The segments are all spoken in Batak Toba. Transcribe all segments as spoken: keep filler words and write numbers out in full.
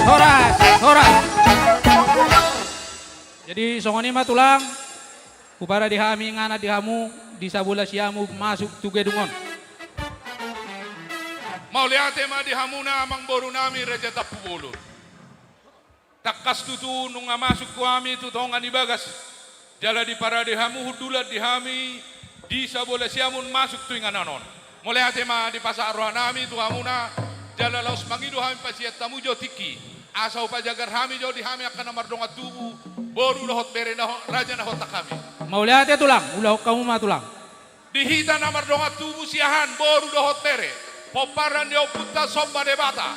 Horas, horas. Jadi songon i ma tulang, huparade hami inganan di hamu di Sabola Siamun masuk tu gedung on. Mauliate ma di hamuna amangboru nami Raja Tampubolon. Tangkas tutu nunga masuk hami tu tonga ni bagas, jala diparade hamu hundulan di hami di Sabola Siamun masuk tu inganan on. Mauliate ma dipasahat roha nami tu hamuna, jala laos mangido hami pasian hamu jo tingki, asa hupajagar hami jo di hami angka na mardongan tubu, boru dohot bere na ho-, raja na hotak hami. Mauliate tulang, ulahon hamu ma tulang. Di hita na mardongan tubu siahaan boru dohot bere, pomparan ni ompunta Somba Debata,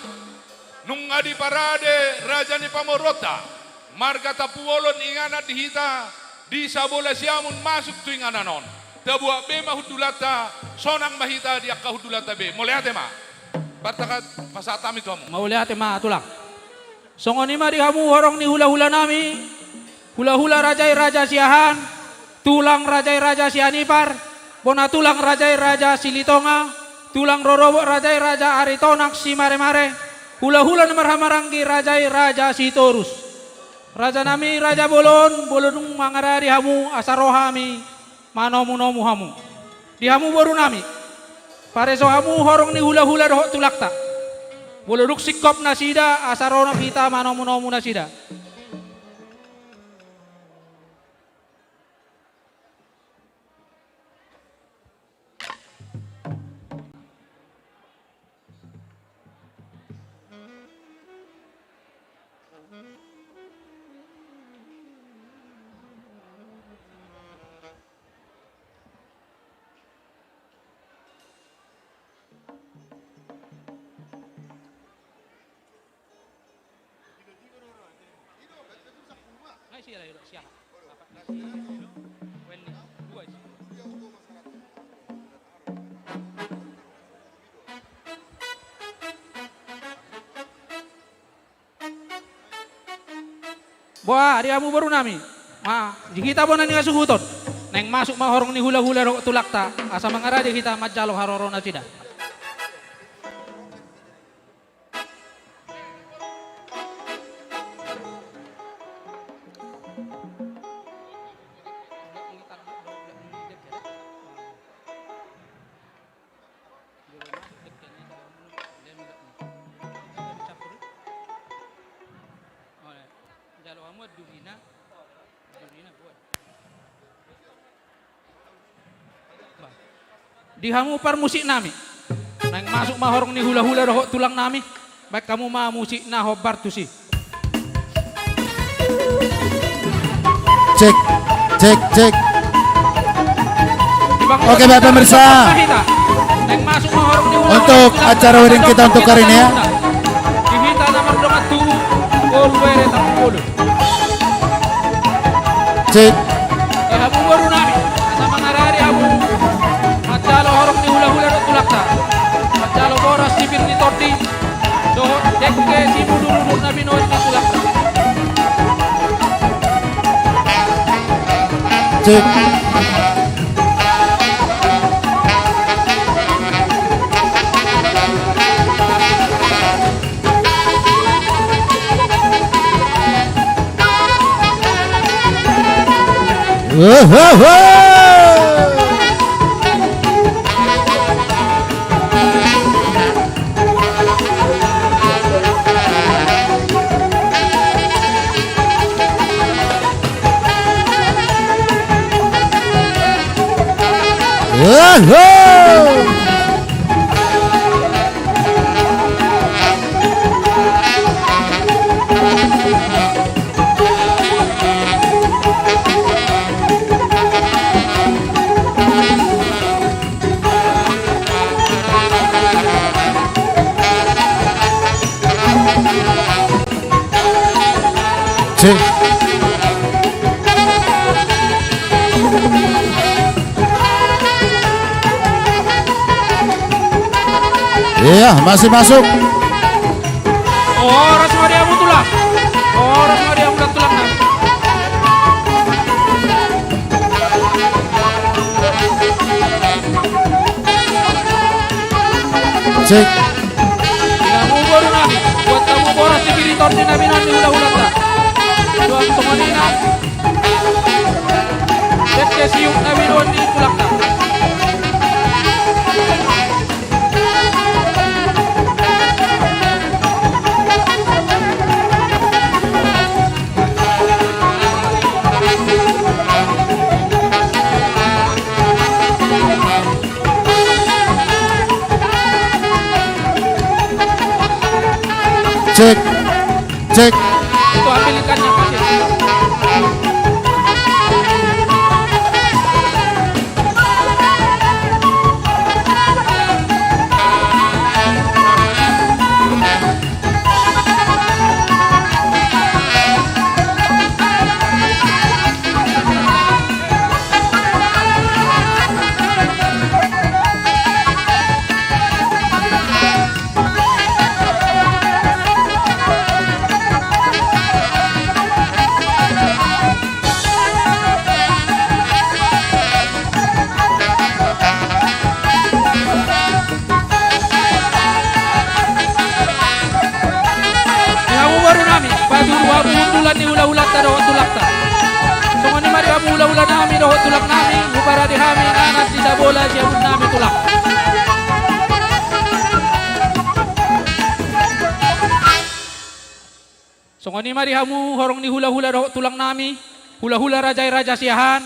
nunga diparade raja ni pamoruonta, marga Tampubolon inganan di hita di Sabola Siamun masuk tu inganan on. Tabuat be ma hundulanta, sonang ma hita di angka hundulanta be. Mauliate ma. Bartakat pasahat hami tu hamu. Mauliate ma tulang. Songon i ma di hamu horong ni hulahula nami, hulahula raja i Raja Siahaan, tulang raja i Raja Sianipar, bona tulang raja i Raja Silitonga, tulang rorobot raja i Raja Aritonang Simaremare, hulahula na marhahamaranggi raja i Raja Sitorus. Raja nami Raja Bolon, molo dung mangarade hamu asa ro hami manomunomu hamu. Di hamu boru nami, pareso hamu horong ni hulahula dohot tulangta. Molo dung singkop nasida asa ro hita manomunomu nasida. Boha, di hamu boru nami. Ma, di hita bona ni hasuhuton. Naeng masuk ma horong ni hulahula dohot tulangta, asa mangarade hita manjalo haroro nasida. Di hamu parmusik nami. Naeng masuk ma horong ni hulahula dohot tulang nami. Baen hamu ma musik na hombar tusi. Cek, cek, cek. Oke, baik pemirsa. Untuk acara wedding kita untuk hari ini ya. Cek. Di hamu boru nami, asa mangarade hamu manjalo horong ni hulahula dohot tulangta. Manjalo boras sipir ni tondi. Dohot dengke simudurudur na binoan ni tulangta. Cek. Cek. Iya, masih masuk. Horas ma di hamu tulang. Horas ma di hamu tulang. Cek. Di hamu boru nami, buat hamu boras di kiri. Orde na binoan ni hulahulanta. Suang songon i nang dengke siuk na binoan ni tulangta. Cek, cek. Itu ambil ikannya, Mas, ya. Di hamu boru nami, paturu hamu hundulan ni hulahulanta dohot tulangta. Songon i ma di hamu hulahula nami dohot tulang nami, huparade hami nanak ni sabola siamun nami tulang. Songon i ma di hamu horong ni hulahula dohot tulang nami, hulahula raja i Raja Siahaan,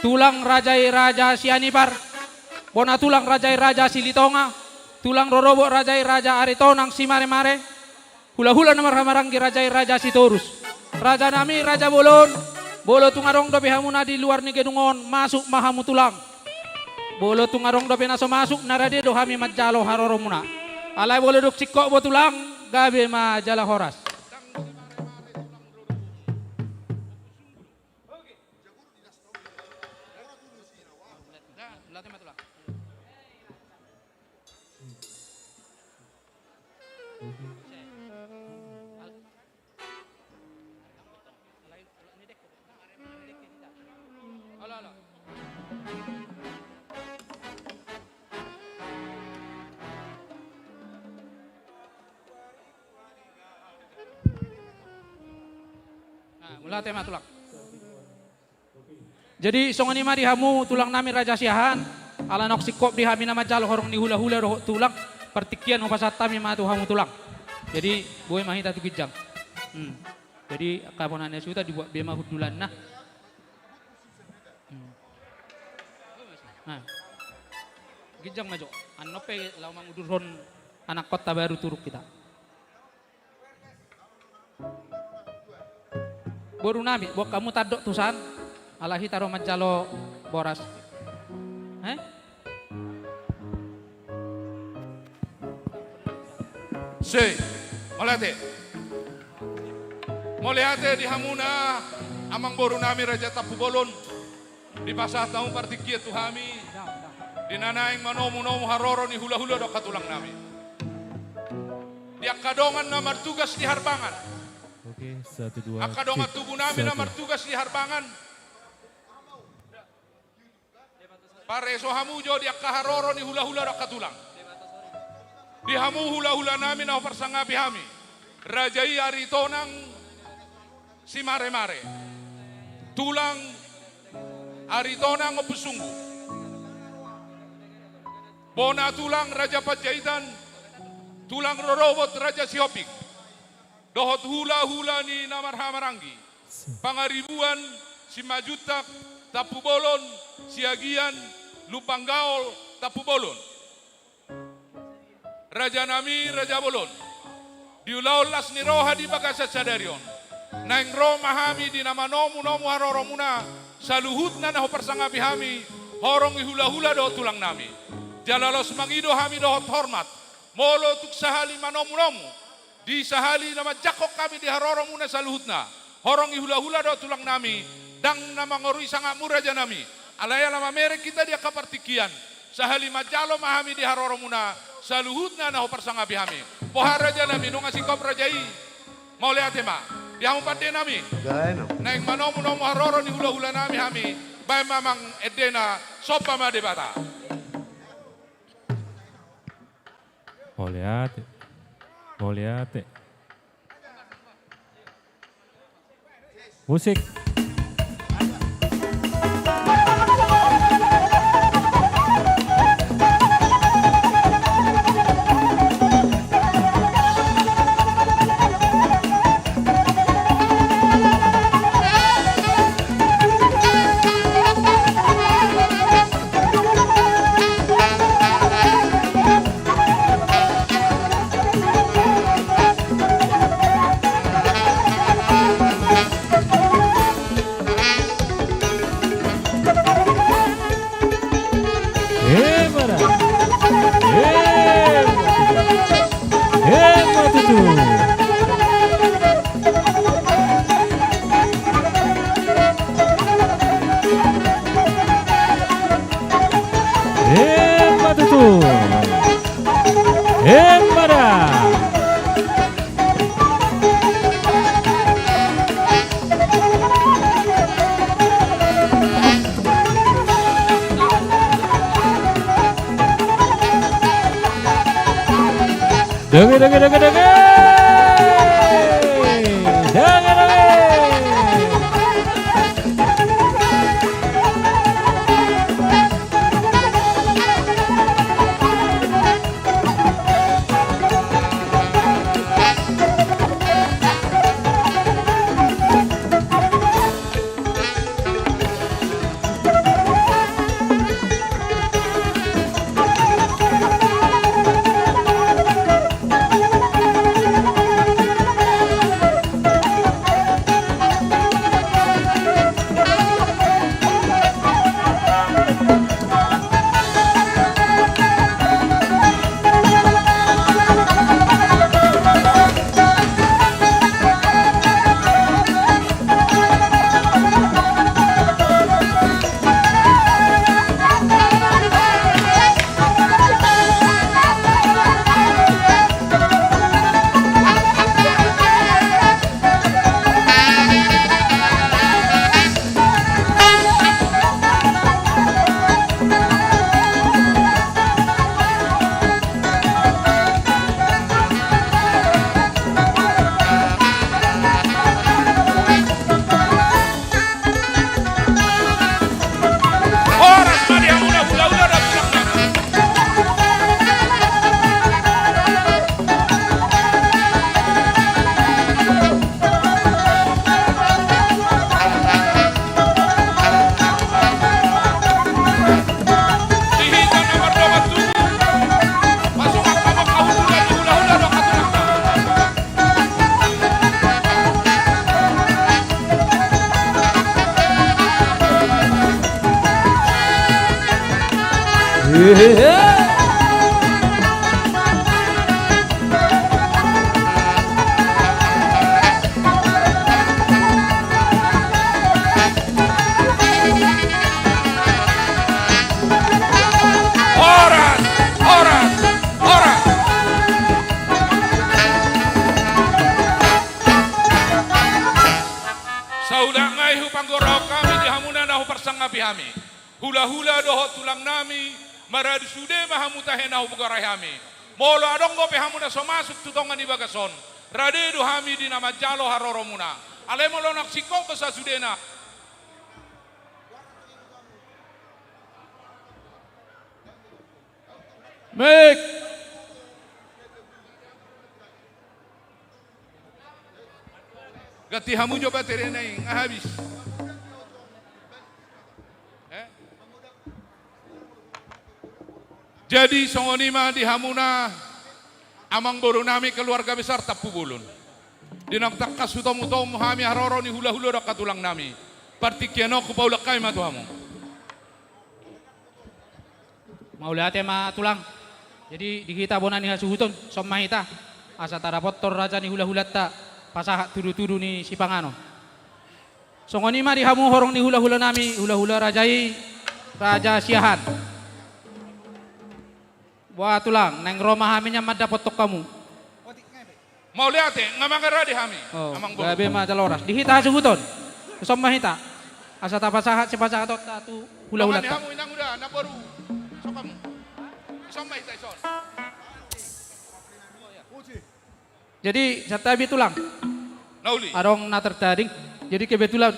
tulang raja i Raja Sianipar, bona tulang raja i Raja Silitonga, tulang rorobot raja i Raja Aritonang Simaremare, hulahula na marhahamaranggi raja i Raja Sitorus. Raja nami, raja bolon, molo tung adong dope hamuna di luar ni gedung on, masuk ma hamu tulang. Molo tung adong dope na so masuk, na rade do hami manjalo haroromuna. Alai molo dung singkop bo tulang, gabe ma jala horas. Nah, mauliate ma tulang. Jadi songon i ma di hamu tulang nami Raja Siahaan, ala naung singkop di hami na manjalo horong ni hulahula dohot tulang, partingkian hupasahat hami ma tu hamu tulang. Jadi boi ma hita tu ginjang. Hmm. Jadi angka bona ni hasuhuton dibuat be ma hundulanna. Hmm. Nah. Ginjang ma jo. Annon pe laho mangudurhon anakhonta baru turun hita. Boru nami, boan hamu tandok tusan, ala hita ro manjalo boras. Eh? Se, mauliate. Mauliate di hamuna, amang boru nami Raja Tampubolon. Dipasahat hamu partingkian tu hami di na naeng manomunomu haroro ni hulahula dohot tulang nami. Di angka dongan na martugas di harbangan. Oke, satu, dua, angka dongan tubu nami na martugas di harbangan. Pareso hamu jo di angka haroro ni hulahula dohot tulang. Di hamu hulahula nami na huparsangapi hami. Raja i Aritonang Simaremare. Tulang Aritonang Ompusunggu. Bona tulang Raja Panjaitan. Tulang rorobot Raja Sihombing. Dohot hulahula ni na marhahamaranggi. Pangaribuan, Simanjuntak, Tampubolon, Siagian, Lumban Gaol, Tampubolon. Raja nami, raja bolon. Di ulaon las ni roha di bagasan sadari on. Naeng ro ma hami di na manomunomu haroromuna, saluhutna na huparsangapi hami, horong ni hulahula dohot tulang nami. Jala laos mangido hami dohot hormat. Molo tung sahali manomunomu. Di sahali na manjangkon hami di haroromuna saluhutna. Horong ni hulahula dohot tulang nami, ndang na mangorui sangapmu raja nami. Alai ala mamereng hita di angka partingkian. Sahali manjalo ma hami di haroromuna, saluhutna na huparsangapi hami. Boha raja nami, nunga singkop raja i. Mauliate ma. Di hamu pande nami. Gaeno. Naeng manomunomu haroro ni hulahula nami hami. Baen ma amang endena, somba ma Debata. Mauliate. Mauliate. Musik. Emma da. Emma. Emma tutu. Emma tutu. Emma da. Donge, donge, donge, donge. Donge, donge. Horas ma di hamuna hulahula dohot tulang nami. Di hita na mardongan tubu, pasungan hamu hulahula dohot tulang nami. Horas, horas, horas. Saulak nai hupanggorahon hami di hamuna na huparsangapi hami. Hulahula dohot tulang nami, maradu sude ma hamu tahe na hugorahi hami. Molo adong dope hamu na so masuk tu tonga ni bagas on, rade do hami di na manjalo haroromuna. Alai molo naung singkop do sasudena. Mik. Ganti hamu jo baterena i, nga habis. Eh? Jadi songon i ma di hamuna amangboru nami keluarga besar Tampubolon. Di naung tangkas hutomutomu hami haroro ni hulahula dohot tulang nami. Partingkian on hupaulak hami ma tu hamu. Mauliate ma tulang. Jadi di hita bona ni hasuhuton, son ma hita, asa tadapothon raja ni hulahulanta pasahat tudutudu ni sipanganon. Songon i ma di hamu horong ni hulahula nami, hulahula raja i, Raja Siahaan. Boha tulang, naeng ro ma hami nian mandapothon hamu. Mauliate, nga mangarade hami. Oh, amangboru. Gabe ma jala horas. Di hita hasuhuton. Son ma hita. Asa tapasahat sipasahatonta tu hulahulanta. Paman ni hamu inang uda, namboru. Son hamu. Son ma hita ison. Jadi, santabi tulang. Na uli. Adong na tartading. Jadi kebetulan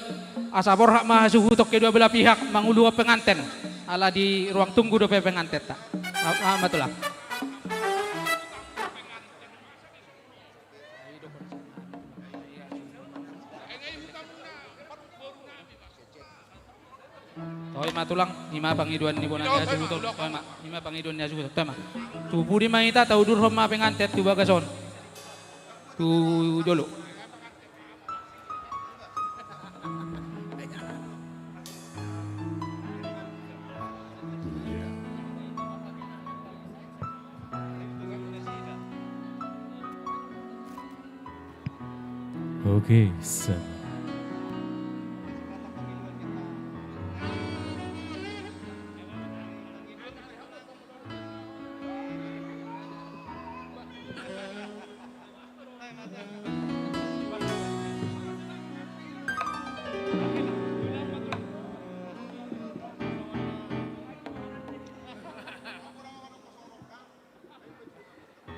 asa borhat ma hasuhuton kedua belah pihak manguluhon penganten. Ala di ruang tunggu dope pengantenta. Ma, ma, ma tulang. Toe ma tulang, i ma pangidoan ni bona ni hasuhuton. Toe ma, i ma pangidoan ni hasuhuton. Toe ma. Tu pudi ma hita, taudurhon ma penganten tu bagas on. Tu jolo. Oke, siap.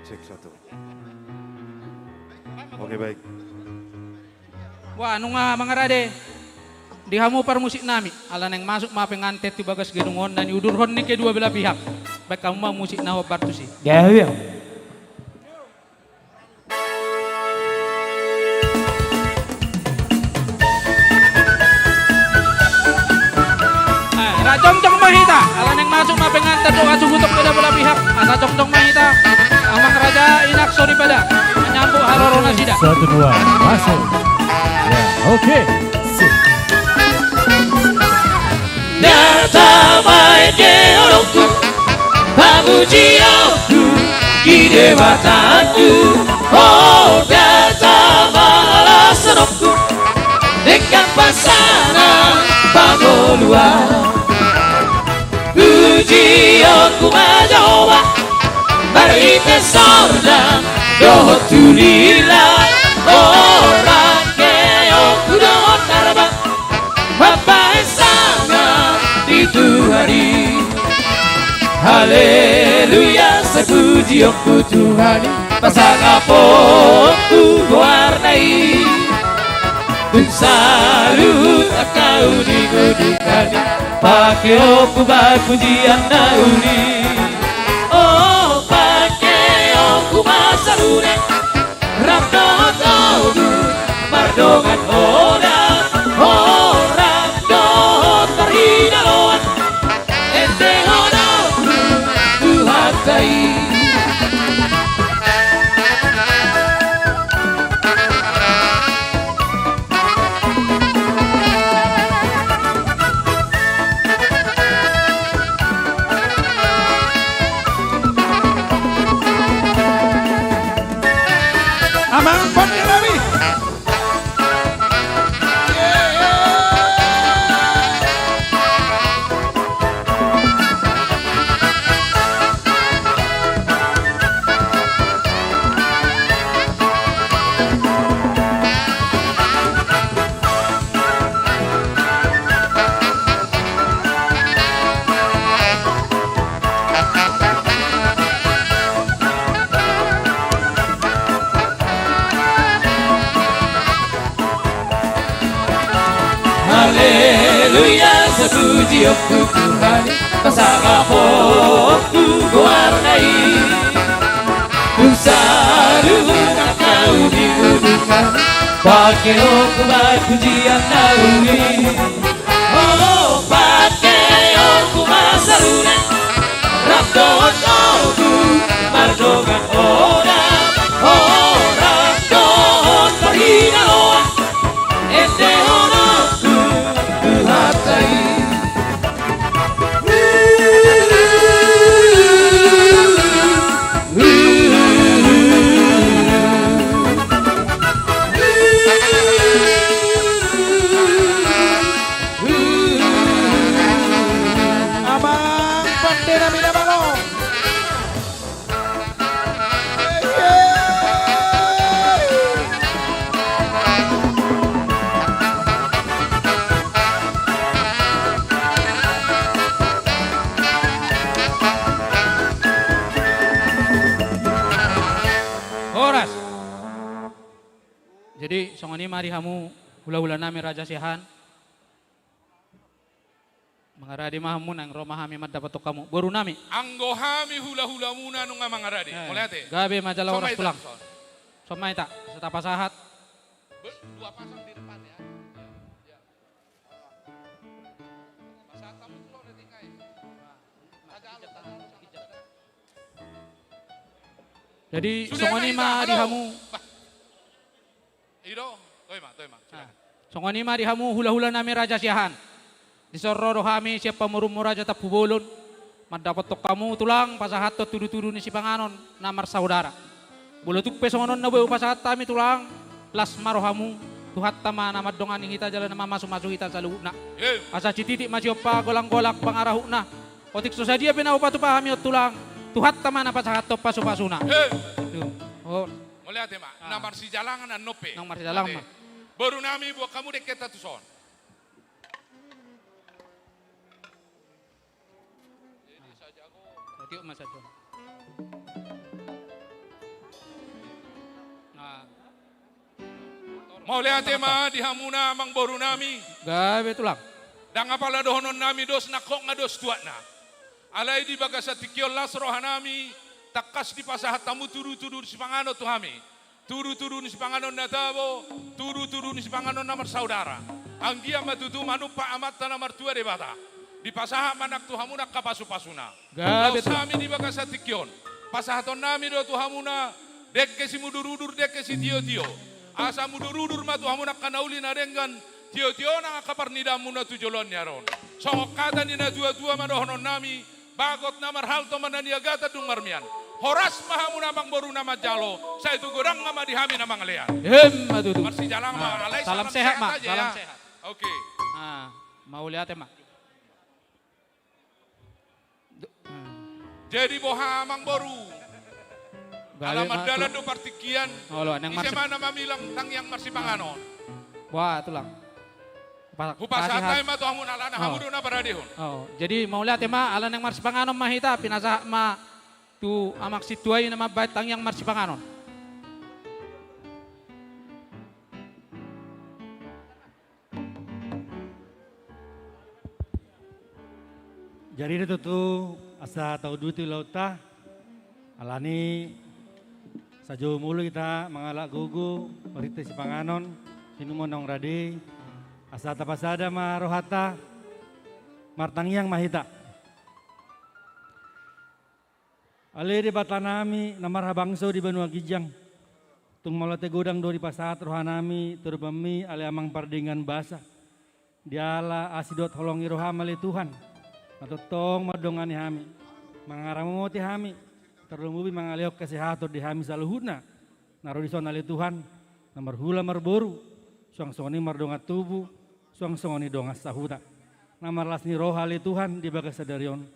Cek satu. Oke, baik. Wah, nunga mangarade di hamu parmusik nami, ala naeng masuk ma penganten tu bagas gedung on na niudurhon ni kedua belah pihak. Baen hamu ma musik na hombar tusi. Gabe. Eh, asa jongjong ma hita, ala naeng masuk ma penganten tu hasuhuton kedua belah pihak. Asa jongjong ma hita. Amang raja, inang soripada, manyambut haroro nasida. Satu, dua, masuk. Ya, oke. Sip. Ndang tama ende holongku, pamujionku di Debataku. O, ndang tama las holongku denggan pasaran pangoluan. Pujionku ma Jahowa, marhite sordan dohot tulila. O, rangkeonku dohot na ra ba mambahen sangap di Tuhan i. Haleluya, sai pujionku Tuhan i, pasangaponku goarna i. Tung saluhut angka uli-uli hami, pangkeonku bahen pujian na uli. O, pangkeonku ma saluhutna, rap dohot togu, mardongan oda, o, rap dohot parhinaloan, endehononku Tuhanta i. Amang pande nami. Haleluya, sai pujionku Tuhan i, pasangaponku goarna i. Tung saluhut angka uli-uli hami, pangkeonku bahen pujian na uli. O, pangkeonku ma saluhutna, rap dohot togu, mardongan oda, o, rap dohot parhinaloan, endehononku Tuhanta i. Amang pande nami na malo. Horas. Jadi songon i ma di hamu Hulahula nami Raja Siahaan. Mangarade ma hamu, naeng ro ma hami mandapothon hamu. Boru nami. Anggo hami hulahulamuna nunga mangarade. Eh, mauliate. Gabe ma jala horas tulang. Son ma hita, asa tapasahat. Be-, dua pasang di depan ya. Ya. Pasahat hamu tu son, tingkai. Jadi, songon i ma di hamu. Bah. I do, toe ma, toe ma, silakan. Songon i ma di hamu hulahula nami Raja Siahaan. Dison ro do hami sian pamoruonmu Raja Tampubolon, mandapothon hamu tulang pasahathon tudutudu ni sipanganon na marsaudara. Molo tung pe songon on na boi hupasahat hami tulang, las ma rohamu, Tuhanta ma na mandongani hita jala na mamasumasu hita saluhutna. Asa sititik ma siompa, golanggolang pangarahutna. Otik so sadia pe na hupatupa hami on tulang, Tuhanta ma na pasahathon pasupasuna. Mauliate ma. Na marsijalangan annon pe. Nang marsijalangan ma. Boru nami, boan hamu dengkenta tuson. Mauliate ma di hamuna amangboru nami. Gabe tulang. Ndang apala dohonon nami dos, nangkok nga dos tuatna. Alai di bagasan tingki on las roha nami, tangkas dipasahat hamu tudutudu ni sipanganon tu hami. Tudutudu ni sipanganon na tabo, tudutudu ni sipanganon na marsaudara. Anggiat ma tutu manumpak Amanta na martua Debata. Dipasahat ma nang tu hamuna angka pasupasuna. Gabe tulang. Laos hami di bagasan tingki on, pasahaton nami do tu hamuna dengke simudurudur, dengke sitiotio. Asa mudurudur ma tu hamuna angka na uli na denggan, tiotio nang angka parnidaanmuna tu joloan ni ari on. Songon hata ni na tuatua ma dohonon nami, bagot na marhalto ma na niagatan dung marmian. Horas ma hamuna amangboru na manjalo, sai tu godangna ma di hami na mangalean. Emma tutu. Marsijalangan ma, alai salam sehat ma, salam sehat. Oke. Mauliate ma. Jadi boha amangboru? Ala mardalan do partingkian. Ise ma na mamilang tangiang marsipanganon? Boha tulang? Hupasahat hami ma tu hamu, alana hamu do na paradehon. Jadi mauliate ma, ala naeng marsipanganon ma hita, pinasahat ma tu amang sintua i na mambahen tangiang marsipanganon. Jadi do tutu asa taudut ulaonta, alani sajou molo hita mangalap gogo marhite sipanganon, sinuman naung rade, asa tapasada ma rohanta, martangiang ma hita. Ale Debata nami na marhabangso di banua ginjang, tung mauliate godang do dipasahat roha nami tu adopanmi ale Amang Pardenggan Basa. Diala asi dohot holong ni roham ale Tuhan, na tongtong mandongani hami, mangaramoti hami, tarlumobi mangalehon hasehaton di hami saluhutna na ro dison ale Tuhan, na marhula marboru, suang songon i mardongan tubu, suang songon i dongan sahuta. Na marlas ni roha ale Tuhan di bagasan sadari on.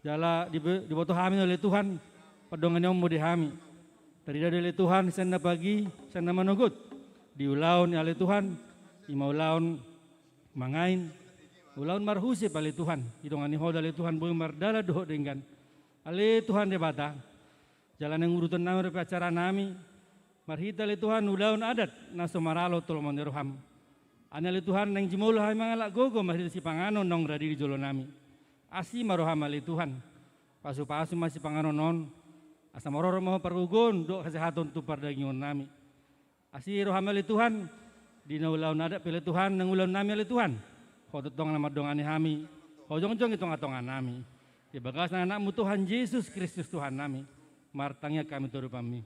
Jala dibe-, diboto hami ale Tuhan, pandonganionmu di hami. Tarida do ale Tuhan sian na pagi, sian na manogot. Di ulaon i ale Tuhan, i ma ulaon mangain, ulaon marhusip ale Tuhan. Didongani Ho do ale Tuhan boi mardalan dohot denggan. Ale Tuhan Debata, jala naeng uruton nami dope acara nami, marhite ale Tuhan ulaon adat na so maralo tu lomo ni roham. Alani ale Tuhan naeng jumolo hami mangalap gogo marhite sipanganon naung rade di jolo nami. Asi ma roham ale Tuhan. Pasupasu ma sipanganon on, asa marorot ma Ho pargogoon dohot hasehaton tu pardagingon nami. Asi roham ale Tuhan, di na ulaon adat pe ale Tuhan, nang ulaon nami ale Tuhan, Ho tongtong na mandongani hami, Ho jongjong di tongatonga nami. Di bagasan anakmu Tuhan Jesus Kristus Tuhan nami, martangiang hami tu adopanmi.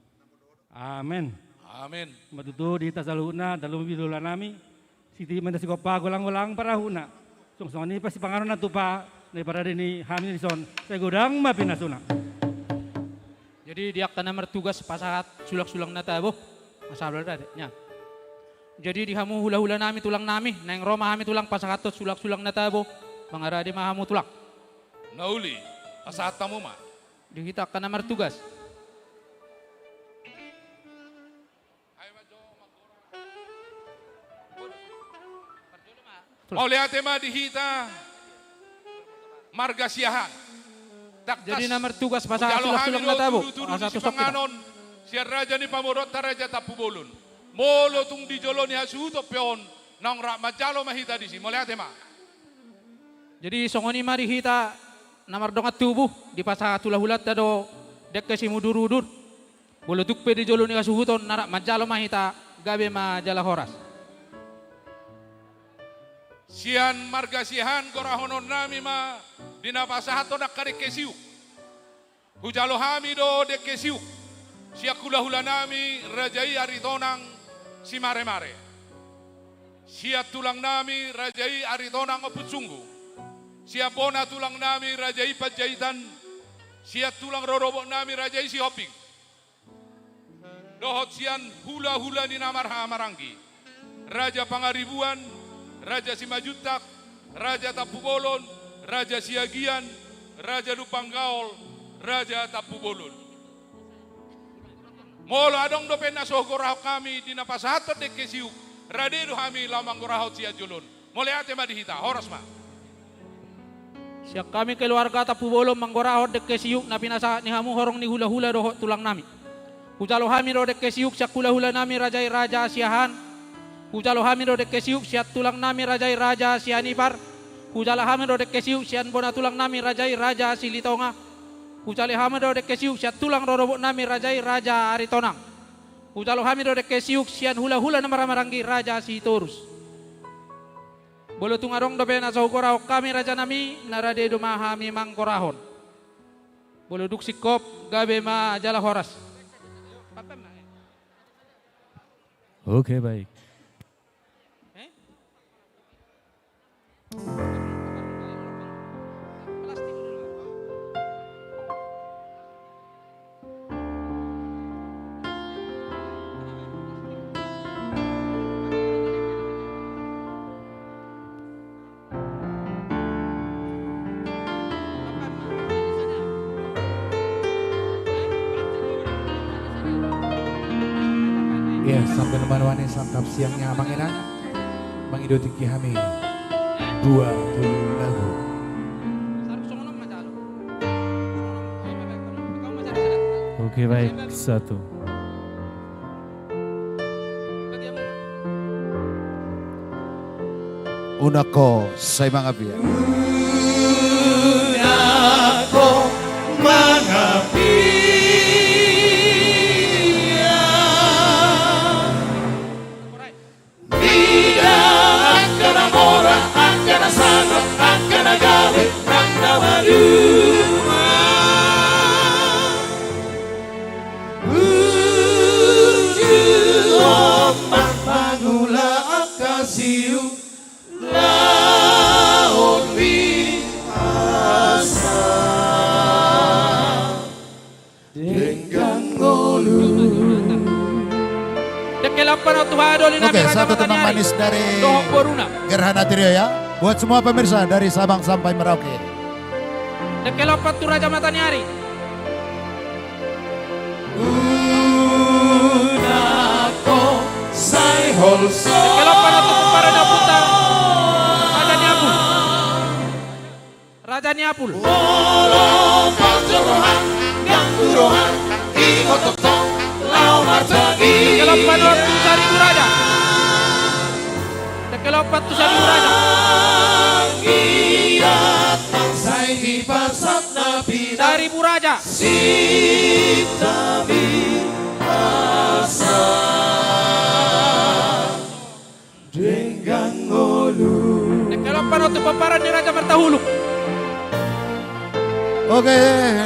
Amen. Amen. Ima tutu di hita saluhutna, tarlumobi di hulahula nami, sititik ma na sigompa, golanggolang pangarahutna. Suang songon i pe sipanganon na tupa na diparade ni hami dison, sai godang ma pinasuna. Jadi di angka na martugas pasahat sulangsulang na tabo. Masalah tadi, ya. Jadi di hamu hulahula nami, tulang nami, naeng ro ma hami tulang pasahathon sulangsulang na tabo. Mangarade ma hamu tulang. Na uli, pasahat hamu ma. Di hita angka na martugas. Mauliate ma di hita marga Siahaan. Jadi na martugas pasahat sulangsulang na tabo. Asa tuson hita. Sian raja ni pamoruonta Raja Tampubolon. Molo tung di jolo ni hasuhuton pe on, Naung rap manjalo ma hita disi, mauliate ma. Jadi songon i ma di hita na mardongan tubu, dipasahat hulahulanta do dengke simudurudur. Molo tung pe di jolo ni hasuhuton na rap manjalo ma hita, gabe ma jala horas. Sian marga Siahaan gorahononnami ma di na pasahathon angka dengke siuk. Hujalo hami do dengke siuk sian hulahulanami raja i Aritonang Simaremare. Sian tulangnami raja i Aritonang Ompu Sunggu. Sian bona tulangnami raja i Panjaitan. Sian tulang rorobotnami raja i Sihombing. Dohot sian hulahula ni na marhahamaranggi, Raja Pangaribuan, Raja Simanjuntak, Raja Tampubolon, Raja Siagian, Raja Lumban Gaol, Raja Tampubolon. Molo adong dope na so hugorahon hami di na pasahathon dengke siuk, rade do hami laho manggorahon sian jolo on. Mauliate ma di hita, horas ma. Sian hami keluarga Tampubolon manggorahon dengke siuk na pinasahat ni hamu horong ni hulahula dohot tulangnami. Hujalo hami do dengke siuk sian hulahulanami raja i raja Siahaan. Hujalo hami do dengke siuk sian tulangnami raja i raja Sianipar. Hujalo hami do dengke siuk sian bona tulangnami raja i raja Silitonga. Hujalo hami do dengke siuk sian tulang rorobotnami raja i raja Aritonang. Hujalo hami do dengke siuk sian hulahula na marhahamaranggi raja Sitorus. Molo tung adong dope na so hugorahon hami rajanami, na rade do ma hami manggorahon. Molo dung singkop, gabe ma jala horas. Oke, baik. Ia, sambil manoani santap siangnya amang inang, mangido tingki hami dua pulu lagu. Oke, baik, satu. Unang ho sai mangapian. Unang ho mangapian. Mida angka na mora, angka na sangap, angka na gabe, nang na maduma. Uju on ma mangula angka siuk laho di asa. Denggan ngolu. Dengke lampan on tu haha doli nami. Oke, raja satu tembang mataniari manis dari dohot boruna. Gerhana Trio ya. Buat semua pemirsa dari Sabang sampai Merauke. Dengke lampan tu raja mataniari. Unang ho sai holso. Dengke lampan on tu pomparan ni ompunta, raja ni Apul. Raja ni Apul. Molo panjor roham, ganggu roham, ingot tongtong laho martangiang. Dengke lampan on tu Saribu Raja. Dengke lampan tu Saribu Raja. Anggiat ma sai dipasahat na pinarsinta. Saribu Raja. Sintami asa. Denggan ngolu. Dengke lampan on tu pomparan ni Raja Martahuluk. Oke,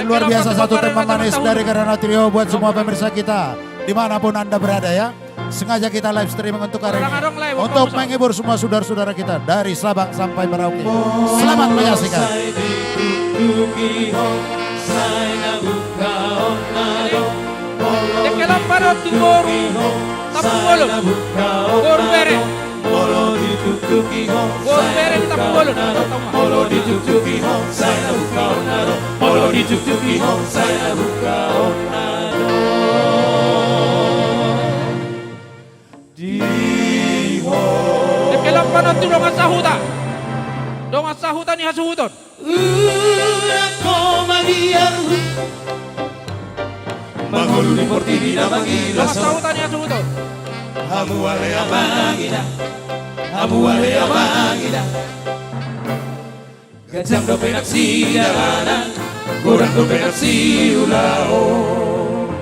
luar biasa, satu tembang manis dari Gerhana Trio buat semua pemirsa kita dimanapun Anda berada ya. Sengaja kita live streaming untuk hari ini, untuk menghibur semua saudara-saudara kita dari Sabang sampai Merauke. Selamat menyaksikan. Dengke lampan on tu boru Tampubolon. Boru bere. Boru bere ni Tampubolon. Dengke lampan on tu dongan sahuta. Dongan sahuta ni hasuhuton. Unang ho maliar. Mangolu di portibi na mangido. Dongan sahuta ni hasuhuton. Hamu ale amang inang. Hamu ale amang inang, ganjang dope nang sidalanan, godang dope nang siulaon.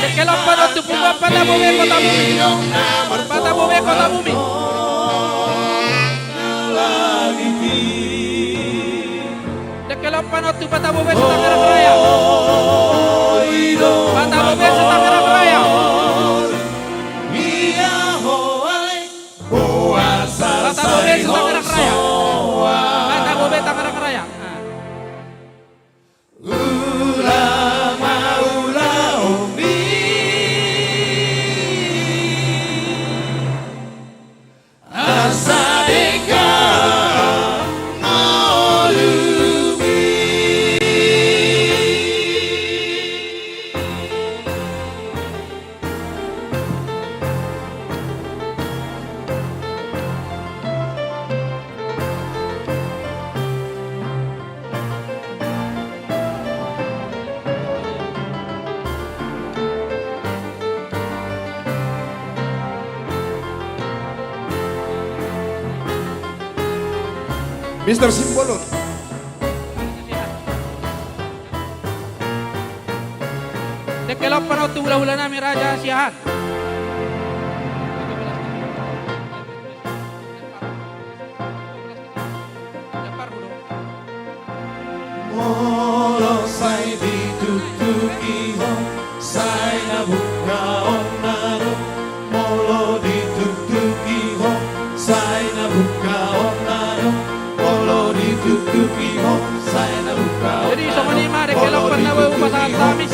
Dengke lompan on tu punguan Patabobe Kotabumi. Patabobe Kotabumi. Dengke lompan on tu Patabobe se Tangerang Raya. Patabobe se Tangerang Raya. Patabobe se Tangerang Raya. Patabobe Tangerang Raya. Nah. Ula ma ulaonmi, asa denggan ngolumi. Mister Simbolon. Dengke lompan on tu hulahula nami Raja Siahaan. Molo sai dituktuki ho, sai na buka on na ro. Molo dituktuki ho, sai na buka on na ro. Molo dituktuki ho, sai na buka on na ro. Jadi songon i ma dengke lompan na boi hupasahat hami.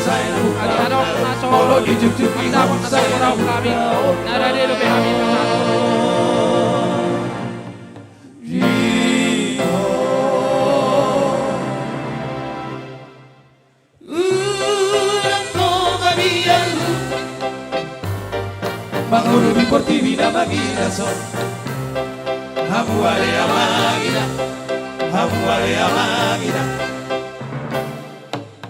Adi adong na so dituktuki ho, sai na buka on na ro. Hami na rade dope hami pasahat. Ulang ho mabiar mangolu di portibi na mangiras on. Hamu ale amang inang, hamu ale amang inang.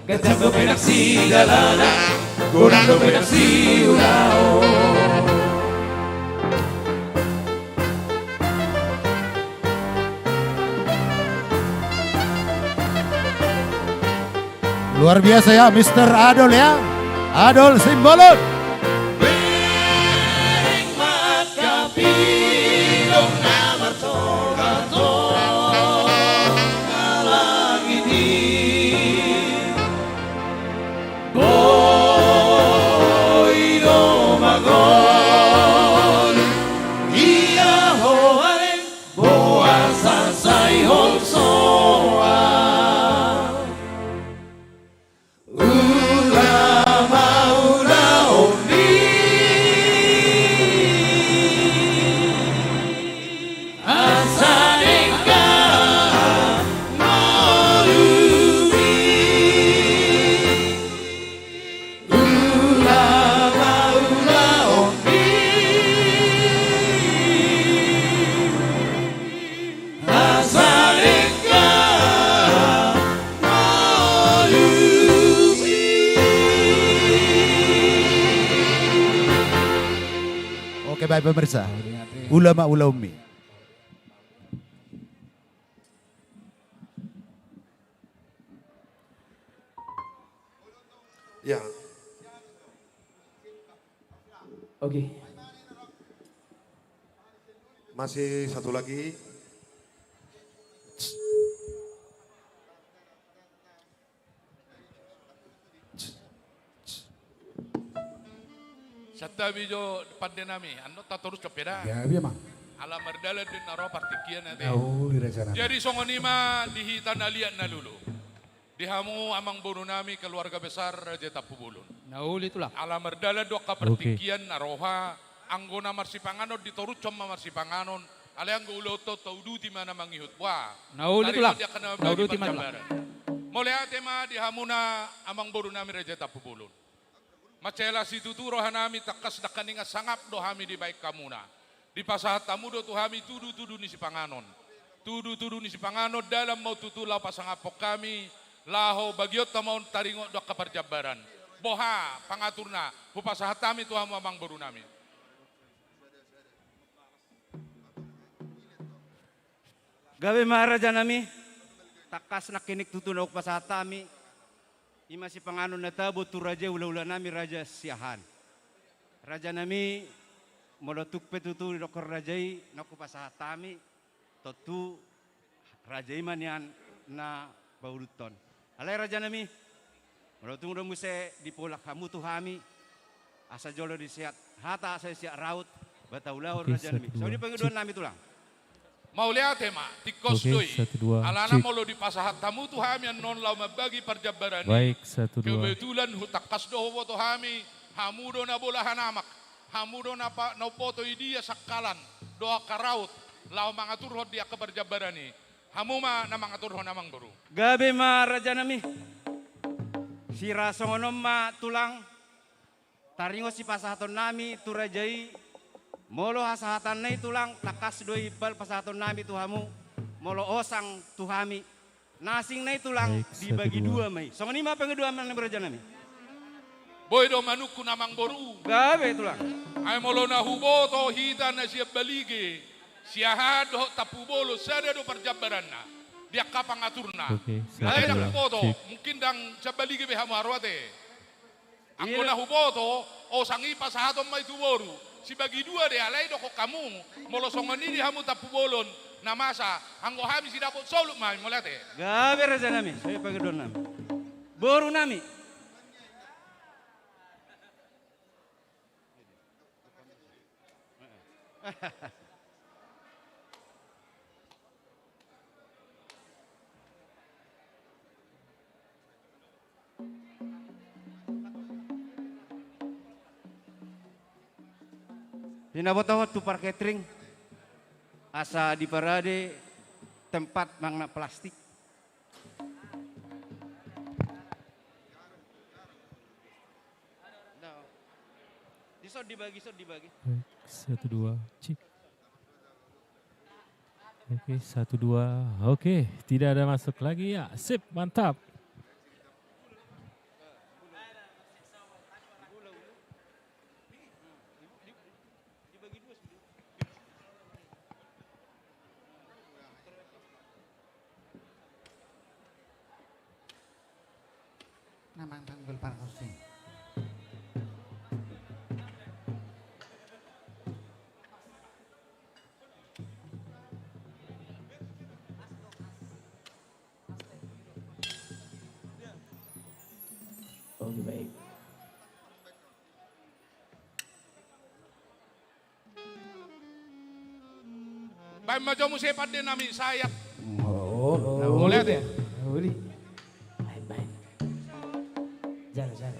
Ganjang dope nang sidalanan, godang dope nang siulaon. Luar biasa ya, Mister Adol ya. Adol Simbolon. Bereng ma hapilon na martoga-toga langit i. Boi do mangolu ia ho ale, boasa sai holsoan. Ula ma ulaonmi, asa denggan ngolumi. Ula ma ulaonmi, asa denggan ngolumi. Oke, baik pemirsa. Ula ma ulaonmi. Ya. Oke. Masih satu lagi. Santabi jo pande nami, annon tatorus jo pe da. Ya, iya, Mang. Ala mardalan do na ro partingkian ate. Na uli raja nami. Jadi songon i ma di hita na liat na lolo. Di hamu amang boru nami keluarga besar Raja Tampubolon. Na uli tulang. Ala mardalan do angka partingkian na roha, anggo na marsipanganon ditorushon ma marsipanganon, alai anggo ulaonta tauduti ma na mangihut. Wah. Na uli tulang. Tauduti ma tulang. Mauliate ma di hamuna amang boru nami Raja Tampubolon. Mansai las situtu roha nami tangkas nangkaningan sangap do hami dibahen hamuna. Dipasahat hamu do tu hami tudu-tudu ni sipanganon. Tudu-tudu ni sipanganon dalan ma on tutu laho pasangaphon hami, laho bagionta ma on taringot do angka parjambaran. Boha pangaturna, hupasahat hami tu hamu amangboru nami. Gabe ma raja nami, tangkas nangkining tutu na hupasahat hami, i ma sipanganon na tabo tu raja i, hula-hula nami raja Siahaan. Raja nami, molo tung pe tutu didokkon raja i na hupasahat hami, tontu raja i ma nian na pauluthon. Alai raja nami, molo tung do muse dipolak hamu tu hami, asa jolo disiat hata, asa disiat raut, ba taulahon raja nami. Songon i pangidoan nami tulang. Mauliate ma, tingkos do i. Alana molo dipasahat hamu tu hami annon laho mambagi parjambaran i, kebetulan hutangkas do huboto hami, hamu do na bolahan amak, hamu do na pa-, na umboto i dia sangkalan dohot angka raut laho mangaturhon di angka parjambaran i. Hamu ma na mangaturhon amangboru. Gabe ma raja nami. Sira songon on ma tulang, taringot sipasahaton nami tu raja i. Molo hasahatanna i tulang, tangkas do i bal pasahaton nami tu hamu. Molo osang tu hami, na asingna i tulang, dibagi dua ma i. Songon i ma pangidoan nami raja nami. Boi do manungkun amangboru. Gabe tulang. Ai molo na huboto hita na sian Balige, Siahaan dohot Tampubolon sada do parjambaranna di angka pangaturna. Alai ndang huboto, mungkin ndang sian Balige be hamu haroa ate. Anggo na huboto, osang i pasahaton ma i tu boru. Sibagi dua do i, alai dokkon hamu, molo songon i di hamu Tampubolon na masa, anggo hami sidapot solu ma i, mauliate. Gabe raja nami, songon i pangidoan nami. Boru nami. Pinabotohon tu par catering asa diparade tempat mangan plastik. Dison dibagi, dison dibagi. Baik, satu, dua, cek. Oke, satu, dua. Oke, tidak ada masuk lagi ya. Sip, mantap. Namang tanggul parkosi. Oke, baik. Baen ma jo muse pande nami sayat. Oh, mauliate. Baen, baen. Jala, jala.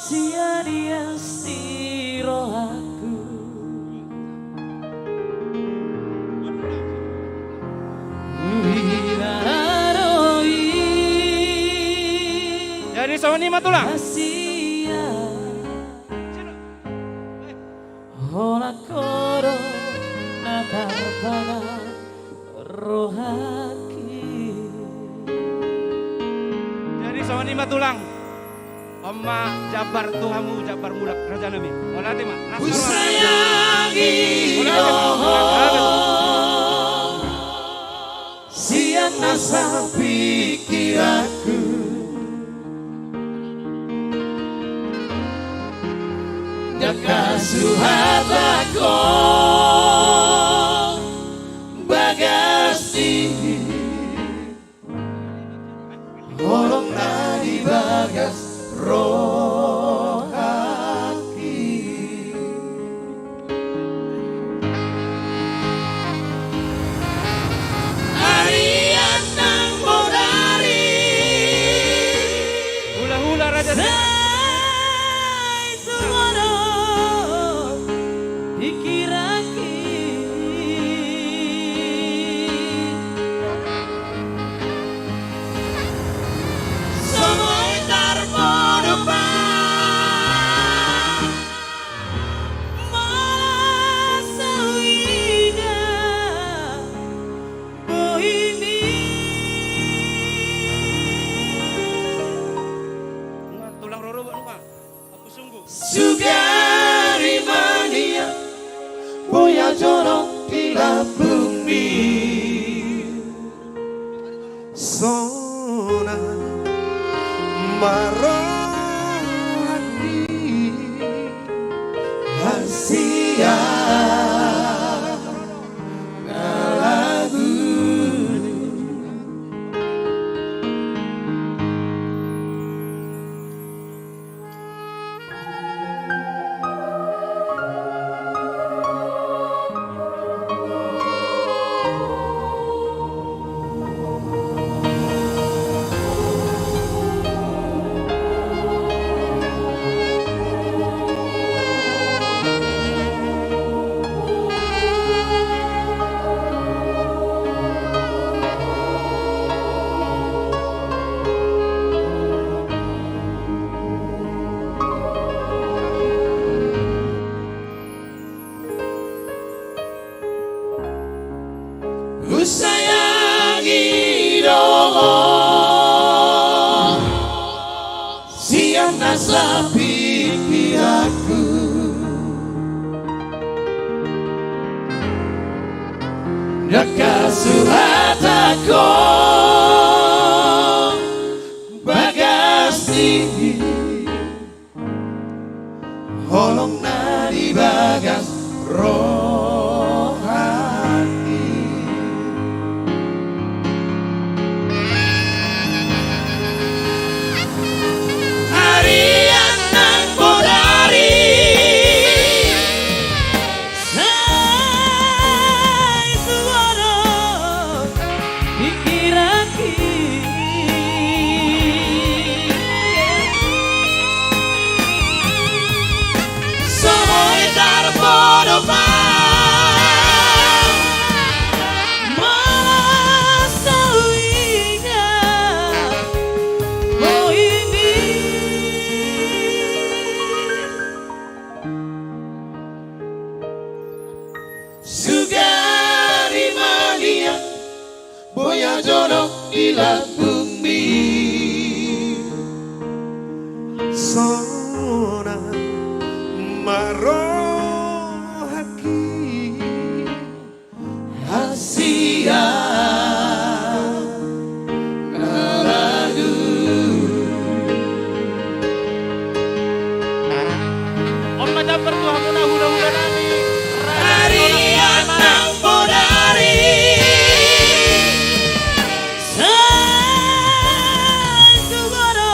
Sian ias ni rohangku. Hira do i. Jadi songon i ma tulang. Holan ho do na tarpana rohangki. Jadi songon i ma tulang. On ma jambar tu hamu, jambar mulak raja nami. Mauliate ma. Husayangi ho sian nasa pikiranku. Kasuhatako bagas i, holong na di bagas rohangki. Arian nang bodari. Hula-hula raja. Sai tumodo pikiranki. So boi tarpodo pa. Masa uida bohimi. Nunga tulang roro ba nunga. Aku sungguh. Sugari mania boya jolo di lambungmi. Sona ma rohangki hasia na lagu. Husayangi do ho sian nasa pikiranku. Ndang kasuhatako bagas i, holong na di bagas rohangki. Arian nang bodari. Sai tumodo pikiranki. So boi tarpodo pa. Masa uida bohimi. Sugari mania boya jolo di lambungmi. Sona ma rohangki hasia na lagu. On ma jambar tu hamuna hula-hula nami. Arian nang bodari. Sai tumodo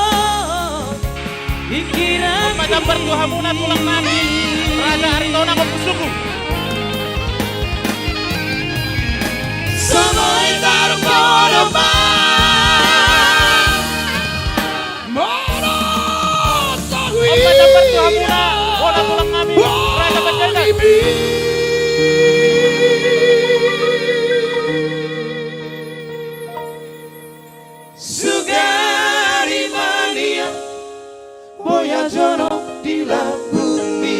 pikiranki. On ma jambar tu hamuna tulang nami. Raja Aritonang, Ompu Sunggu. So boi tarpodo pa. Molo sawi. On ma jambar tu hamuna, bona tulang nami, Raja Panjaitan. Sugari mania boya jolo di lambungmi.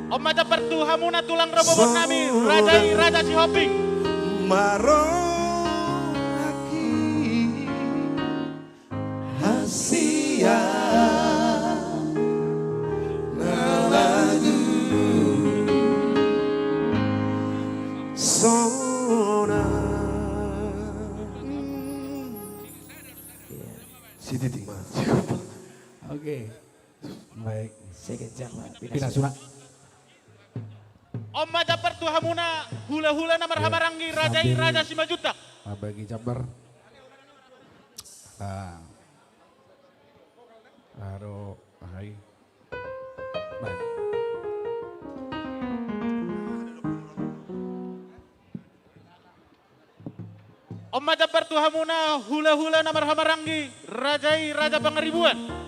On ma jambar tu hamuna tulang rorobot nami, Raja i, Raja Sihombing. Ma rohangki hasia na lagu. Sona. Iya. Sititik ma. Oke. Baik. Sekejap, Pak. Pinasuna. On ma jambar tu hamuna hulahula na marhahamaranggi, raja i Raja Simanjuntak. Mambagi jambar. Ah. Aro, hai. Baik. On ma jambar tu hamuna hulahula na marhahamaranggi, raja i Raja Pangaribuan.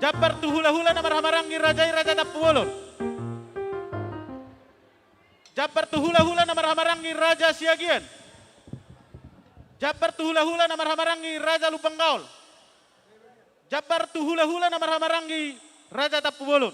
Jambar tu hulahula na marhahamaranggi, raja i Raja Tampubolon. Jambar tu hulahula na marhahamaranggi, Raja Siagian. Jambar tu hulahula na marhahamaranggi, Raja Lumban Gaol. Jambar tu hulahula na marhahamaranggi, Raja Tampubolon.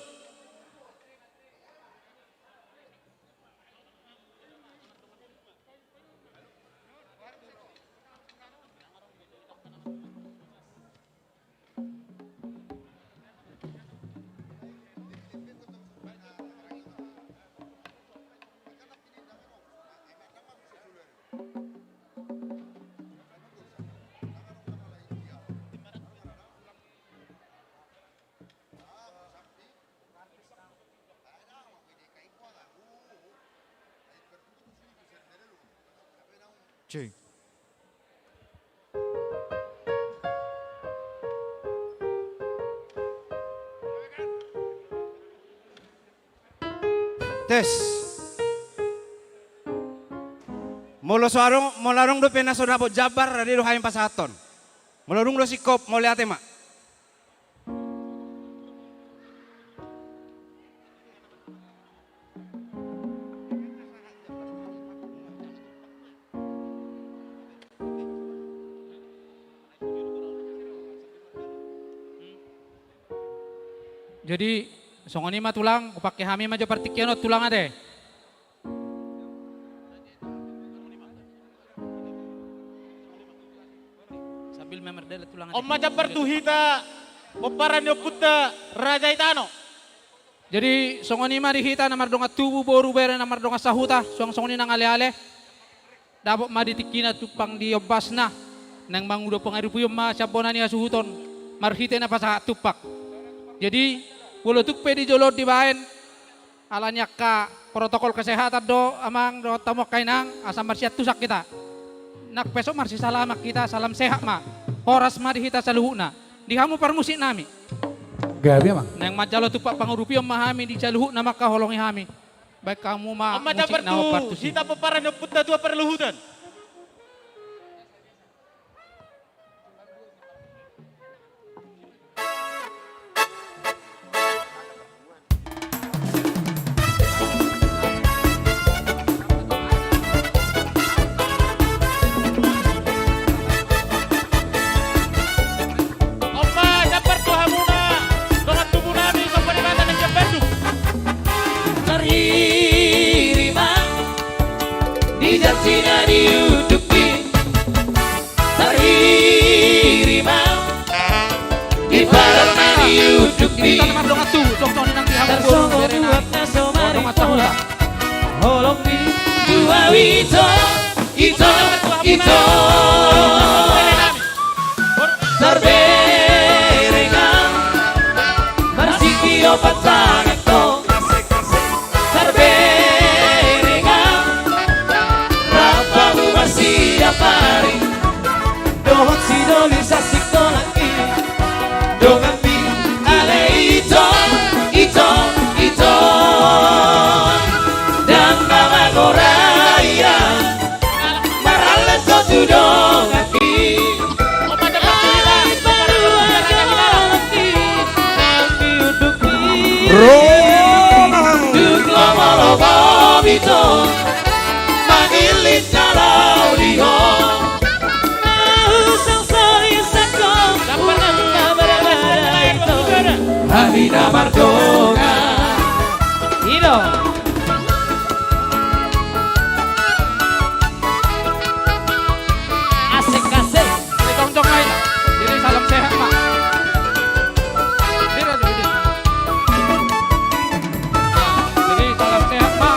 Cek. Tes. Molo so adong, molo adong dope na so dapot jambar, rade do hami pasahathon. Molo dung do singkop, mauliate ma. Jadi, songon i ma tulang, hupangke hami ma jo partingkian on tulang ate. Sambil memerdel tulang ate. On ma jambar tu hita, pomparan ni ompunta Raja Itano. Jadi, songon i ma di hita na mardongan tubu, boru, bere na mardongan sahuta, suang songon i nang aleale. Dapot ma di tingkina tumpang di ombasna, naeng mangudo pangarupion ma sian bona ni hasuhuton, marhite na pasahat tumpak. Jadi, molo tung pe di jolo on dibaen, ala ni angka protokol kesehatan do, amang, dohot hamu angka inang, asa marsiantusan hita. Nang pe so marsisalaman hita, salam sehat ma. Horas ma di hita saluhutna. Di hamu parmusik nami. Gabe, amang. Naeng manjalo tumpak pangurupion ma hami di saluhutna mangkaholongi hami. Baen hamu ma. On ma jambar tu hita pomparan ni ompunta tua parluhutan. On ma jambar tu hamuna dongan tubu nami, somba ni mata nang jambar tu. Tarhirima di janji na diunduk i. Tarhirima di parar na diunduk i. Tarsongon nuaeng na so maripot, holong ni dua ito, ito, ito. Tarberengan marsitio patanganto. Tarberengan rap hamu marsiapari dohot sidoli sasintongki. Donganmi ale ito, ito, ito. Ndang na mangorai au marhallet ho tu donganmi. Ronang. Dung lomo-lomo bito mangillit na laho di ho. Hami na mardongan. I do. Asik, asik. Di jongjong ma i. Jadi salam sehat ma. Di, di, di. Jadi salam sehat ma.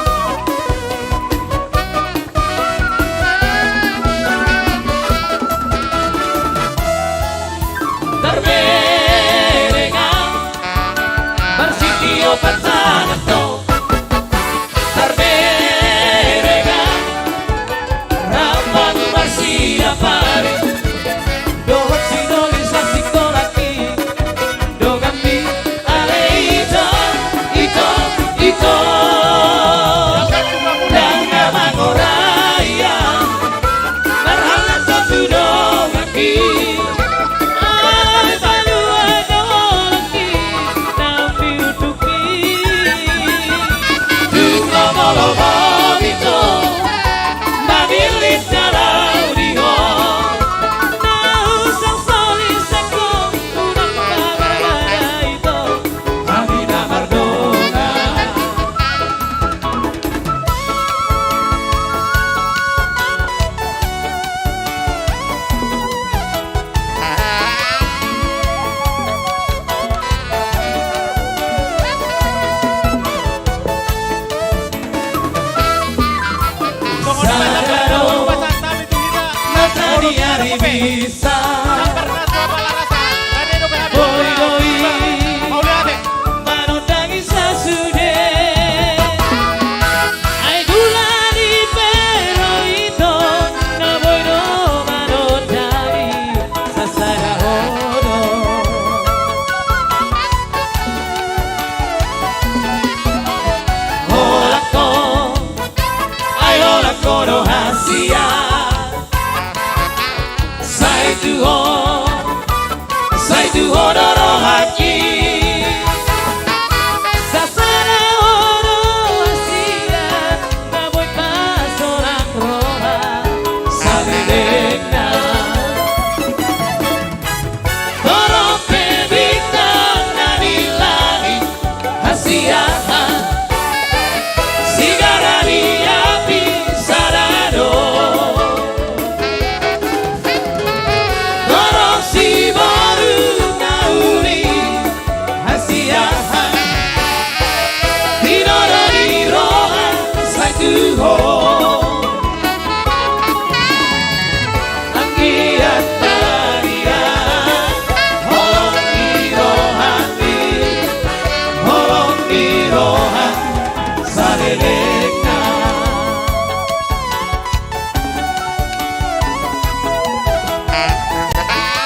Bisa. Boi do i manondangi sasude. Ai gula ni pero ito, na boi do manondangi sasada hodo. Holan ho, ai holan ho do hasian. Sai tu ho, sai tu ho do rohangki. Sasada ho do hasian, na boi pasonang roha salelengna. Torop pe bintang na di langit hasian, sigara ni api sada do. Torop siboru na uli hasian, di noda ni roha sai tu ho. Anggiat ma nian holong ni rohami, holong ni roha salelengna.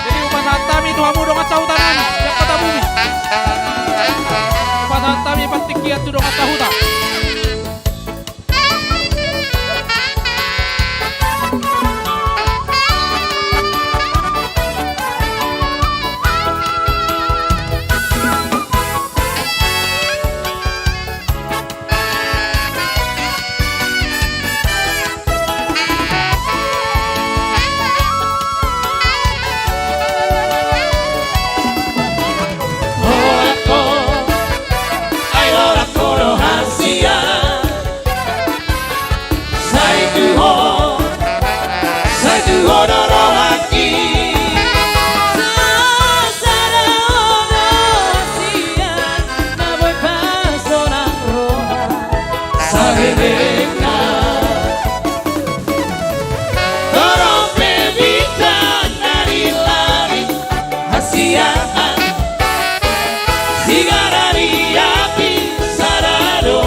Jadi hupasahat hami tu hamu dongan sahuta nami, sian Kota Bumi. Hupasahat hami partingkian tu dongan sahuta. Holan ho, ai holan ho do hasian. Sai tu ho, sai tu ho do rohangki. Sasada ho do hasian, na boi pasonang roha salelengna. Torop pe bintang na di langit hasian, sigara ni api sada do.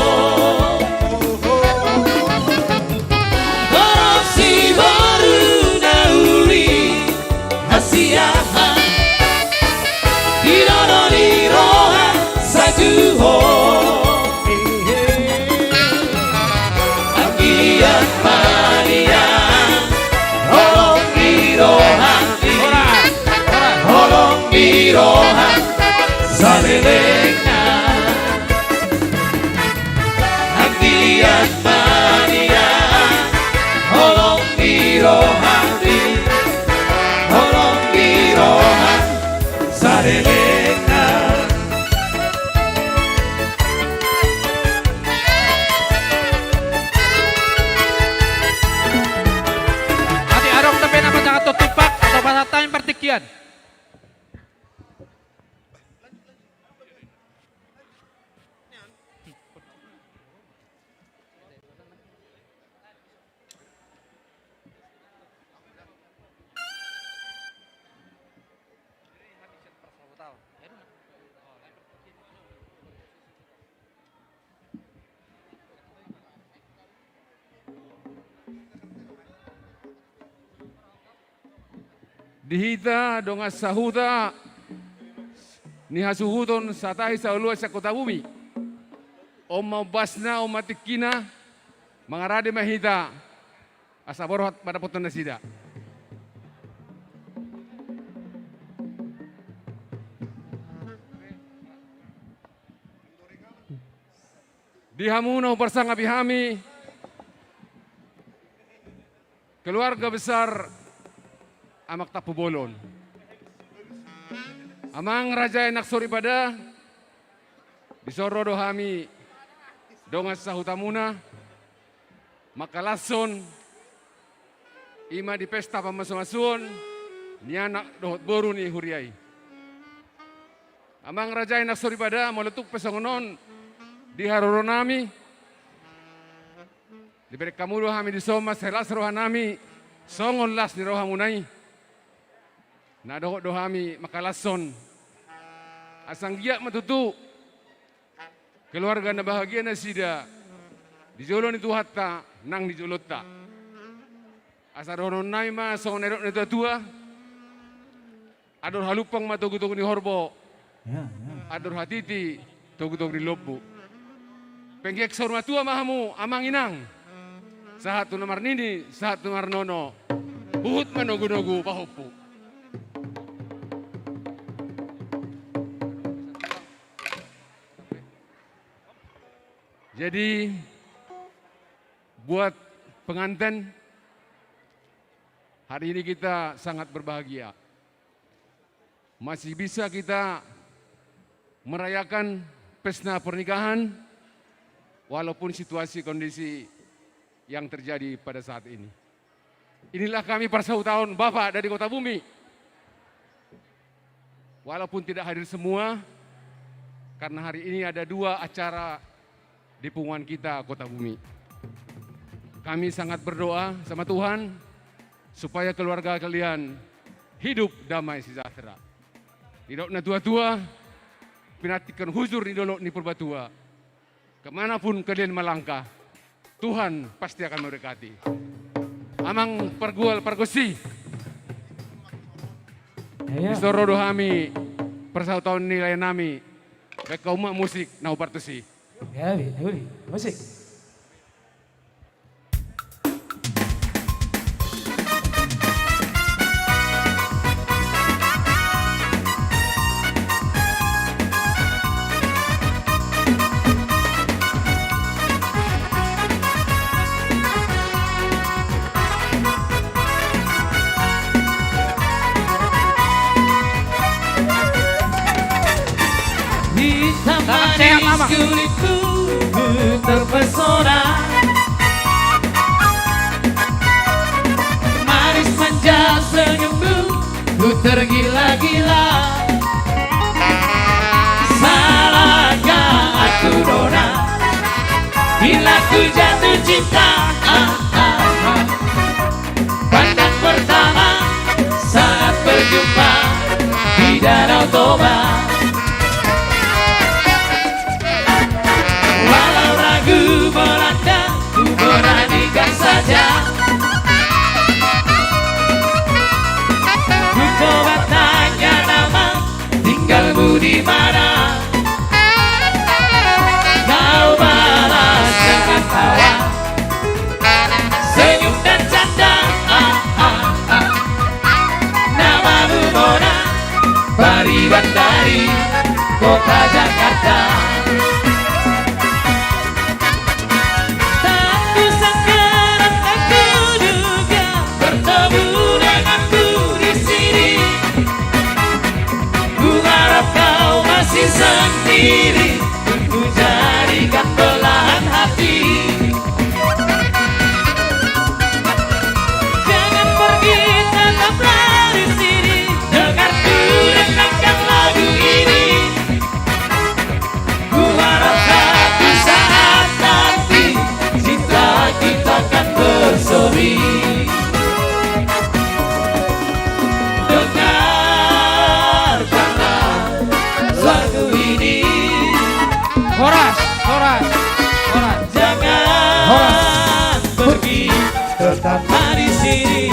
Torop siboru na uli hasian, di noda ni roha sai tu ho. Anggiat ma nian holong ni rohami, holong ni roha salelengna. Anggiat ma nian holong ni rohami, holong ni roha salelengna. Ate, adong dope na pasahathon tumpak atau pasahat hami partingkian? Di hita dongan sahuta ni hasuhuton Satahi Saoloan sian Kota Bumi. On ma ombasna, on ma tingkina, mangarade ma hita asa borhat mandapothon nasida. Di hamu na huparsangapi hami, keluarga besar Amang Tampubolon. Amang raja i nang soripada, dison ro do hami dongan sahutamuna mangkalashon, i ma di pesta pamasumasuon ni anak dohot boru ni huria i. Amang raja i nang soripada, molo tung pe songon on di haroronami, dibereng hamu do hami dison ma sai las rohanami songon las ni rohamuna i. Na dohot do hami mangkalashon, asa anggiat ma tutu keluarga na bahagia nasida di jolo ni Tuhanta nang di jolonta. Asa dohononnami ma songon na nidok ni natua-tua: Andor halumpang ma togu-togu ni horbo. Ya, ya. Andor hatiti togu-togu ni lombu. Pengge saur matua ma hamu amang inang, sahat tu na marnini, sahat tu na marnono, huhut ma nogu-nogu pahompu. Jadi, buat pengantin, hari ini kita sangat berbahagia. Masih bisa kita merayakan pesta pernikahan, walaupun situasi kondisi yang terjadi pada saat ini. Inilah kami, parsahuton Bapak dari Kota Bumi. Walaupun tidak hadir semua, karena hari ini ada dua acara di punguan kita, Kota Bumi. Kami sangat berdoa sama Tuhan supaya keluarga kalian hidup damai sejahtera. Didok natua-tua: Pinantikhon hujur ni dolok ni Purbatua. Kemanapun kalian melangkah, Tuhan pasti akan memberkati. Amang pargual pargonsi. Iya. Dison ro do hami parsahuton ni laenami. Baen hamu ma musik na hupartusi. Ya, bi, ya, bi. Musik. Hitam manis kulitmu, ku terpesona. Manis manja senyummu, ku tergila-gila. Salahkah aku, Dona, bila ku jatuh cinta? Ah, ah, ah. Pandang pertama saat berjumpa di Danau Toba. Walau ragu melanda, ku beranikan saja. Ku coba tanya nama, tinggalmu di mana? Kau balas dengan tawa, senyum dan canda. Ah, ah, ah. Namamu Mona, Pariban dari kota Jakarta. Tak kusangka dan tak kuduga bertemu denganmu di sini. Ku harap kau masih sendiri, ku jadikan belahan hati. Jangan pergi, tetaplah di sini, dengar ku denangkan lagu ini. Ku harap satu saat nanti cinta kita kan bersemi. Dengarkanlah lagu ini. Horas, horas, horas. Jangan, horas, pergi, tetaplah di sini.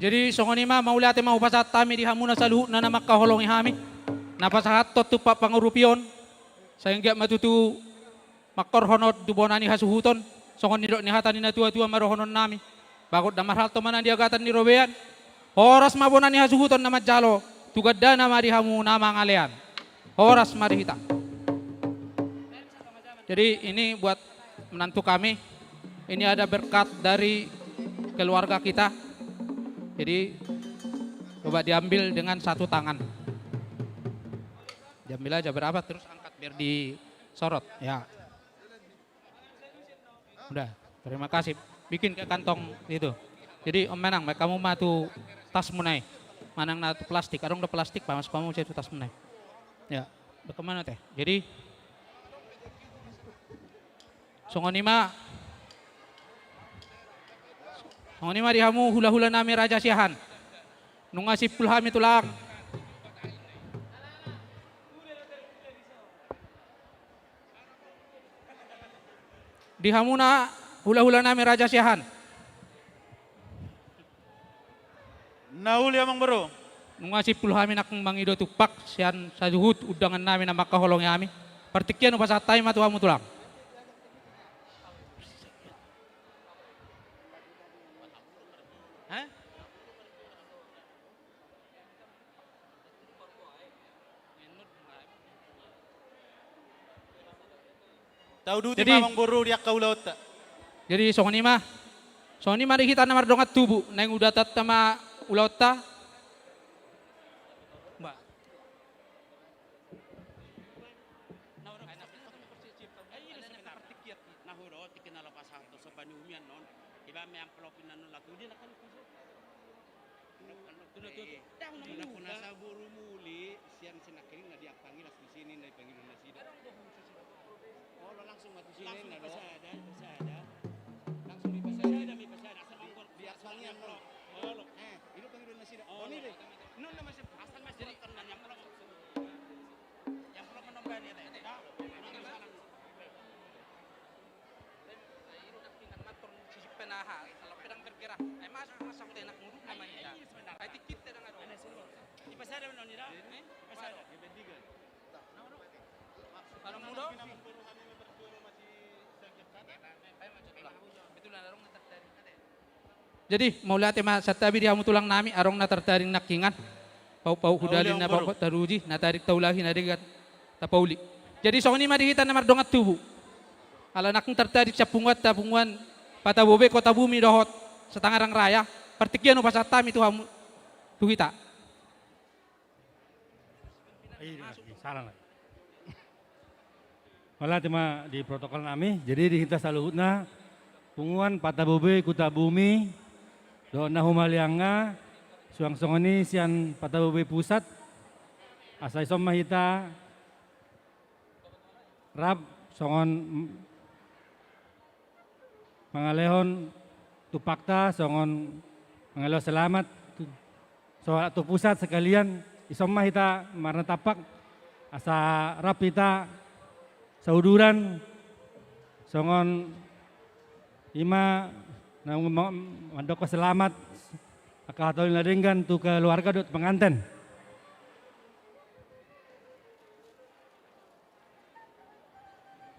Jadi songon i ma, mauliate ma hupasahat hami di hamuna saluhutna na mangkaholongi hami, na pasahathon tumpak pangurupion, sai anggiat ma tutu mangkorhon on tu bona ni hasuhuton, songon nidok ni hata ni natua-tua ma dohononnami: Bagot na marhalto ma na niagatan ni robean. Horas ma bona ni hasuhuton na manjalo, tu gandana ma di hamu na mangalean. Horas ma di hita. Jadi ini buat menantu kami. Ini ada berkat dari keluarga kita. Jadi coba diambil dengan satu tangan. Diambil aja berapa, terus angkat biar disorot. Ya. Udah, terima kasih. Bikin ke kantong itu. Jadi, Om, manang, baen hamu ma tu tasmuna i. Manang na tu plastik, adong do plastik, pamasuk hamu ma tu tasmuna i. Ya, baen hamu ma, Teh. Jadi, songon i ma. Songon i ma di hamu hulahula nami Raja Siahaan. Nunga simpul hami tulang. Di hamuna hulahula nami Raja Siahaan. Na uli amang boru. Nunga simpul hami nangkin mangido tumpak sian saluhut undangan nami na mangkaholongi hami. Partingkian hupasahat hami ma tu hamu tulang. Tauduti ma amang boru di angka ulaonta. Jadi songon i ma. Songon i ma di hita na mardongan tubu. Naeng udatonta ma ulaonta. Ba. Na hudok tingki na laho pasahat somba ni umian non. Iba me amplop i na non latu dia na kan. Nunga saboru muli sian sinangkining na diampangi las di sini na dipangido nasida. Olo langsung ma tu sini na do. Langsung dipasada. Langsung dipasada. Diampangi amplop. Olo. Eh, ido pangido nasida. Olo. Oni de. Nunga masih asal masih jadi kan amplop. Amplop manombani ya. Jadi mauliate ma santabi di hamu tulang nami, adong na tartaring nangkingan. Pauk-pauk hudalin na pauk taruji, na tarik taulahi na denggan tapauli. Jadi songon i ma di hita na mardongan tubu. Ala nangkin tartarik sian punguanta, punguan Patabobe, Kotabumi dohot Setangerang Raya. Partingkian hupasahat hami tu hamu, tu hita. Iya, salah lagi. Mauliate ma di protokol nami. Jadi di hita saluhutna, punguan Patabobe, Kotabumi, dohot na humaliang, suang songon i sian Patabobe Pusat, asa ison ma hita rap songon mangalehon tumpakta songon mangalehon selamat tu, so, tu pusat sekalian, ison ma hita marnatampak asa rap hita sauduran songon i ma na ma-, mandokkon selamat angka hataoli na denggan tu keluarga dohot penganten.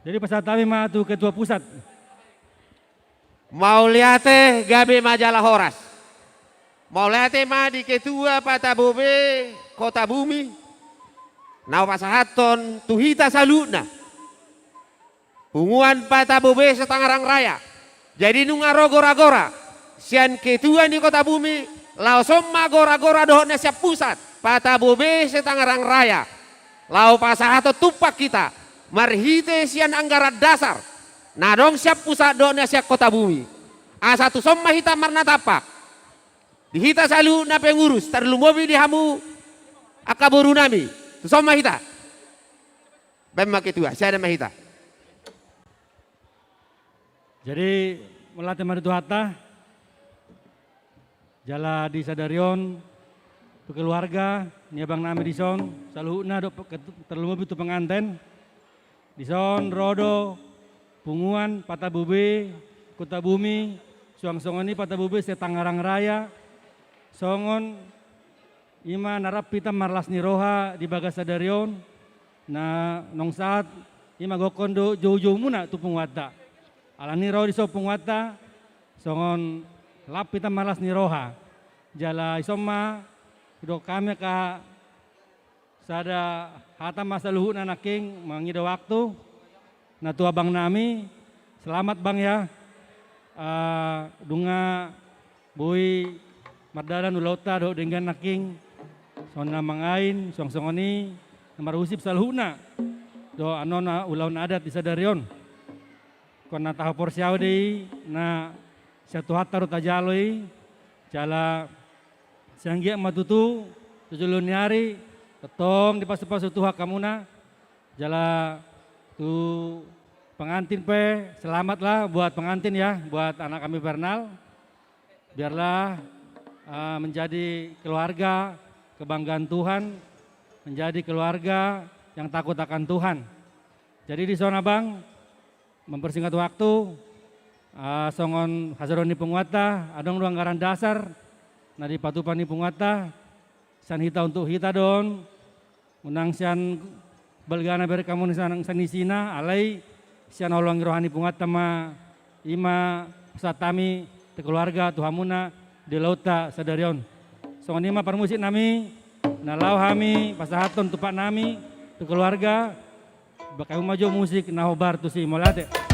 Jadi pasahat hami ma tu ketua pusat. Mauliate, gabe ma jala horas. Mauliate ma di ketua Patabobe Kotabumi na hupasahathon tu hita saluhutna. Punguan Patabobe Setangerang Raya. Jadi nunga ro gora-gora sian ketua ni Kotabumi, laos on ma gora-gora dohot na sian pusat Patabobe Setangerang Raya, laho pasahathon tumpak hita marhite sian anggaran dasar na adong sian pusat dohot na sian Kotabumi. Asa tuson ma hita marnatampak di hita saluhutna pengurus, tarlumobi di hamu angka boru nami. Tuson ma hita. Baen ma ketua, sada ma hita. Jadi mauliate ma di Tuhanta. Jala di sadari on tu keluarga ni abang nami dison saluhutna dohot pe-, tarlumobi tu penganten. Dison ro do punguan Patabobe Kotabumi, suang songon i Patabobe Setangerang Raya, songon i ma na rap hita marlas ni roha di bagasan sadari on, na naung sahat i ma gokhon do joujoumuna tu punguanta. Alani ro dison punguanta songon rap hita marlas ni roha. Jala ison ma didok hami angka sada hata ma saluhutna nangkin mangido waktu. Na tu abang nami, selamat bang ya. Ah, nunga boi mardalan ulaonta dohot denggan nangkin. Songon na mangain, suang songon i na marhusip saluhutna dohot annon na ulaon adat di sadari on. Ingkon na tahaporseaon do i na sian Tuhanta do tajalo i. Jala sai anggiat ma tutu tu joloan ni ari tongtong dipasupasu Tuhan hamuna. Jala tu pengantin pe, selamatlah buat pengantin ya, buat anak kami Bernal. Biarlah, eh, menjadi keluarga kebanggaan Tuhan, menjadi keluarga yang takut akan Tuhan. Jadi dison abang, mempersingkat waktu, eh, songon hasadon ni punguanta, adong do anggaran dasar na dipatupa ni punguanta, sian hita untuk hita do on, unang sian balgana berek hamu na sian, sian isina, alai sian holong ni roha ni punguanta ma, i ma pasahat hami tu keluarga, tu hamuna di ulaonta sadari on. Songon i ma parmusik nami, na laho hami pasahathon tumpak nami tu keluarga, bahen hamu ma jo musik na hombar tusi, mauliate.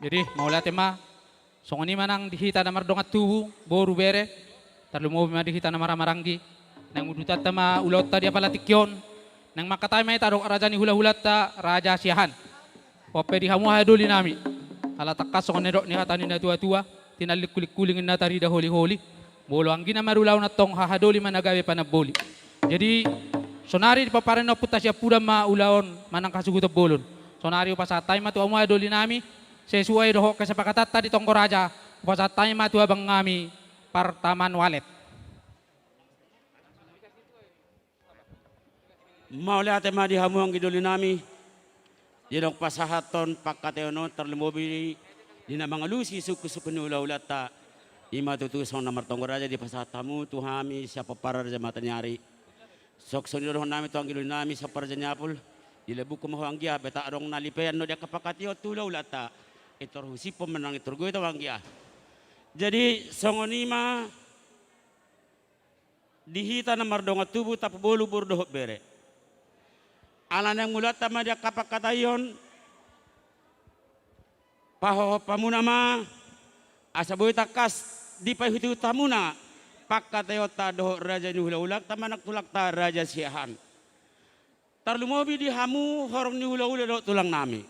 Jadi, mauliate ma, songon i ma nang di hita na mardongan tubu, boru bere, tarlumobi ma di hita na marhahamaranggi, naeng udutanta ma ulaonta di apala tingki on, naeng mangkatai ma hita dohot raja ni hulahulanta, Raja Siahaan. On pe di hamu hahadoli nami. Ala tangkas songon na nidok ni hata ni natuatua, tinallik hulinghuling ninna tarida holiholi. Molo anggi na marulaon antong hahadoli ma na gabe panamboli. Jadi, sonari di pomparan ni ompunta Siampudan ma ulaon manang hasuhuton bolon. Sonari hupasahat hami ma tu hamu hahadoli nami, sesuai dohot kesepakatanta di tonggo raja, hupasahat hami ma tu abang nami, Partaman Walet. Mauliate ma di hamu anggi doli nami. Didok pasahathon pangkataion on tarlumobi di na mangalusi sungkunsungkun ni hulahulanta. I ma tutu songon na martonggo raja dipasahat hamu tu hami sian pomparan Raja Mataniari. Songon i do dohonon nami tu anggi doli nami sian Raja Niapul. Dilebukon ma ho anggia, beta adong na lipean do di angka pangkataion tu hulahulanta. Intor husiphon manang intor goita ho anggia. Jadi songon i ma di hita na mardongan tubu, tampubolon, boru dohot bere. Ala naeng mulaanta ma di angka pangkataion, pahohop hamuna ma, asa boi tangkas dipaihutihut hamuna pangkataionta dohot raja ni hulahulanta manang tulangta Raja Siahaan. Tarlumobi di hamu horong ni hulahula dohot tulang nami.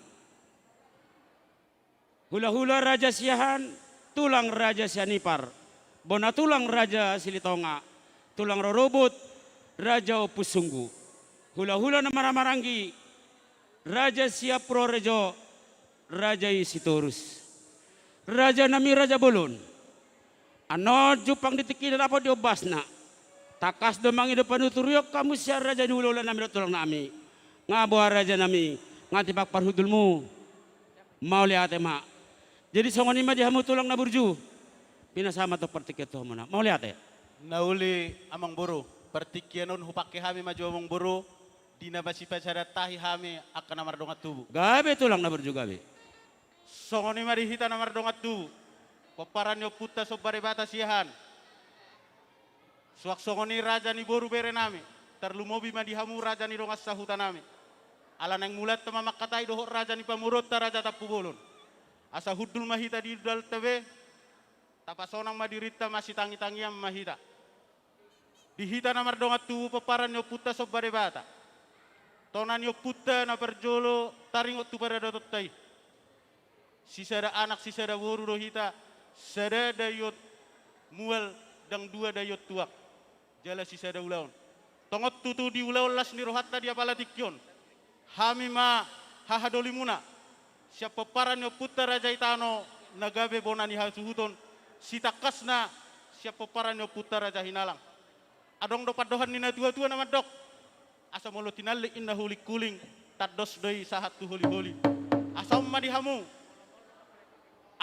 Hulahula Raja Siahaan, tulang Raja Sianipar, bona tulang Raja Silitonga, tulang rorobot Raja Ompu Sunggu. Hulahula na marhahamaranggi, Raja Sianipurrejo, Raja i Sitorus. Raja nami, raja bolon. Annon jumpang di tingki na dapot di ombasna. Tangkas do mangido panuturion hamu sian raja ni hulahula nami dohot tulang nami. Nga boha raja nami, nga tipak parhundulmu. Mauliate ma. Jadi songon i ma di hamu tulang na burju. Pinasahat ma antong partingkian tu hamuna. Mauliate. Na uli amangboru, partingkian on hupangke hami ma jo amangboru. Di na masipasada tahi hami angka na mardongan tubu. Gabe tulang na burju gabe. Songon i ma di hita na mardongan tubu. Pomparan ni ompunta Somba Debata Siahaan. Suang songon i raja ni boru bere nami. Tarlumobi ma di hamu raja ni dongan sahuta nami. Ala naeng mulaanta ma mangkatai dohot raja ni pamoruonta Raja Tampu Bolon. Asa hundul ma hita di ulaonta be. Tapasonang ma dirinta, masitangitangian ma hita. Di hita na mardongan tubu pomparan ni ompunta Somba Debata. Tona ni ompunta na parjolo taringot tu paradatonta i. Sisada anak sisada boru do hita, sada daion mual ndang dua daion tuak. Jala sisada ulaon. Tongon tutu di ulaon las ni rohanta di apala tingki on. Hami ma hahadolimuna. Sian pomparan ni ompunta Raja Itano na gabe bona ni hasuhuton. Sitangkasna sian pomparan ni ompunta Raja Hinalang. Adong do pandohan ni natuatua na mandok. Asa molo tinallik inna hulingkuling, tandos do i sahat tu holiholi. Asa on ma di hamu.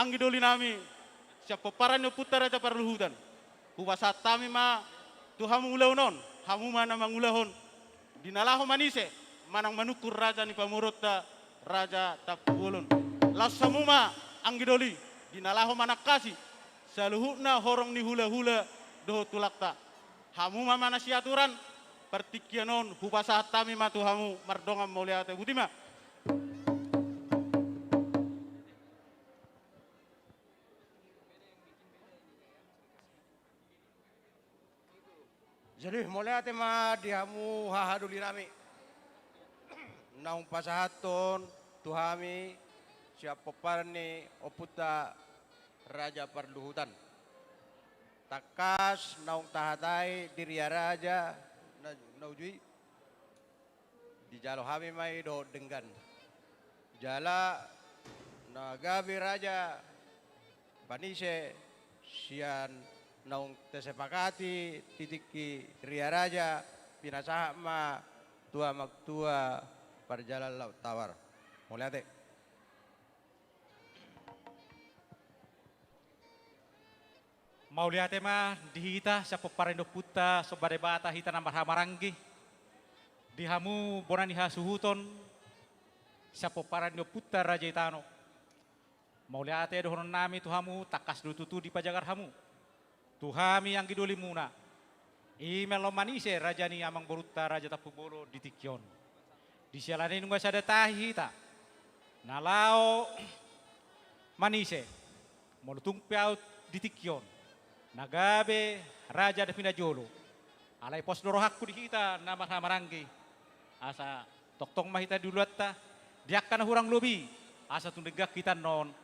Anggi doli nami, sian pomparan ni ompunta Raja Parluhutan. Hupasahat hami ma tu hamu ulaon on, hamu ma na mangulahon. Di na laho manise, manang manungkun raja ni pamoruonta, Raja Tampu Bolon. Laos hamu ma, anggi doli, di na laho manangkasi, saluhutna horong ni hulahula dohot tulangta. Hamu ma manasiaturan, partingkian on, hupasahat hami ma tu hamu, mardongan mauliate, botima. Jadi, mauliate ma di hamu hahadoli nami. Naung pasahathon tu hami sian pomparan ni ompunta Raja Parluhutan. Tangkas naung tahatai di ria raja na, na uju i. Dijalo hami ma i dohot denggan. Jala na gabe raja panise sian naung tasepakati di tingki ria raja pinasahat ma tu amang tua parjalan laut tawar. Mauliate. Mauliate ma di hita sian pomparan ni ompunta Somba Debata hita na marhahamaranggi. Di hamu bona ni hasuhuton sian pomparan ni ompunta Raja Itano. Mauliate dohonon nami tu hamu, tangkas do tutu dipajagar hamu. Tu hami anggi dolimuna. I ma laho manise raja ni amang borunta Raja Tampubolon di tingki on. Di siala ni i nunga sada tahi hita. Na laho manise. Molo tung pe ahu di tingki on. Na gabe raja na pinajolo. Alai pos do rohangku di hita na marhahamaranggi. Asa tongtong ma hita di ulaonta, di angka na hurang lobi, asa tung denggan hita annon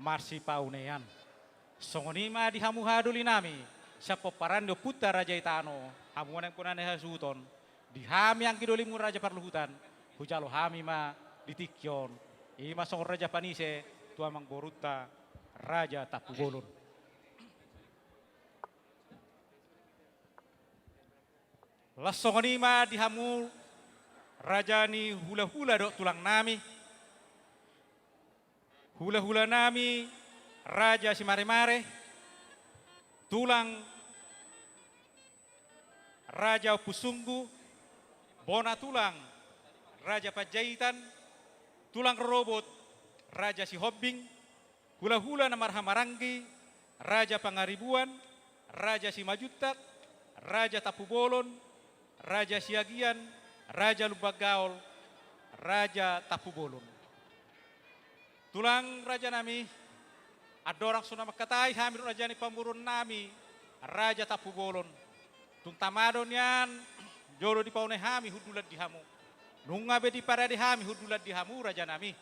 marsipaunean. Songon i ma di hamu hahadoli nami, sian pomparan ni ompunta Raja Itano, hamu ma naeng bona ni hasuhuton, di hami anggi dolimu Raja Parluhutan, hujalo hami ma di tingki on, i ma songon raja panise, tu amang borunta, Raja Tampubolon. Laos songon i ma di hamu raja ni hulahula dohot tulang nami. Hulahula nami Raja Simaremare, tulang Raja Ompu Sunggu, bona tulang Raja Panjaitan, tulang rorobot Raja Sihombing, hulahula na marhahamaranggi, Raja Pangaribuan, Raja Simanjuntak, Raja Tampubolon, Raja Siagian, Raja Lumban Gaol, Raja Tampubolon. Tulang raja nami, andorang so na mangkatai hami dohot raja ni pamoruon nami, Raja Tampubolon. Tung tama do nian, jolo dipaune hami hundulan di hamu. Nunga be diparade hami hundulan di hamu, raja nami.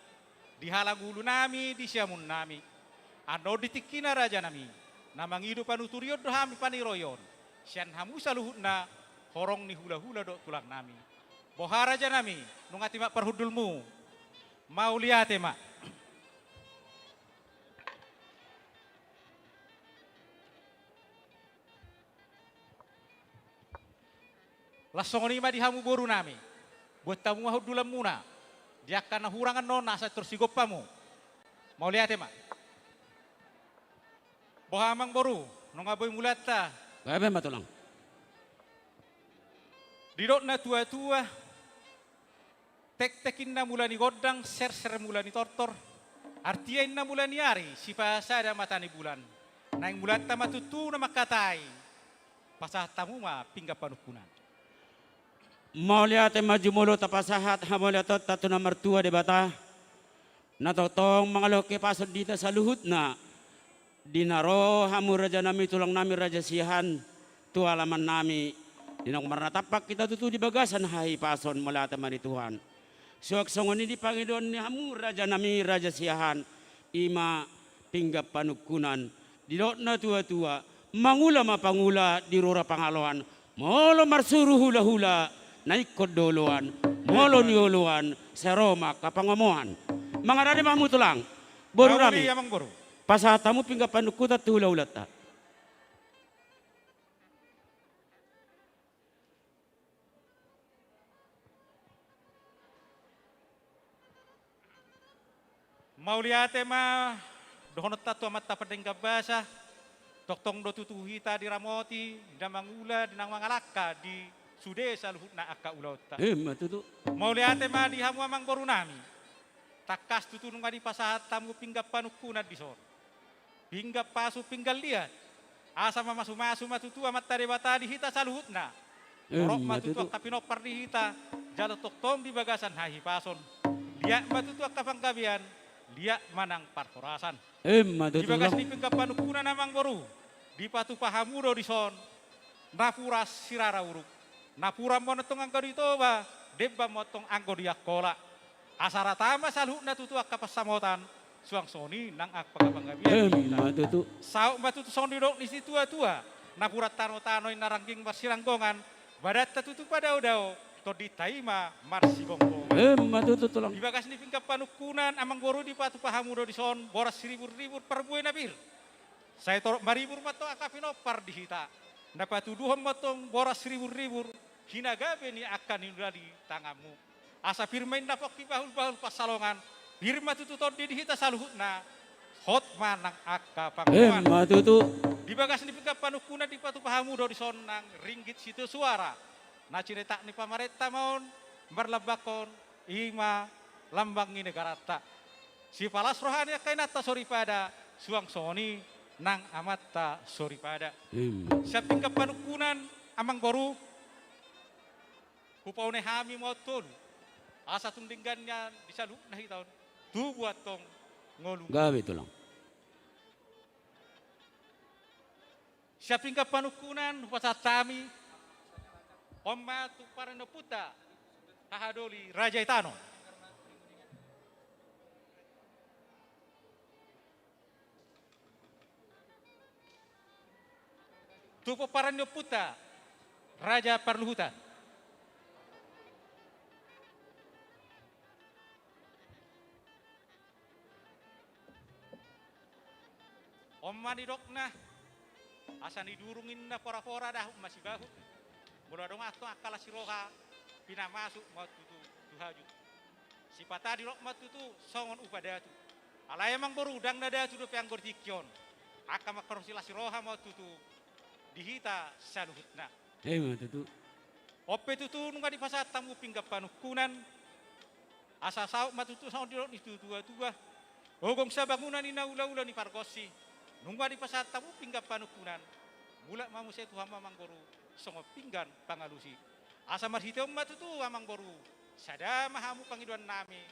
Di halangulu nami, di siamun nami. Annon di tingkina raja nami. Na mangido panuturion do hami paniroion. Sian hamu saluhutna, horong ni hulahula dohot tulang nami. Boha raja nami, nunga timak parhundulmu. Mauliate ma. Laos songon i ma di hamu boru nami. Buat hamu ma hundulanmuna. Di angka na hurang annon asa tor sigompa hamu. Mauliate ma. Boha amang boru, nunga boi mulaanta. Gabe ma tulang. Didok natuatua. Tektek inna mula ni gondang, serser mula ni tortor. Artia inna mula ni ari, sipasada mata ni bulan. Naeng mulanta ma tutu na mangkatai. Pasahat hamu ma pinggan panungkunan. Mauliate ma jumolo tapasahat hamauliateonta tu na martua Debata. Na tongtong mangalehon hahipason di hita saluhutna. Di na ro hamu rajanami tulangnami Raja Siahaan tu alamannami. Di naung marnatampak hita tutu di bagasan hahipason mauliate ma di Tuhan. Suang songon i di pangidoan ni hamu rajanami Raja Siahaan. I ma pinggan panungkunan. Didok na tuatua, mangula ma pangula di rura Pangaloan, molo marsuru hulahula na ingkon do oloan, molo nioloan sai ro ma angka pangomoan. Mangarade ma hamu tulang, boru nami. Mauli amang boru. Pasahat hamu pinggan panungkunan tu hulahulanta. Mauliate ma dohononta tu Amanta Pardenggan Basa. Tongtong do tutu hita diramoti na mangula, di na mangalangka di sude saluhutna angka ulaonta. Emma tutu. Mauliate ma di hamu amang boru nami. Tangkas tutu nunga dipasahat hamu pinggan panungkunan dison. Pinggan pasu, pinggan liat. Asa mamasumasu ma tutu Amanta Debata di hita saluhutna. Emma tutu. Torop ma tutu angka pinompar di hita, jala tongtong di bagasan hahipason. Liat ma tutu angka panggabean, liat ma nang parhorasan. Emma tutu. Di bagas ni pinggan panungkunan amang boru, dipatupa hamu do dison napuran sirara uruk. Napuran ma antong anggo di Toba, demban ma antong anggo di Angkola. Asa rata ma saluhutna tutu angka pansamotan, suang songon i nang angka panggabean. Emma tutu. Saut ma tutu songon didok ni situatua, napuran tanotano i na rangging marsinanggongan, badanta tutu padaodao, tondinta i ma marsigomgoman. Emma tutu tulang. Di bagas ni pinggan panungkunan amang boru, dipatupa hamu do dison boras siriburribur parbue na pir. Sai torop maribur ma antong angka pinompar di hita. Na patuduhon ma antong boras siriburribur, hinagabe ni angka ninula di tanganmu. Asa pir ma inna pongki bahulbahul pansalongan, pir ma tutu tondi di hita saluhutna, hot ma nang angka pangomoan. Emma tutu. Di bagas ni pinggan panungkunan dipatupa hamu do dison nang ringgit sitio suara. Na cinetak ni pamarenta ma on, marlambangkon, i ma lambang ni negaranta. Sipalas roha ni angka inanta soripada, suang songon i nang amanta soripada. Emma. Sian pinggan panungkunan amang boru, hupaune hami ma on tolu. Asa tung denggan nian di saluhutna hita on, tubu antong ngolu. Gabe tulang. Sian pinggan panungkunan hupasahat hami, on ma tu pomparan ni ompunta, haha doli Raja Itanon. Tu pomparan ni ompunta, Raja Parluhutan. On ma nidokna, asa nidurung inna porapora dahut masibahut. Molo adong antong angka las ni roha, pinamasuk ma on tutu tu hajut. Sipata didok ma on tutu songon upa datu. Alai amang boru, ndang na datu dope anggo di tingki on. Angka mangkorhon silas ni roha ma on tutu di hita saluhutna. Emma tutu. On pe tutu nunga dipasahat hamu pinggan panungkunan. Asa saut ma tutu songon didok ni situatua. Ogong sabangunan i na ulaula ni pargonsi. Nunga dipasahat hamu pinggan panungkunan. Mulak ma muse tu hamu amang boru songon pinggan pangalusi. Asa marhite on ma tutu amang boru, sada ma hamu pangidoan nami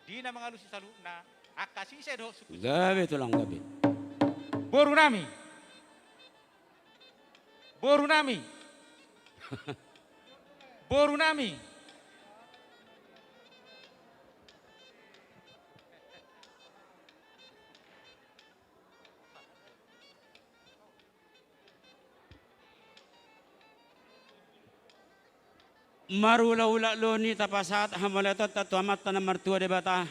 di na mangalusi saluhutna, angka sise dohot suku. Gabe tulang, gabe. Boru nami. Boru nami. Boru nami. Marulaula do ni tapasahat hamauliateonta tu Amanta na martua Debata,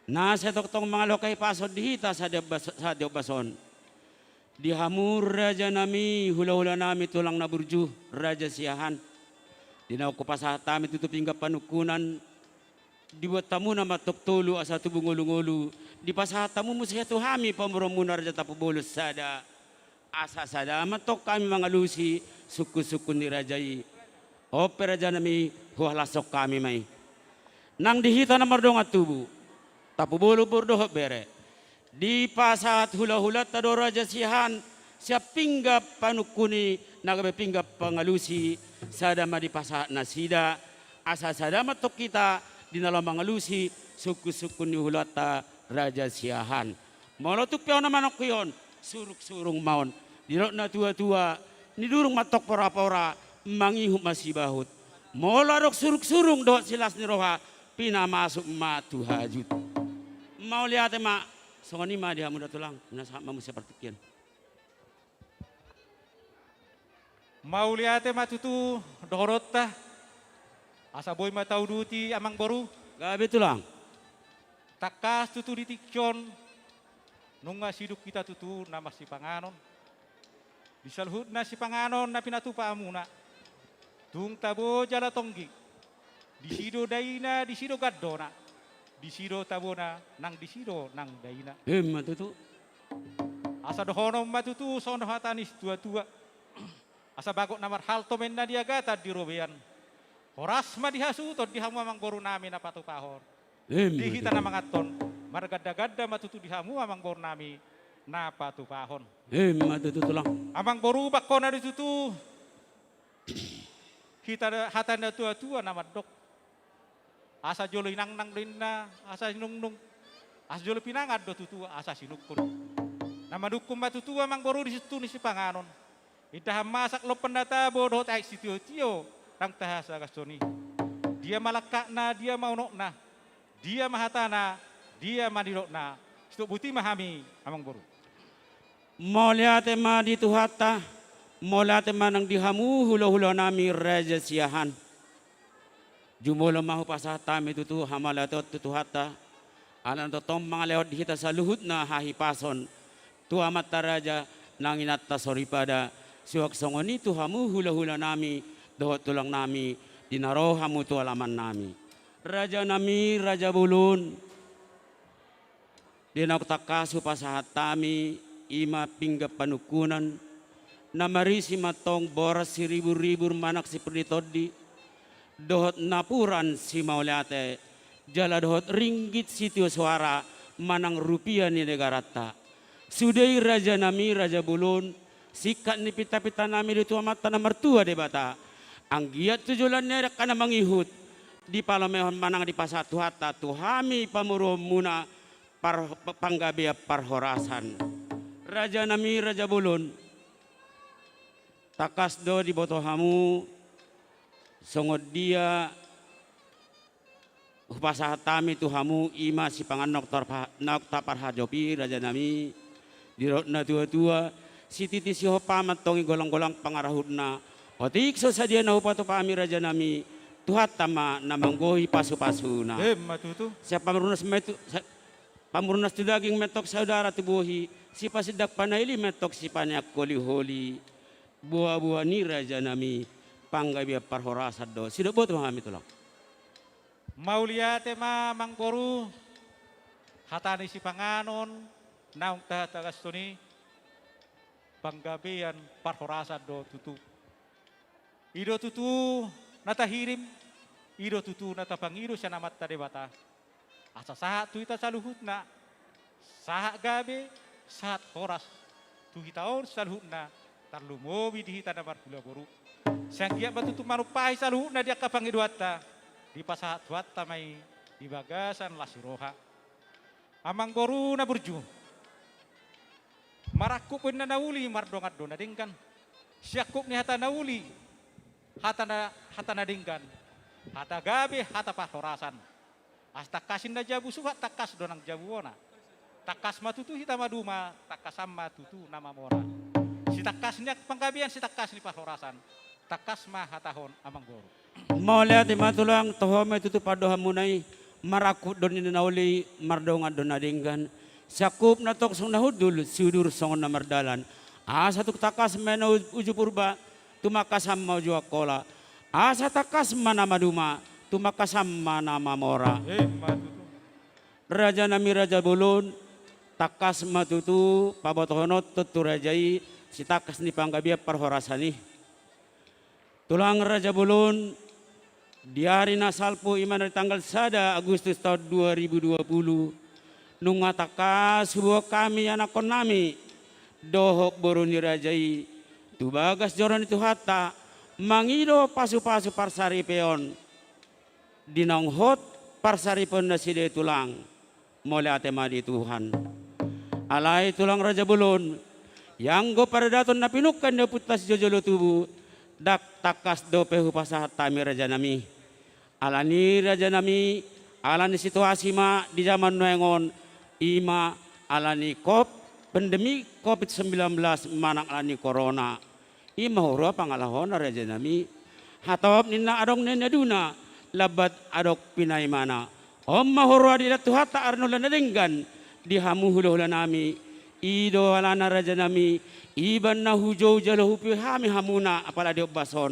na sai tongtong mangalehon hahipason di hita sadia bas-, sadia bason. Di hamu rajanami, hulahulanami, tulang na burju, Raja Siahaan. Di naung hupasahat hami tutu pinggan panungkunan, dibuat hamu nama tong tolu asa tubu ngolungolu, dipasahat hamu muse tu hami pamoruonmuna Raja Tampubolon sada. Asa sada ma tong hami mangalusi sungkunsungkun ni raja i. On pe rajanami, huhalashon hami ma i. Nang di hita na mardongan tubu, tampubolon, boru dohot bere, dipasahat hulahulanta do Raja Siahaan sian pinggan panungkun i na gabe pinggan pangalusi, sada ma dipasahat nasida, asa sada ma antong hita di na laho mangalusi sungkunsungkun ni hulahulanta Raja Siahaan. Molo tung pe on na manongkihon, surungsurung ma on. Didok natuatua, nidurung ma antong porapora, mangihut ma sibahut. Molo adong surungsurung dohot silas ni roha, pinamasuk ma tu hajut. Mauliate ma. Songon i ma di hamu da tulang, na sahat ma muse partingkian. Mauliate ma tutu dohononta. Asa boi ma tauduti, amangboru. Gabe tulang. Tangkas tutu di tingki on nunga sidung hita tutu na marsipanganon. Di saluhutna sipanganon na pinatupa hamuna, tung tabo jala tonggi. Disi do daina, disi do gandona, disi do tabona, nang disi do nang daina. Emma tutu. Asa dohonon ma tutu songon hata ni situatua. Asa bagot na marhalto ma inna di agatan di robean. Horas ma di hasuhuton di hamu amangboru nami na patupahon. Emma tutu. Di hita na manganhon, margandaganda ma tutu di hamu amangboru nami na patupahon. Emma tutu tulang. Amangboru, bangkona do tutu hita, hata ni natuatua na mandok. Asa jolo inangnang do inna, asa sinungnung. Asa jolo pinangan do tutu, asa sinungkun. Na manungkun ma tutu amangboru di situtu ni sipanganon. Indahan masak lompan na tabo dohot aek sitiotio, naung tahasagashi on i. Dia ma langkatna, dia ma unokna, dia ma hatana, dia ma nidokna. Sitok boti ma hami, amangboru. Mauliate ma di Tuhanta, mauliate ma nang di hamu hulahula nami Raja Siahaan. Jumolo ma hupasahat hami tutu hamauliateon tu Tuhanta, ala na tongtong mangalehon di hita saluhutna hahipason, tu amanta raja nang inanta soripada, suang songon i tu hamu hulahula nami dohot tulang nami, di na ro hamu tu alaman nami. Raja nami, raja bolon, di naung tangkas hupasahat hami, i ma pinggan panungkunan, na marisi ma antong boras siriburribur manang sipir ni tondi, dohot napuran simauliate, jala dohot ringgit sitio soara manang rupia ni negaranta. Sude i raja nami, raja bolon, singkat ni pintapinta nami do tu Amanta na martua Debata. Anggiat tu joloan ni ari angka na mangihut, dipalehon manang dipasahat Tuhanta tu hami pamoruonmuna, par-, panggabean parhorasan. Raja nami, raja bolon, tangkas do diboto hamu songon dia hupasahat hami tu hamu, i ma sipanganon naung tarpa-, naung taparhajopi, raja nami. Didok natuatua, sititi sihompa ma antong i, golanggolang pangarahutna. Otik so sadia na hupatupa hami, raja nami, Tuhanta ma na manggohi pasupasuna. Emma tutu. Sian pamurnas ma i tu, sa-, pamurnas tu daging ma antong saudara tu bohi, sipasindak panaili ma antong sipaneang holiholi. Boaboa ni raja nami, panggabean parhorasan do. Sidok boto ma hami tulang. Mauliate ma amangboru, hata ni sipanganon naung tahatagashon i, panggabean parhorasan do tutu. I do tutu na tahirim, i do tutu na tapangido sian Amanta Debata. Asa sahat tu hita saluhutna, sahat gabe, sahat horas tu hita on saluhutna, tarlumobi di hita na marhula boru. Sai anggiat ma tutu manumpahi saluhutna di angka pangidoanta, dipasahat Tuhanta ma i di bagasan las ni roha. Amangboru na burju, marangkup do inna na uli, mardongan do na denggan. Siangkup ni hata na uli, hata na, hata na denggan, hata gabe, hata parhorasan. Asa tangkas inna jabu suhat, tangkas do nang jabu bona. Tangkas ma tutu hita maduma, tangkasan ma tutu na mamora. Sitangkas ni panggabean, sitangkas ni parhorasan. Tangkas ma hatahon, amangboru. Mauliate ma tulang, toho ma i tutu pandohanmuna i. Marangkup do ninna na uli, mardongan do na denggan. Siangkup na tong songon na hundul, siudur songon na mardalan. Asa tung tangkas ma i na u-, uju Purba, tumangkasan ma uju Angkola. Asa tangkas ma na maduma, tumangkasan ma na mamora. Emma tutu. Raja nami, raja bolon, tangkas ma tutu pabotohononta tu raja i sitangkas ni panggabean parhorasan i. Tulang raja bolon, Di ari na salpu, i ma na di tanggal sada Agustus taon dua ribu dua puluh, nunga tangkas huboan hami anakkonnami dohot boru ni raja i tu bagas joro ni Tuhanta, mangido pasupasu parsaripeon di naung hot parsaripeon nasida i, tulang. Mauliate ma di Tuhan. Alai, tulang, raja bolon, ianggo paradaton na pinungka ni ompunta sijolojolo tubu, ndang tangkas dope hupasahat hami, rajanami. Alani, rajanami, alani situasi ma di jaman nuaeng on, i ma alani kop-, pandemi covid sembilan belas manang alani corona. I ma huroa pangalahona, rajanami. Hatop ninna adong na niaduna, lambat adong pinaimana. On ma huroa diida Tuhanta ari na ula na denggan di hamu hulahulanami. I do alana, rajanami, iba na hujou jala hupuji hami hamuna apala di ombas on,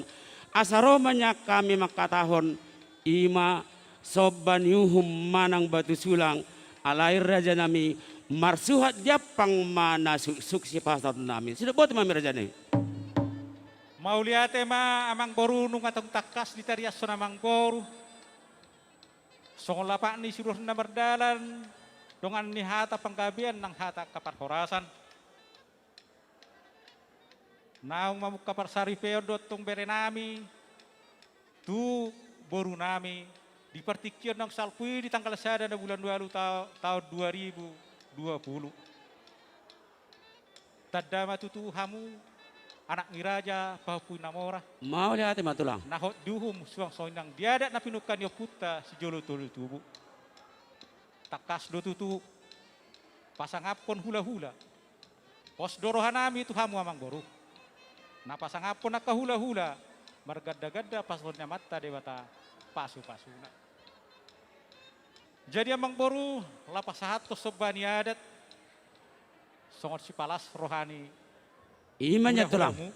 asa ro ma nian hami mangkatahon, i ma somba ni uhum manang batu sulang. Alai, rajanami, marsuhat di ampang ma na suksuk sipasahatonnami. Sidok botima hami, rajanami. Mauliate ma, amangboru, nunga tung tangkas ditariashon amangboru. Songon lapak ni suruh na mardalan, dongan ni hata panggabean nang hata angka parhorasan. Naung mamungka parsaripeon do antong berenami tu borunami di partingkian naung salpu i di tanggal sada na bulan ualu ta-, taon dua ribu dua puluh. Tanda ma tutu hamu anak ni raja, pahompu na mora. Mauliate ma, tulang. Na hot di uhum suang songon i nang di adat na pinungka ni ompunta sijolojolo tubu. Tangkas do tutu pasangaphon hulahula. Pos do rohanami tu hamu, amangboru. Na pasangaphon angka hulahula, margandaganda pasahaton ni Amanta Debata pasupasuna. Jadi, amangboru, laho pasahathon somba ni adat songon sipalas roha ni i ma nian, tulang. Hulahulamu.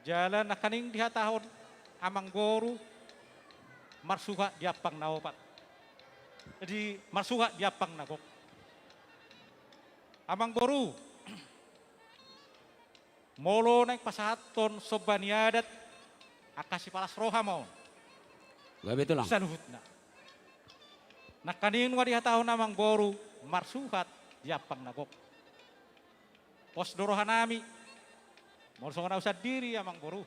Jala nangkaning dihatahon amangboru, marsuhat di ampang na opat. Di, marsuhat di ampang na gok. Amangboru, molo naeng pasahathon somba ni adat, angka sipalas roha ma on. Gabe, tulang. Saluhutna. Nangkaning nunga dihatahon amangboru, marsuhat di ampang na gok. Pos do rohanami. Molo songon au sandiri, amangboru,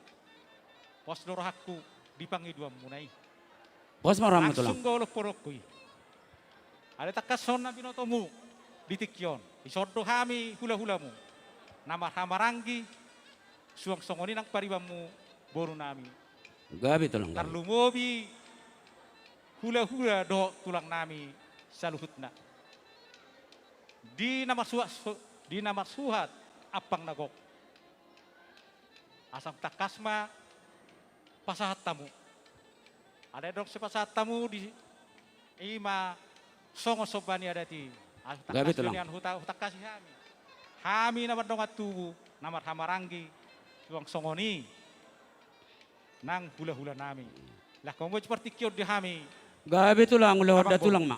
pos do rohangku di pangidoanmuna i. Pos ma roham, tulang. Langsung do olop porokku i. Alai tangkas songon na binotomu di tingki on, dison do hami hulahulamu na marhahamaranggi, suang songon i nang paribanmu, borunami. Gabe, tulang, gabe. Tarlumobi hulahula dohot tulangnami saluhutna. Di na marsuhat, di na marsuhat ampang na gok. Asa tangkas ma pasahat hamu. Alai adong sipasahat hamu di, i ma songon somba ni adat i. Asa tangkas, gabe, tulang, nian huta-, hutangkasi hami. Hami na mardongan tubu, na marhahamaranggi, suang songon i nang hulahulanami. Laho hamu ma di partingkian on di hami. Gabe, tulang, ulaon da, amangboru, tulang, ma.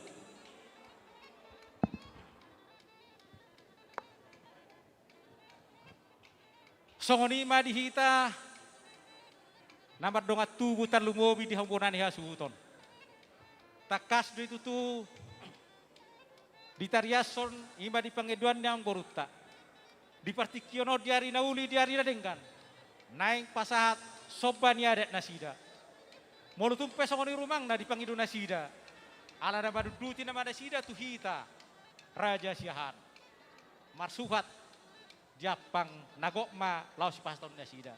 Songon i ma di hita na mardongan tubu, tarlumobi di hamu bona ni hasuhuton. Tangkas do i tutu ditariashon, i ma di pangidoan ni amangborunta, di partingkian on, di ari na uli, di ari na denggan, naeng pasahat somba ni adat nasida. Molo tung pe songon i rumangna dipangido nasida, ala na mandunduti nama nasida tu hita Raja Siahaan. Marsuhat di ampang na gok ma laho sipasahaton nasida.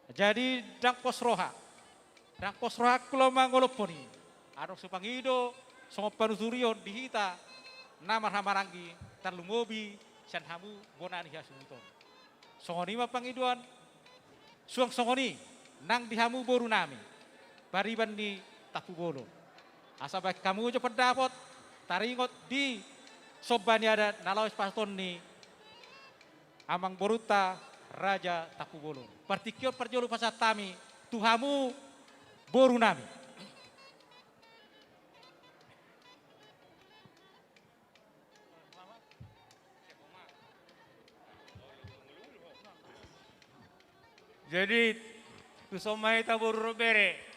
Jadi, ndang pos roha, ndang pos rohangku laho mangolophon i. Adong sipangido songon panuturion di hita na marhahamaranggi, tarlumobi sian hamu bona ni hasuhuton. Songon i ma pangidoan, suang songon i nang di hamu borunami, pariban ni Tampubolon. Asa baen hamu jo pandapot taringot di somba ni adat na laho sipasahaton ni amangborunta Raja Tampubolon. Partingkian parjolo pasahat hami tu hamu borunami. Jadi, Tuson ma hita boru dohot bere.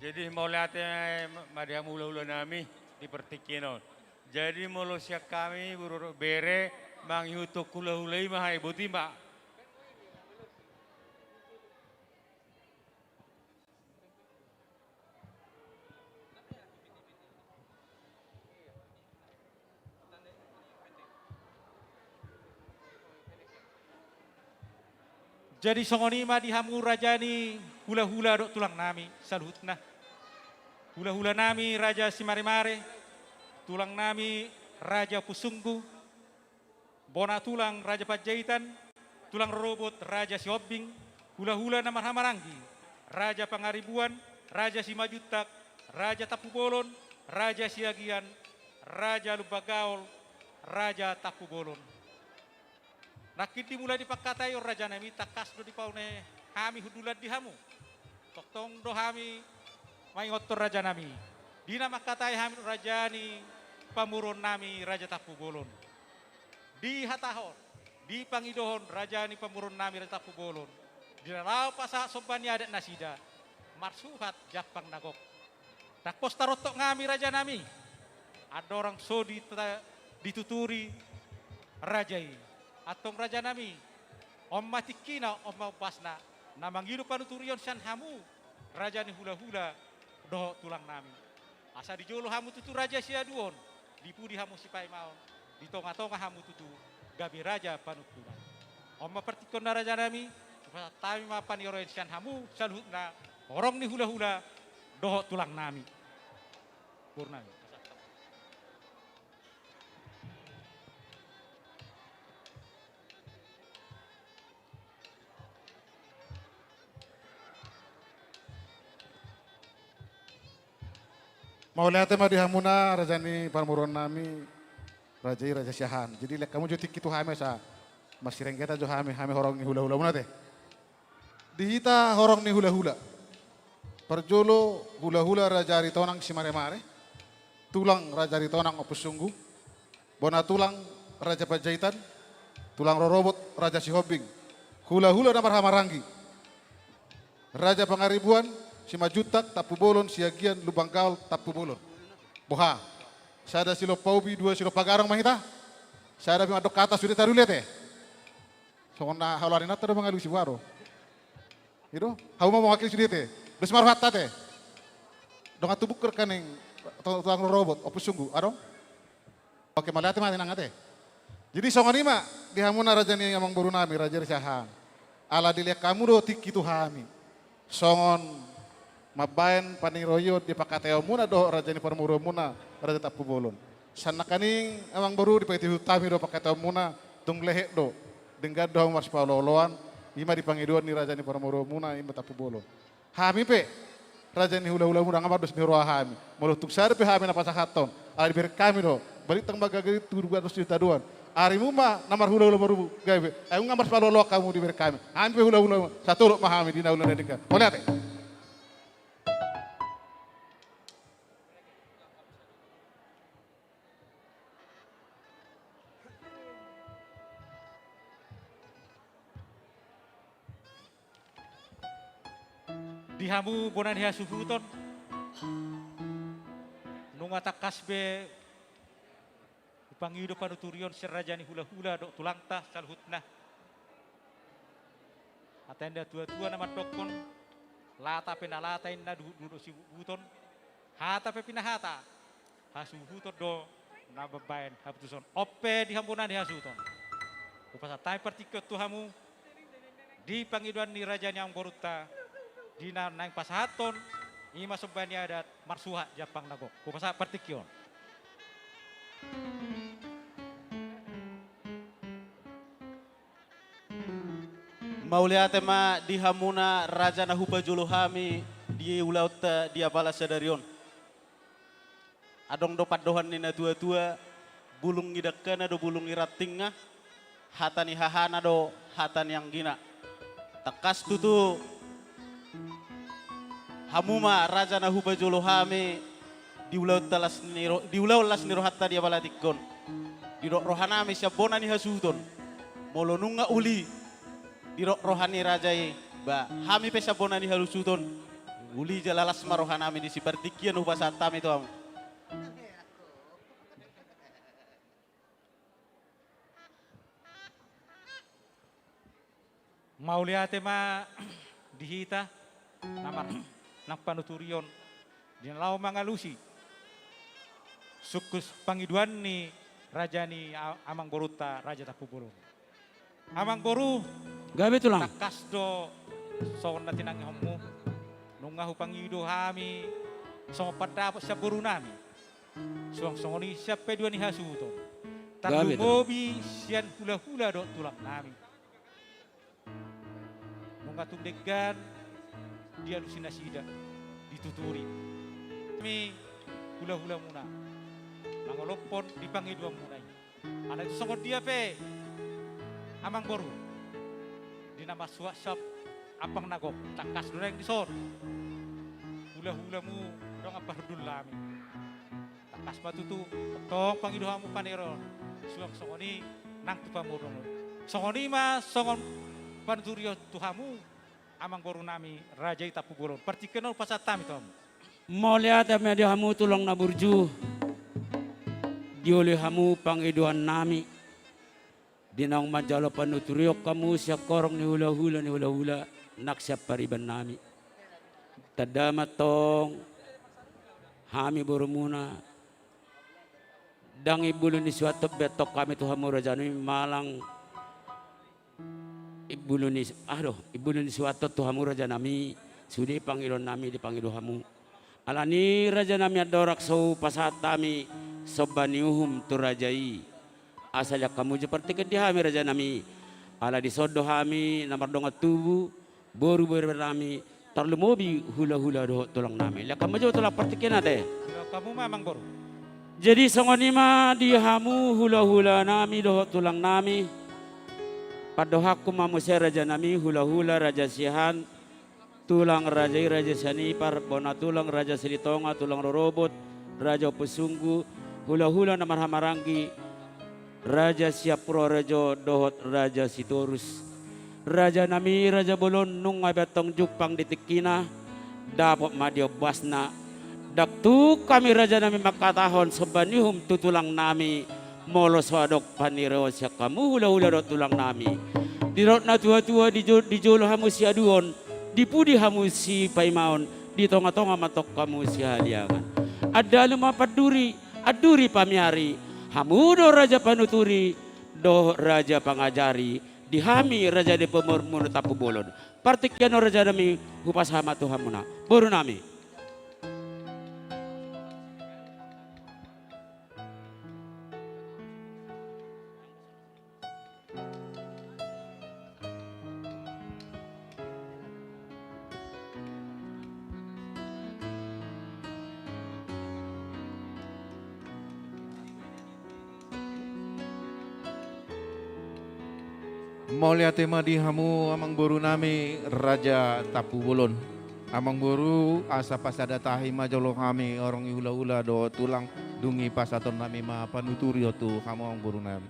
Jadi mauliate ma di hamu hulahula nami di partingkian on. Jadi molo sian hami boru dohot bere mangihuthon hulahula i ma hami, boti ma. Jadi songon i ma di hamu raja ni hulahula dohot tulang nami saluhutna. Hulahula nami Raja Simaremare, tulang nami Raja Pusunggu, bona tulang Raja Panjaitan, tulang rorobot Raja Sihombing, hulahula na marhahamaranggi, Raja Pangaribuan, Raja Simanjuntak, Raja Tampubolon, Raja Siagian, Raja Lumbangaol, Raja Tampubolon. Nangkin dimulai di pangkataion raja nami, tangkas do dipaune hami hundulan di hamu. Tongtong do hami maingothon raja nami. Di na mangkatai hami raja ni pamoruon nami Raja Tampubolon. Dihatahon, dipangidohon raja ni pamoruon nami Raja Tampubolon. Di na laho pasahat somba ni adat nasida. Marsuhat jampang na gok. Ndang pos tarontok hami raja nami. Andorang so dita-, dituturi raja i. Antong raja nami. On ma tingkina, on ma ombasna. Na mangido panuturion sian hamu. Raja ni hulahula dohot tulang nami. Asa di jolo hamu tutu raja siaduon, di pudi hamu sipaimaon, di tongatonga hamu tutu gabe raja panungkunan. On ma partingkionna raja nami, hupasahat hami ma paniroion sian hamu saluhutna horong ni hulahula dohot tulang nami. Boru nami. Mauliate ma di hamuna raja ni pamoruon nami, raja i Raja Siahaan. Jadi lean hamu jo tingki tu hami asa masirenggeta jo hami, hami horong ni hulahulamuna te. Di hita horong ni hulahula. Parjolo hulahula Raja Aritonang Simaremare, tulang Raja Aritonang Ompusunggu, bona tulang Raja Panjaitan, tulang rorobot Raja Sihombing, hulahula na marhahamaranggi, Raja Pangaribuan, Simanjuntak, Tampubolon, Siagian, Lumbangaol, Tampubolon. Boha. Sada silompa ubi, dua silompa garong ma hita. Sada pe mandok hata sude tarulia te. Songon na haloan ni nanta do mangalusi boha do. I do, hamu ma mewakili sude te. Dos ma rohanta te. Dongan tubu rekening tulang rorobot, Ompusunggu, adong? Oke, mauliate ma inang ate. Jadi songon i ma di hamuna raja ni amangboru nami, Raja Siahaan. Ala dilean hamu do tingki tu hami. Songon mambaen paniroion di pangkataionmuna dohot raja ni pamoruonmuna, Raja Tampubolon. Sian nangkaning amangboru dipaihutihut hami do pangkataionmuna, tung lehet do. Denggan do hamu marsipaolooloan, i ma di pangidoan ni raja ni pamoruonmuna, i ma Tampubolon. Hami pe, raja ni hulahulamuna, nga mardos ni roha hami. Molo tung sada pe hami na pasahathon, ala dibereng hami do. Balintang ma gagarin tu gados ni tadoan. Arimu ma na marhulahula marubuk gabe. Ai nunga marsipaolooloan hamu dibereng hami. Hami pe hulahula, satolop ma hami di na ula na denggan. Mauliate. Di hamu bona ni hasuhuton, nunga tangkas be hupangido panuturion sian raja ni hulahula dohot tulangta saluhutna. Hata ni natuatua na mandokkon, lata pe na lata inna, duhutduhut do sibutbuton, hata pe pinahata, hasuhuton do na mambaen haputuson. On pe di hamu bona ni hasuhuton, hupasahat hami partingkion tu hamu, di pangidoan ni raja ni amangborunta, di na naeng pasahathon, i ma somba ni adat, marsuhat jampang na gok. Hupasahat partingkion. Mauliate ma di hamuna raja na hupajolo hami di ulaonta di apala sadari on. Adong do pandohan ni natuatua, bulung ni dangkana do bulung ni rantingna, hata ni hahana do hata ni anggina. Tangkas tutu hamu ma raja na hupajolo hami di ulaonta las ni ro-, di ulaon las ni rohanta di apala tingki on. didok rohanami sian bona ni hasuhuton. Molo nunga uli didok roha ni raja i, ba hami pe sian bona ni hasuhuton, uli jala las ma rohanami disi. Partingkian hupasahat hami tu hamu. Mauliate ma di hita na mar-, nang panuturion di na laho mangalusi sungkun pangidoan ni raja ni a-, amangborunta Raja Tampubolon. Amangboru, gabe tulang, tangkas do songon na tinangihonmu. Nunga hupangido hami songon pandapot sian borunami, suang songon i sian paidua ni hasuhuton, gabe tulang, tarlumobi sian hulahula dohot tulangnami. Nunga tung denggan dialusi nasida, dituturi hami hulahulamuna mangolophon di pangidoanmuna i. Alai tung songon dia pe, amangboru, di na marsuak sian ampang na gok, tangkas do naeng dison hulahulamu dongan parhundulnami. Tangkas ma tutu tong pangido hamu paneron, suang songon i nang tu pamoruon. Songon i ma songon panuturion tu hamu, amangborunami Raja i Tampubolon. Partingkian on hupasahat hami tu hamu. Mauliate ma di hamu tulang na burju, dioloi hamu pangidoannami. Di naung manjalo panuturion hamu sian horong ni hulahula ni hulahula nang sian paribannami. Tanda ma tong hami borumuna, ndang imbulu ni suanton be antong hami tu hamu rajanami, manang imbulu ni, ah do, imbulu ni suanton tu hamu rajanami, sude pangidoannami dipangido hamu. Alani rajanami andorang so hupasahat hami somba ni uhum tu raja i, asa lean hamu jo partingkian di hami rajanami. Ala dison do hami na mardongan tubu, boru, borunami, tarlumobi hulahula dohot tulangnami. Lean hamu jo tulang partingkian ate. Lean hamu ma amangboru. Jadi songon i ma di hamu hulahulanami dohot tulangnami. Pandohanku ma muse rajanami, hulahula Raja Siahaan, tulang raja i Raja Sianipar, bona tulang Raja Silitonga, tulang rorobot Raja Ompusunggu, hulahula na marhahamaranggi Raja Siapurrejo dohot Raja Sitorus. Rajanami Raja Bolon, nunga be antong jumpang di tingkina, dapot ma di ombasna. Ndang tung hami rajanami mangkatahon somba ni uhum tu tulangnami, molo so adong panireon sian hamu hulahula dohot tulangnami. Didok na tuatua, di jo-, di jolo hamu siaduon, di pudi hamu sipaimaon, di tongatonga ma antong hamu sihaliangan. Andalu ma panduri, anduri pamiari, hamu do raja panuturi dohot raja pangajari di hami raja ni pamoruonmuna Tampubolon. Partingkian on rajanami, hupasahat ma tu hamuna, borunami. Mauliate ma di hamu amangborunami Raja Tampubolon. Amangboru, asa pasada tahi ma jolo hami horong ni hulahula dohot tulang, dung i pasahatonnami ma panuturion tu hamu amangborunami.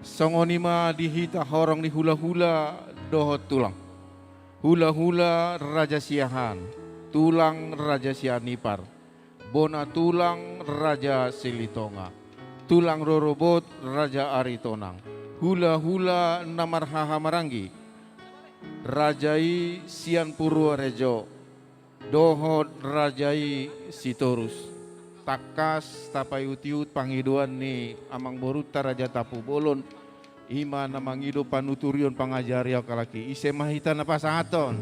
Songon i ma di hita horong ni hulahula dohot tulang. Hulahula Raja Siahaan, tulang Raja Sianipar, bona tulang Raja Silitonga, tulang rorobot Raja Aritonang, hulahula na marhahamaranggi Raja i Sian Purworejo dohot Raja i Sitorus. Tangkas tapaihutihut pangidoan ni amangborunta Raja Tampubolon, i ma na mangido panuturion pangajarion, halak i. Ise ma hita na pasahathon?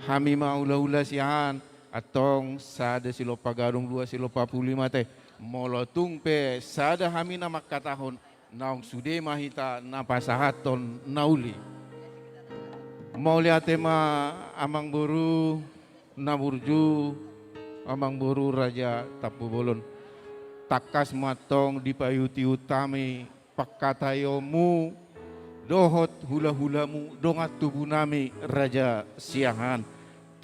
Hami ma hulahula Siahaan, antong sada silompa gadong, dua silompa puli ma ate. Molo tung pe sada hami na mangkatahon, naung sude ma hita na pasahathon na uli. Mauliate ma amangboru na burju, amangboru Raja Tampubolon. Tangkas ma antong dipaihutihut hami pangkataionmu dohot hulahulamu, dongan tubunami Raja Siahaan.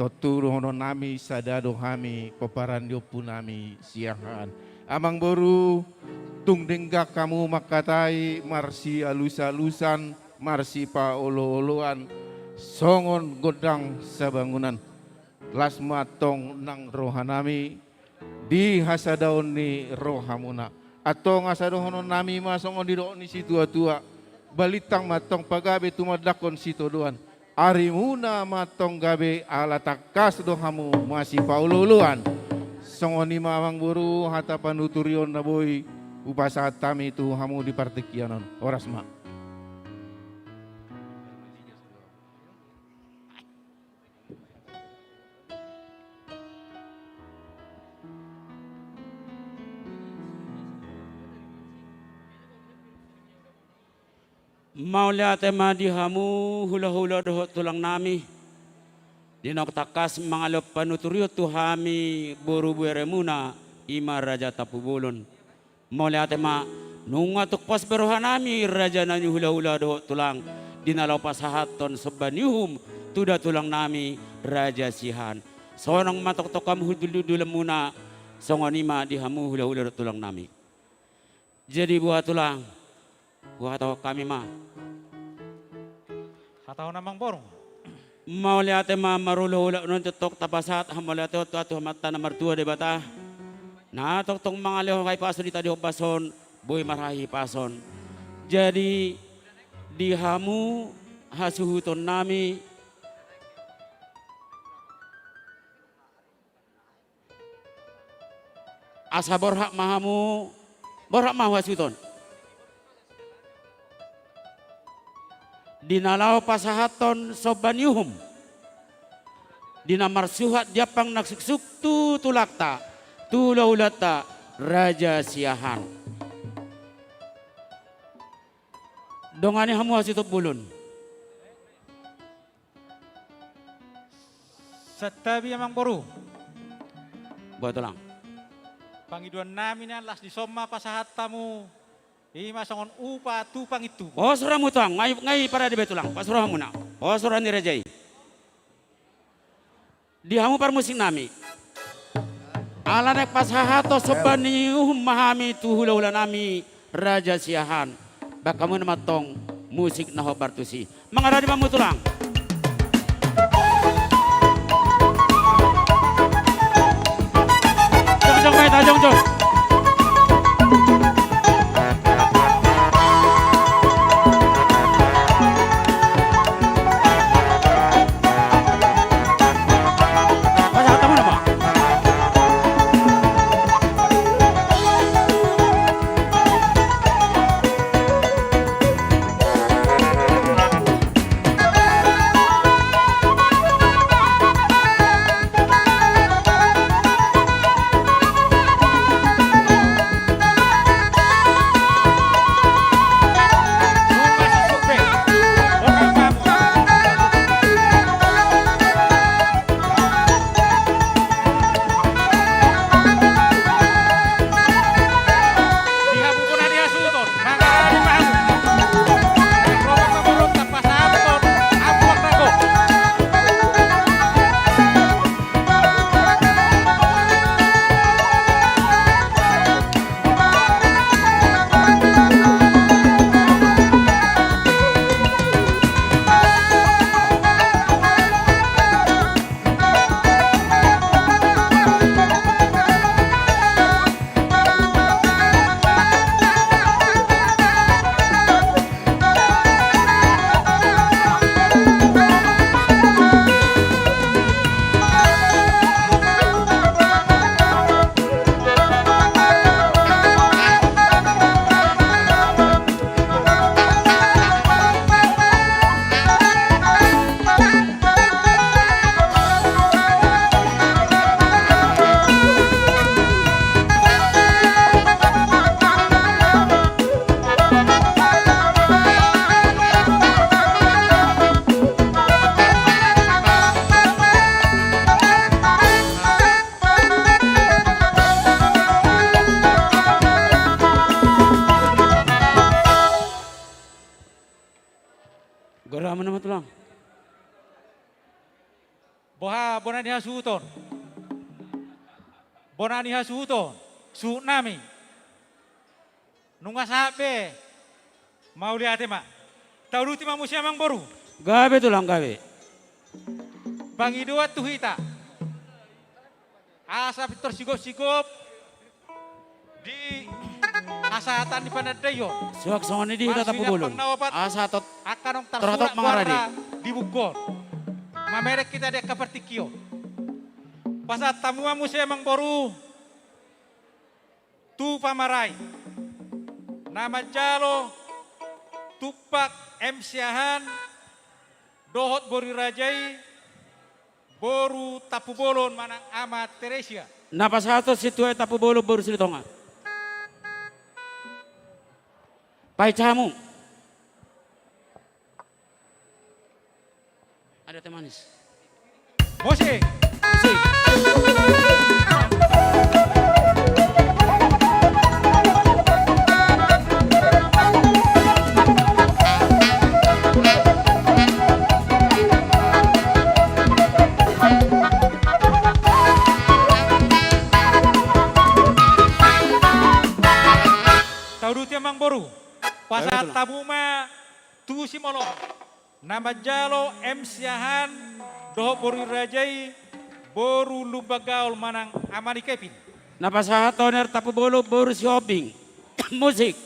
Tontu dohononnami, sada do hami pomparan ni ompunami Siahaan. Amangboru, tung denggan hamu mangkatai marsialusalusan, marsipaolooloan, songon gondang sabangunan. Las ma antong nang rohanami di hasadaon ni rohamuna. Antong asa dohononnami ma songon didok ni situatua: Balintang ma antong pagabe tumandangkon sitadoan. Arimuna ma antong gabe ala tangkas do hamu masipaolooloan. Songon i ma, amangboru, hata panuturion na boi hupasahat hami tu hamu di partingkian on. Horas ma. Mauliate ma di hamu hulahula dohot tulangnami, di naung tangkas mangalehon panuturion tu hami boru beremuna, i ma Raja Tampubolon. Mauliate ma, nunga tung pos be rohanami raja nami hulahula dohot tulang, di na laho pasahathon somba ni uhum tu da tulangnami Raja Siahaan. Sonang ma tongtong hamu hundulhundulanmuna, songon i ma di hamu hulahula dohot tulangnami. Jadi boha tulang, huhatahon hami ma. Hatahon, amangboru. Mauliate ma marulakulak on, tongtong tapasahat hamauliateon tu Amanta na martua Debata, na tongtong mangalehon hahipason di tadi hombas on, boi marhahipason. Jadi di hamu hasuhutonnami, asa borhat ma hamu, borhat ma hasuhuton. Di na laho pasahathon somba ni uhum, di na marsuhat di ampang na suksuk tu tulangta, tu hulahulanta Raja Siahaan. Dongani hamu hasuhuton bolon. Santabi, amangboru. Boha tulang. Pangidoannami nian, las dison ma pasahat hamu, i ma songon upa tu pangintubu. Pos rohamu tulang, nga i, nga i parade be tulang, pos rohamuna. Pos roha ni raja i. Di hamu parmusiknami, ala naeng pasahathon somba ni uhum ma hami tu hulahulanami Raja Siahaan, bahen hamu nama antong musik na hombar tusi. Mangarade ma hamu tulang. Jongjong ma hita, jongjong. Bona ni hasuhuton. Bona ni hasuhuton. Suhut nami. Nunga sahat be. Mauliate ma. Tauduti ma muse amang boru. Gabe tulang gabe. Pangidoan tu hita. Asa pintor sigop-sigop di hasahatan ni panandaion. Suang songon i di hita Tapubolon. Asa tot angka naung tarsurat goarna di buku on. Mamereng hita di angka partingkion. Pasahat hamu ma muse amang boru. Tu pamarai na manjalo tumpak M Siahaan dohot boru ni raja i boru Tampubolon manang Ama Teresia. Na pasahathon sintua i Tampubolon boru Silitonga. Pahinsa hamu. Ada teh manis. Musik. Musik. Tauduti amang boru. Pasahat hamu ma tu simolom. Na manjalo M Siahaan dohot boru ni raja i boru Lumban Gaol manang Ama ni Kevin. Na pasahathon R Tampubolon boru Sihombing. Musik.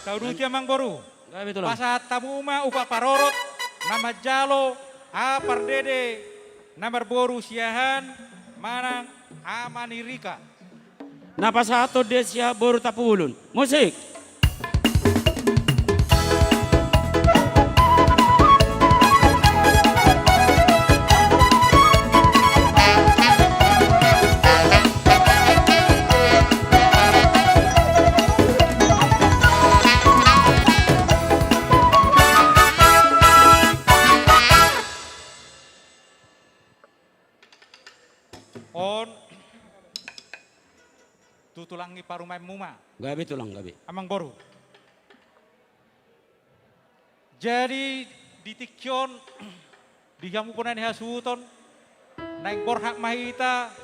Tauduti amang boru. Gabe tulang. Pasahat hamu ma upa parorot na manjalo A Pardede na marboru Siahaan manang Ama ni Rika. Na pasahathon di Siahaan boru Tampubolon. Musik. On tu tulang i parumaenmu ma. Gabe tulang gabe. Amang boru. Jadi di tingki on di hamu bona ni hasuhuton naeng borhat ma hita.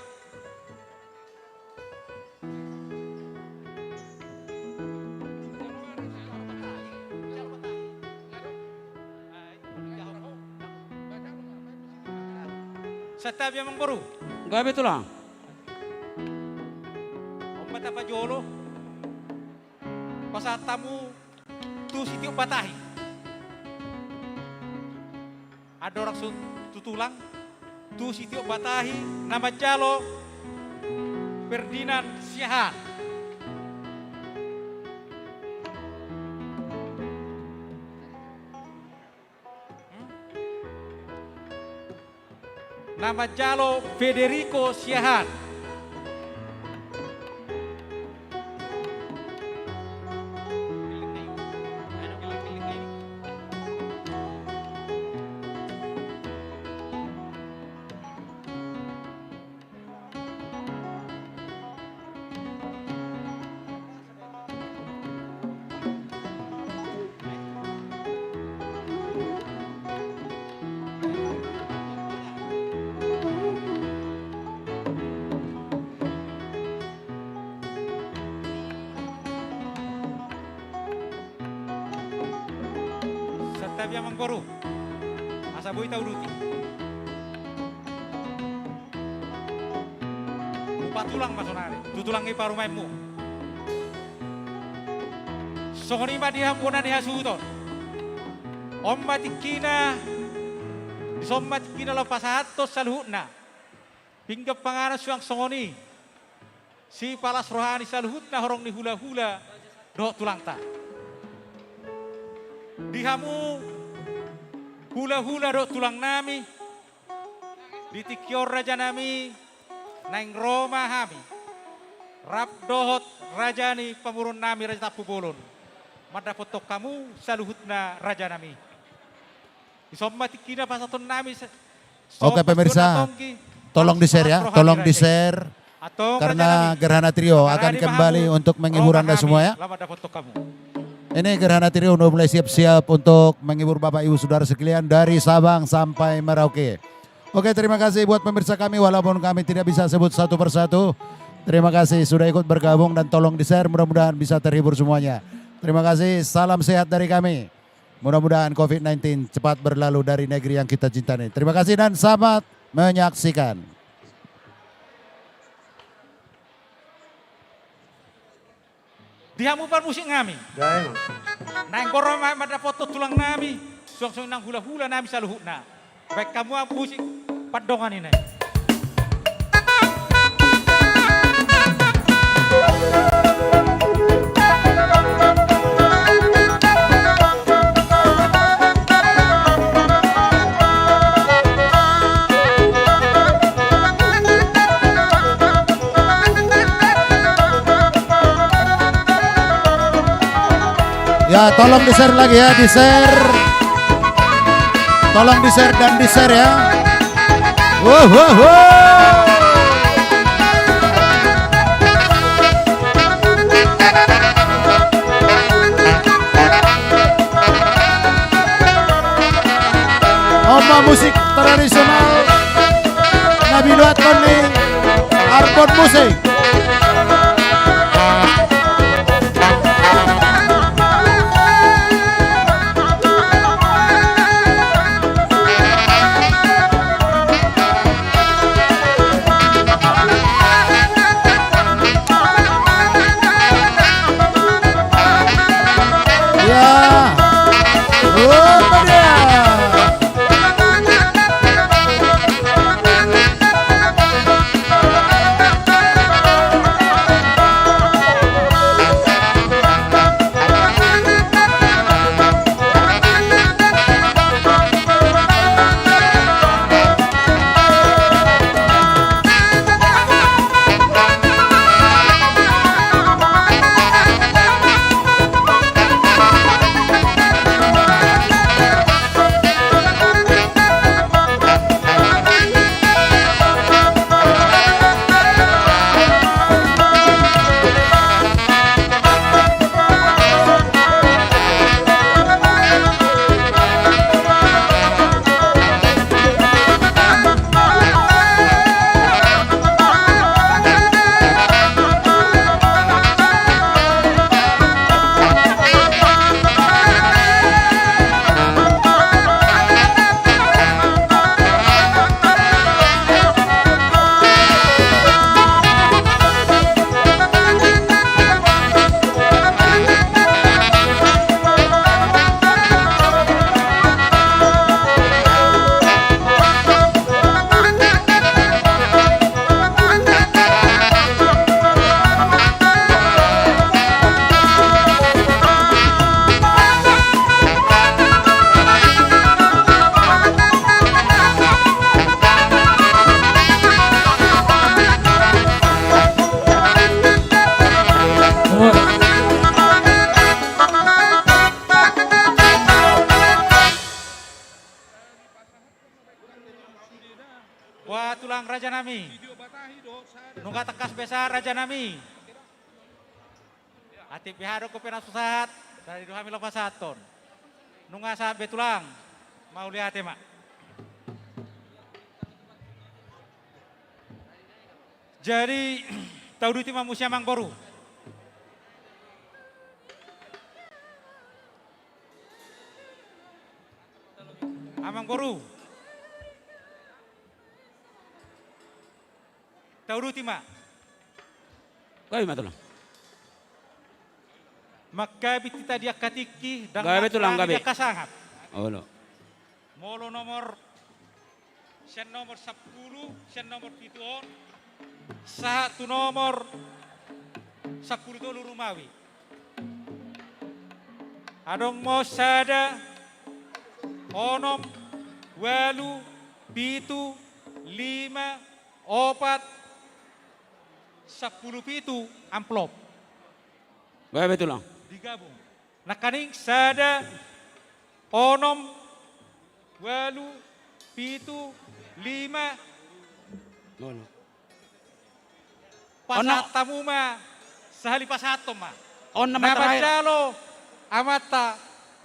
Santabi amang boru. Gabe tulang. On ma tapajolo. Pasahat hamu tu sitiop batahi. Andorang so tu tulang tu sitiop batahi na manjalo Ferdinand Siahaan. Na manjalo Federico Siahaan. Santabi amang boru. Asa boi tauduti. Upa tulang ma sonari tu tulang i parumaenmu. Songon i ma di hamu bona ni hasuhuton. On ma tingkina. Dison ma tingkina laho pasahathon saluhutna pinggan panganon suang songon i sipalas roha ni saluhutna horong ni hulahula dohot tulangta. Di hamu hulahula dohot tulang nami. Di tingki on rajanami, naeng ro ma hami rap dohot raja ni pamoruonnami Raja Tampubolon mandapothon hamu saluhutna rajanami. Dison ma tingkina pasahatonnami. Oke, pemirsa, tolong di-share ya, tolong di-share. Karena Gerhana Trio akan kembali untuk menghibur Anda semua ya. Ini Gerhana Trio udah mulai siap-siap untuk menghibur Bapak Ibu Saudara sekalian dari Sabang sampai Merauke. Oke, terima kasih buat pemirsa kami, walaupun kami tidak bisa sebut satu persatu. Terima kasih sudah ikut bergabung dan tolong di-share, mudah-mudahan bisa terhibur semuanya. Terima kasih, salam sehat dari kami. Mudah-mudahan covid sembilan belas cepat berlalu dari negeri yang kita cintai. Terima kasih dan selamat menyaksikan. Di hamu parmusik nami. Naeng ro ma mandapothon tulang nami, suang songon nang hula-hula nami saluhutna. Baen hamu ma musik pandongan i. Ya, tolong di-share lagi ya, di-share. Tolong di-share dan di-share ya. Wuh, wuh, wuh. On ma musik tradisional na binuat ni Arbon Musik. Boha tulang rajanami. Nunga tangkas be sahat rajanami. Atik be hamu dohot pe na so sahat, dari do hami laho pasahathon. Nunga sahat be tulang. Mauliate ma. Jadi, tauduti ma muse amangboru. Amangboru. Tauduti ma. Gabe ma tulang. Mangkabit hita di angka tingki, ndang gabe tulang, gabe di angka sangap. Olo. Molo nomor, sian nomor sampulu, sian nomor pitu on, sahat tu nomor sampulu tolu Rumawi. Adong ma on sada, onom, ualu, pitu, lima, opat, sampulu pitu amplop. Gabe, Tulang. Digabung. Nangkaning sada, onom, ualu, pitu, lima. Onom. Pasahat hamu ma, sahali pasahathon ma. On nama terakhir. Na manjalo amanta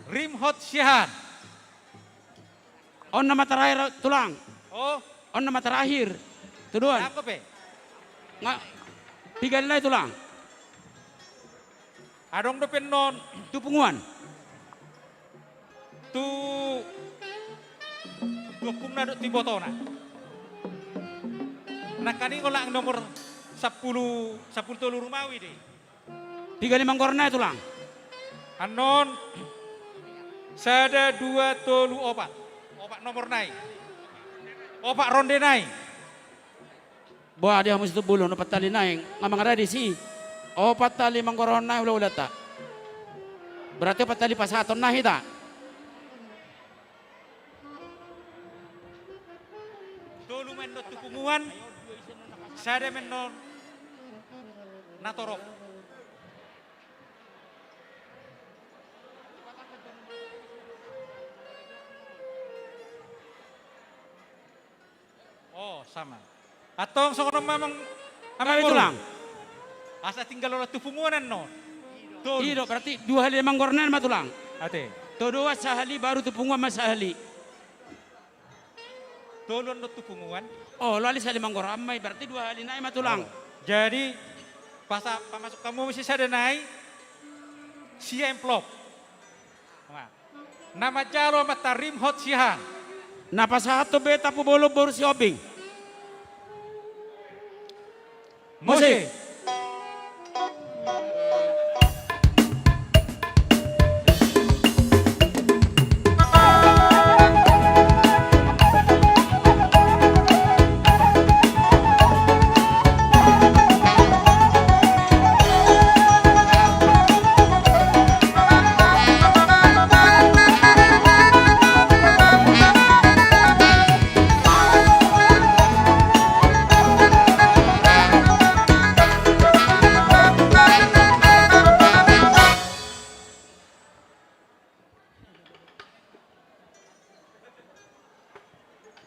Rimhot Siahaan. On nama terakhir, Tulang. Oh. On nama terakhir. Tuduan. Nangkok pe. Nga, piga nai, Tulang? Adong dope annon tu punguan. Tu, tu ompungna dohot tu ibotona. Nangkaning olat nomor sampulu, sampulu tolu Rumawi do i. Piga lima gorna i, Tulang? Annon sada, dua, tolu, opat. Opat nomor nai. Opat ronde nai. Boha di hamu situmbulon, opat tali nai, nga mangarade disi. Opat tali manggorahon nai ulaulanta. Berarti opat tali pasahaton nai hita. Tolu ma annon tu punguan, sada ma annon na torop. Oh, sama. Antong songon on ma amang, amang boru. Tulang. Asa tinggal olat tu punguan annon. Tolu. I do, berarti dua hali manggorna ma, Tulang. Ate. Todoan sahali, baru tu punguan ma sahali. Tolu annon tu punguan. Oh, olo, alai sahali manggorahon ma i, berarti dua hali nai ma, Tulang. Oh. Jadi, pasa-, pamasuk hamu ma sisada nai, sia amplop. Nah. Na manjalo amanta Rimhot Siahaan. Na pasahathon be Tampubolon boru Sihombing. Musik. Musik.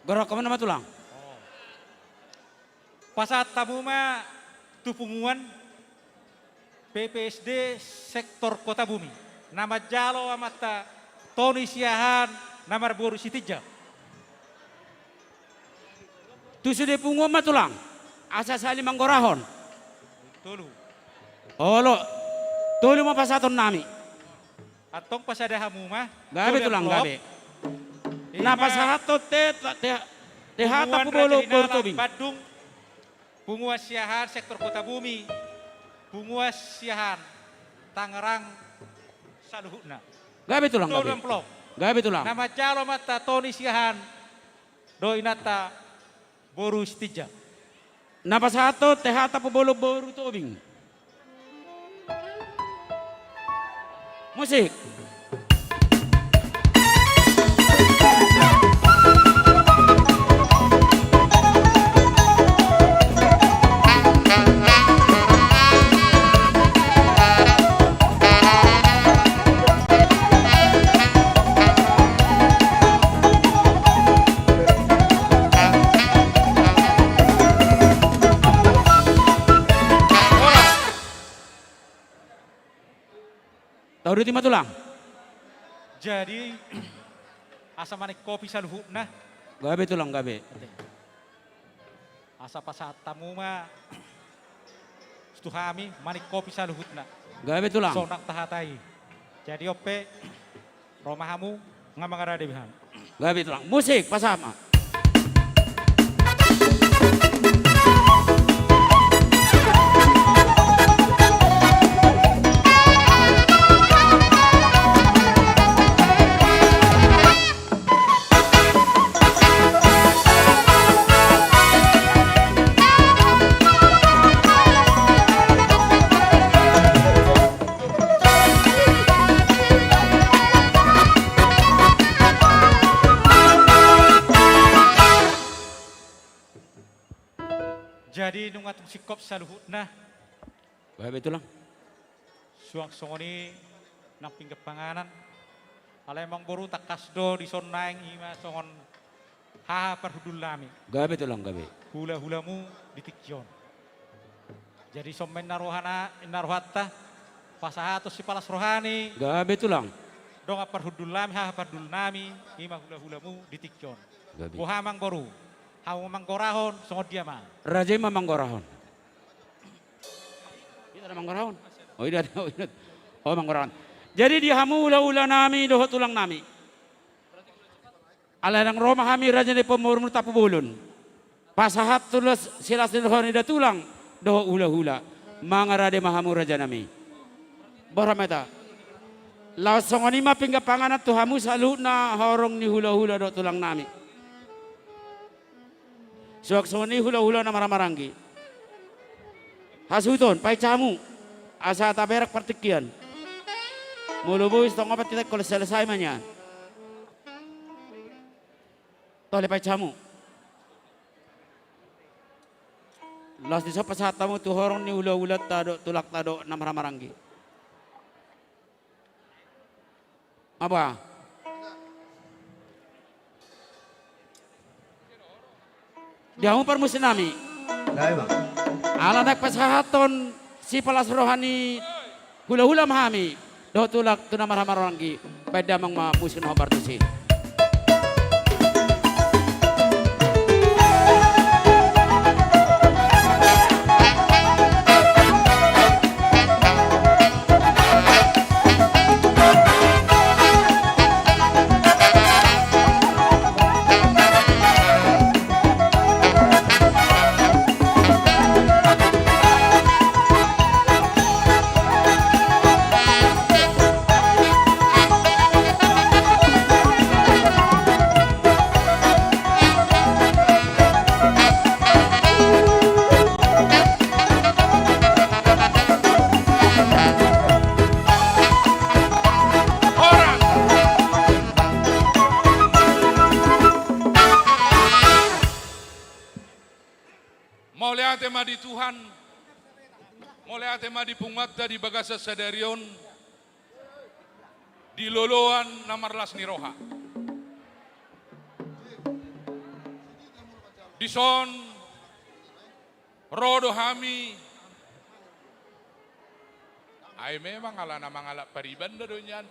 Gorahon hamu nama, Tulang. Pasahat hamu ma tu punguan P P S D sektor Kotabumi. Na manjalo amanta Toni Siahaan na marboru Sitinjak. Tu sude punguan ma, Tulang. Asa sahali manggorahon. Tolu. Olo. Tolu ma pasahaton nami. Antong pasada hamu ma. Gabe, Tulang, gabe. Na pasahathon T H, T H, T H Tampubolon boru Tobing. Bandung. Punguan Siahaan sektor Kotabumi. Punguan Siahaan Tangerang saluhutna. Gabe, Tulang, gabe. Tolu amplop. Gabe, Tulang. Na manjalo amanta Toni Siahaan dohot inanta boru Sitinjak. Na pasahathon T H Tampubolon boru Tobing. Musik. Tauduti ma, Tulang. Jadi, asa maningkopi saluhutna. Gabe, Tulang, gabe. Asa pasahat hamu ma tu hami maningkopi saluhutna. Gabe, Tulang. Sonang tahatai. Jadi on pe, ro ma hamu, nga mangarade be hami. Gabe, Tulang. Musik, pasahat ma. Nunga tung singkop saluhutna. Gabe tulang. Suang songon i nang pinggan panganan. Alai amangboru, tangkas do dison naeng i ma songon haha parhundul nami. Gabe tulang, gabe. Hulahulamu di tingki on. Jadi songon i ma inna rohana, inna rohanta, pasahaton sipalas roha ni. Gabe tulang. Dongan parhundul nami, haha parhundul nami, i ma hulahulamu di tingki on. Gabe. Boha amangboru, hamu manggorahon songon dia ma? Raja i ma manggorahon. Ida na manggorahon. Oh, ida, oh, ida. Oh, manggorahon. Jadi di hamu hulahula nami dohot tulang nami, alai ndang ro ma hami raja ni pamoruon Tampubolon, pasahathon las, silas ni roha ni da tulang dohot hulahula. Mangarade ma hamu raja nami. Boha ma hita? Laos songon i ma pinggan panganan tu hamu saluhutna horong ni hulahula dohot tulang nami. Suang songon i hulahula na marhahamaranggi. Hasuhuton, pahinsa hamu, asa taberang partingkian. Molo boi, tong opat hita ingkon selesai ma nian. Tole, pahinsa hamu. Laos dison pasahat hamu tu horong ni hulahulanta dohot tulangta dohot na marhahamaranggi. Apa? Di hamu parmusik nami. Dai, Bang. Ala naeng pasahathon sipalas roha ni hulahula ma hami dohot tulang tu na marhahamaranggi. Baen damang ma musik na hombar tusi. Mauliate ma di Tuhan, mauliate ma di punguanta di bagasan sadari on, di loloan na marlas ni roha. Dison ro do hami. Ai memang ala na mangalap pariban da do nian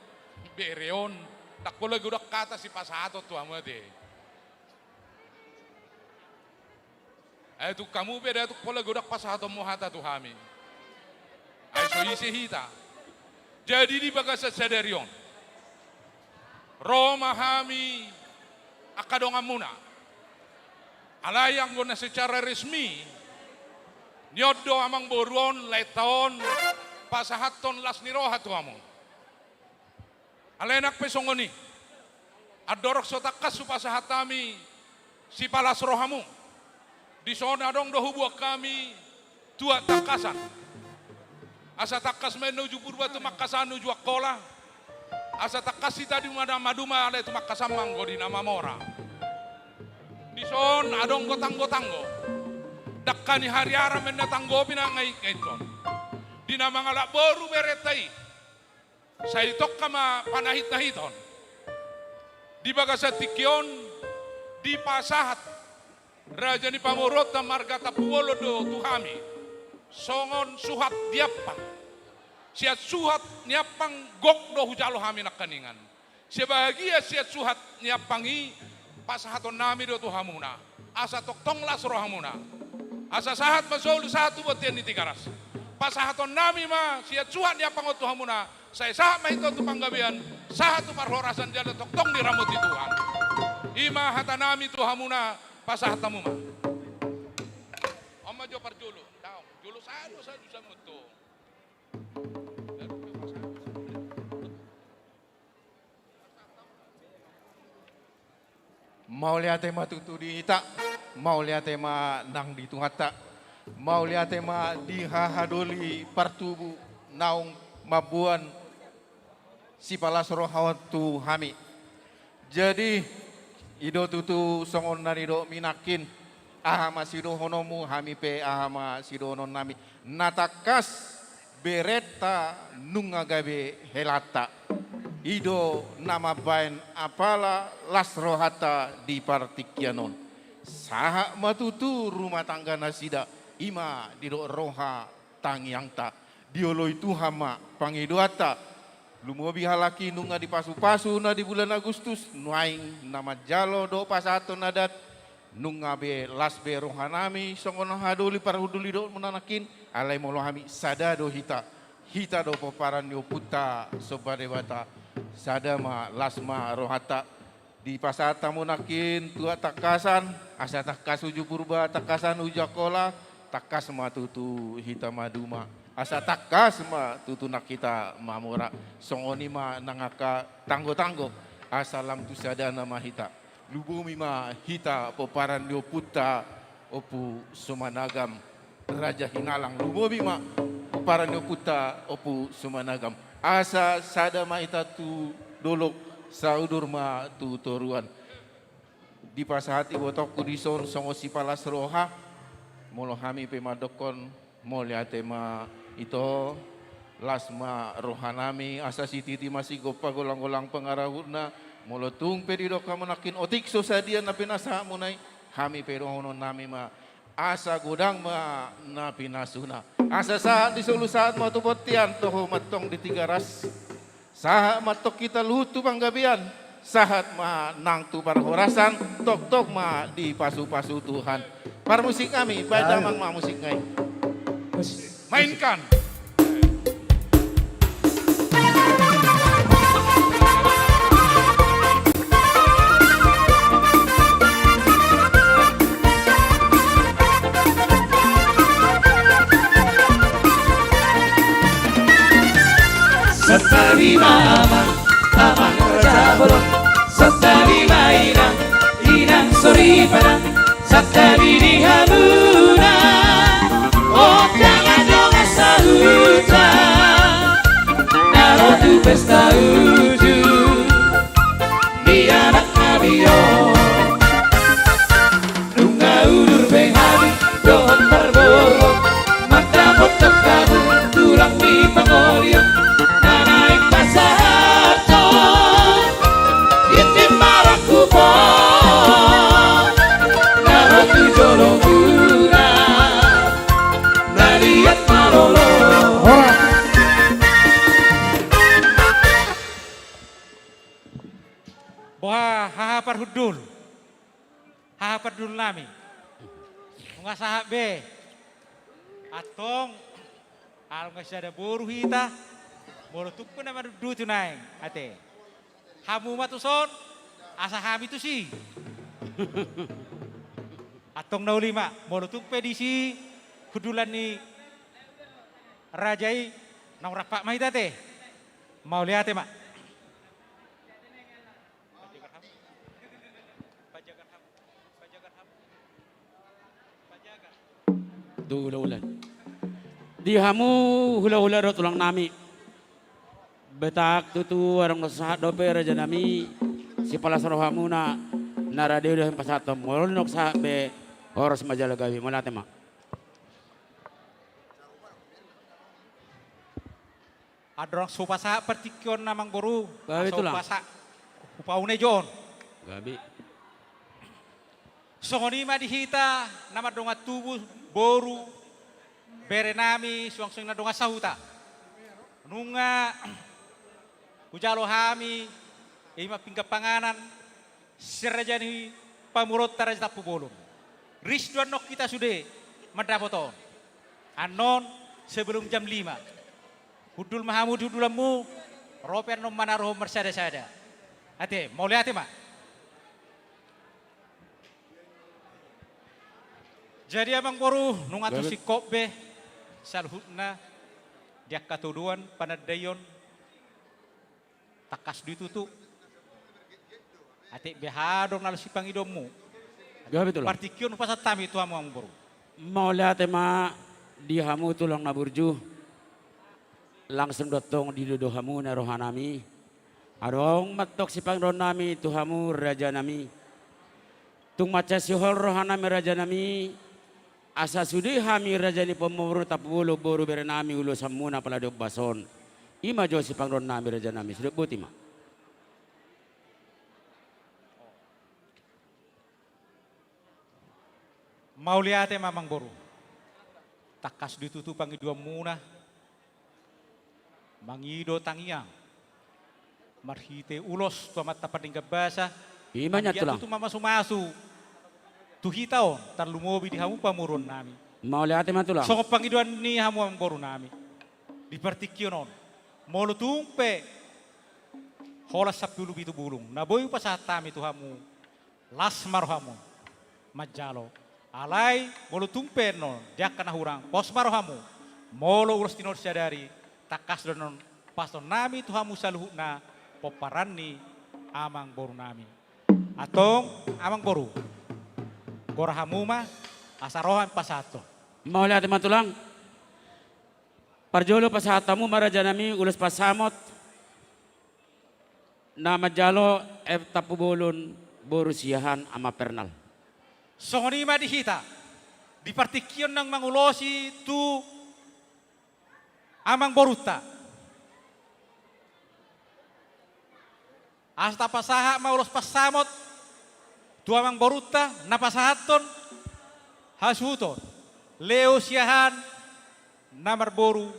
bere on. Ndang pola godang hata sipasahaton tu hamu ate. Ai tung hamu pe da tung pola godang pasahatonmu hata tu hami. Ai so ise hita. Jadi di bagasan sadari on, ro ma hami angka donganmuna. Alai anggo na secara resmi, nion do amangboru on laenta on pasahathon las ni roha tu hamu. Alai nang pe songon i, andorang so tangkas hupasahat hami sipalas rohamu, dison adong do hubuat hami tuak tangkasan. Asa tangkas ma inna uju Purba tumangkasan uju Angkola. Asa tangkas hita di maduma-duma alai tumangkasan ma anggo di na mamora. Dison adong do tanggo-tanggo. Dangka ni hariara ma inna tanggo pinangait-ngaithon. Di na mangalap boru berenta i. Sai tongka ma panahit-nahiton. Di bagasan tingki on dipasahat raja ni pamoruonta marga Tampubolon do tu hami songon suhat di ampang. Sian suhat ni ampang gok do hujalo hami nangkaningan. Sebahagian sian suhat ni ampang i pasahaton nami do tu hamuna. Asa tongtong las rohamuna. Asa sahat ma solu sahat tu bontean ni Tigaras. Pasahaton nami ma sian suhat ni ampang on tu hamuna. Sai sahat ma hita tu panggabean, sahat tu parhorasan jala tongtong diramoti Tuhan. I ma hata nami tu hamuna, pasahat hamu ma. On ma jo parjolo. Daong, jolo sadu sadu samuto. Mauliate ma tutu di hita, mauliate ma nang di Tuhanta, mauliate ma di hahadoli partubu naung mamboan sipalas roha on tu hami. Jadi, i do tutu songon na nidokmi nangkin, Aha ma sidohononmu, hami pe aha ma sidohononnami. Na tangkas berenta nunga gabe helanta. I do na mambahen apala las rohanta di partingkian on. Sahat ma tutu rumah tangga nasida, i ma didok roha tangiangta. Dioloi Tuhan ma pangidoanta. Lumobi halak i nunga dipasupasu na di bulan Agustus, nuaeng na manjalo dohot pasahathon adat, nunga be las be rohanami songon hahadoli parhundul i dohot muna nangkin, alai molo hami sada do hita, hita do pomparan ni ompunta Somba Debata, sada ma, las ma rohanta. Dipasahat hamu nangkin tu hatangkasan, asa tangkas uju Purba, tangkasan uju Angkola, tangkas ma tutu hita maduma. Asa tangkas ma tutu nang hita mamora. Songon i ma nang angka tanggotanggo, asa lam tu sadana ma hita. Lumobi ma hita pomparan ni ompunta Ompu Sumanagam. Raja Hinalang, lumobi ma pomparan ni ompunta Ompu Sumanagam. Asa sada ma hita tu dolok, saudur ma tu toruan. Dipasahat ibotongku dison songon sipalas roha, molo hami pe mandokkon, mauliate ma ito, las ma rohanami, asa sititi ma sigompa, golanggolang pangarahutna. Molo tung pe didok hamu nangkin otik so sadia na pinasahatmuna i, hami pe dohononnami ma, asa godang ma na pinasuna. Asa sahat di solu, sahat ma tu bontean, toho ma antong di Tigaras. Sahat ma antong hita luhut tu panggabean, sahat ma nang tu parhorasan, tongtong ma dipasupasu Tuhan. Parmusik nami, baen damang ma musikna i. Mainkan. Santabi ma amang, amang raja bolon. Santabi ma inang, inang soripada. Santabi di hamuna, o dongan-dongan sahuta, na ro tu pesta uju ni anak nami on. Nunga udur be hami dohot parboru, mandapothon hamu tulang ni pangoli on, na naeng pasahathon tintin marangkup on, na ro tu jolo muna, na liat malolo. Horas. Boha haha parhundul. Haha parhundul nami. Nunga sahat be. Antong, ala nunga sada boru hita, molo tung pe na manunduti nuaeng, ate. Hamu ma tuson, asa hami tusi. Antong na uli ma, molo tung pe disi hundulan ni raja i, naung rap ma hita, ate. Mauliate ma. Tu hulahula. Di hamu hulahula dohot tulang nami. Betak tutu adong na sahat dope raja nami. Sipalas rohamuna, na rade do hami pasahathon, molo nunga sahat be, horas ma jala gabe, mauliate ma. Andorang so hupasahat partingkion, amang boru, gabe, asa tulang. Hupasahat, hupaune jo on. Gabe. Songon i ma di hita na mardongan tubu, boru, bere nami, suang songon i na dongan sahuta. Nunga hujalo hami, i ma pinggan panganan, sian raja ni pamoruonta Raja Tampubolon. Ris do annon hita sude mandapot on. Annon sebelum jam lima. Hundul ma hamu di hundulanmu, ro pe annon manaruhon marsadasada. Ate, mauliate ma. Jadi amang boru, nunga tung singkop be saluhutna di angka tuduan panandaion. Tangkas do i tutu. Atik beha adong na laos sipangidoonmu. Gabe tulang. Partingkion hupasahat hami tu hamu amang boru. Mauliate ma di hamu tulang na burju. Langsung do antong didodo hamuna rohanami. Adong ma antong sipangidoonnami tu hamu rajanami. Tung mansai sihol rohanami rajanami, asa sude hami raja ni pamoruon Tampubolon boru berenami ulosanmuna pala di ombas on. I ma jo sipangidoannami rajanami, sude boti ma. Mauliate ma amangboru. Tangkas do i tutu pangidoanmuna. Mangido tangiang marhite ulos tu Amanta Pardenggan Basa. I ma nian tulang. Tutu mamasumasu tu hita on tarlumobi di hamu pamoruonnami. Mauliate ma tulang. Songon pangidoan ni hamu amangborunami. Di partingkian on. Molo tung pe holan sampulu pitu bulung na boi hupasahat hami tu hamu. Las ma rohamu manjalo. Alai molo tung pe annon di angka na hurang, pos ma rohamu. Molo ulos tinor sadari, tangkas do annon pasahatonnami tu hamu saluhutna pomparan ni amangborunami. Antong amangboru, gora hamu ma asa ro hami pasahathon. Mauliate ma tulang. Parjolo pasahat hamu ma rajanami ulos pansamot na manjalo F Tampubolon boru Siahaan Ama Pernal. Songon i ma di hita di partingkian naung mangulosi tu amangborunta. Asa tapasahat ma ulos pansamot tu amangborunta na pasahathon hasuhuton Leo Siahaan na marboru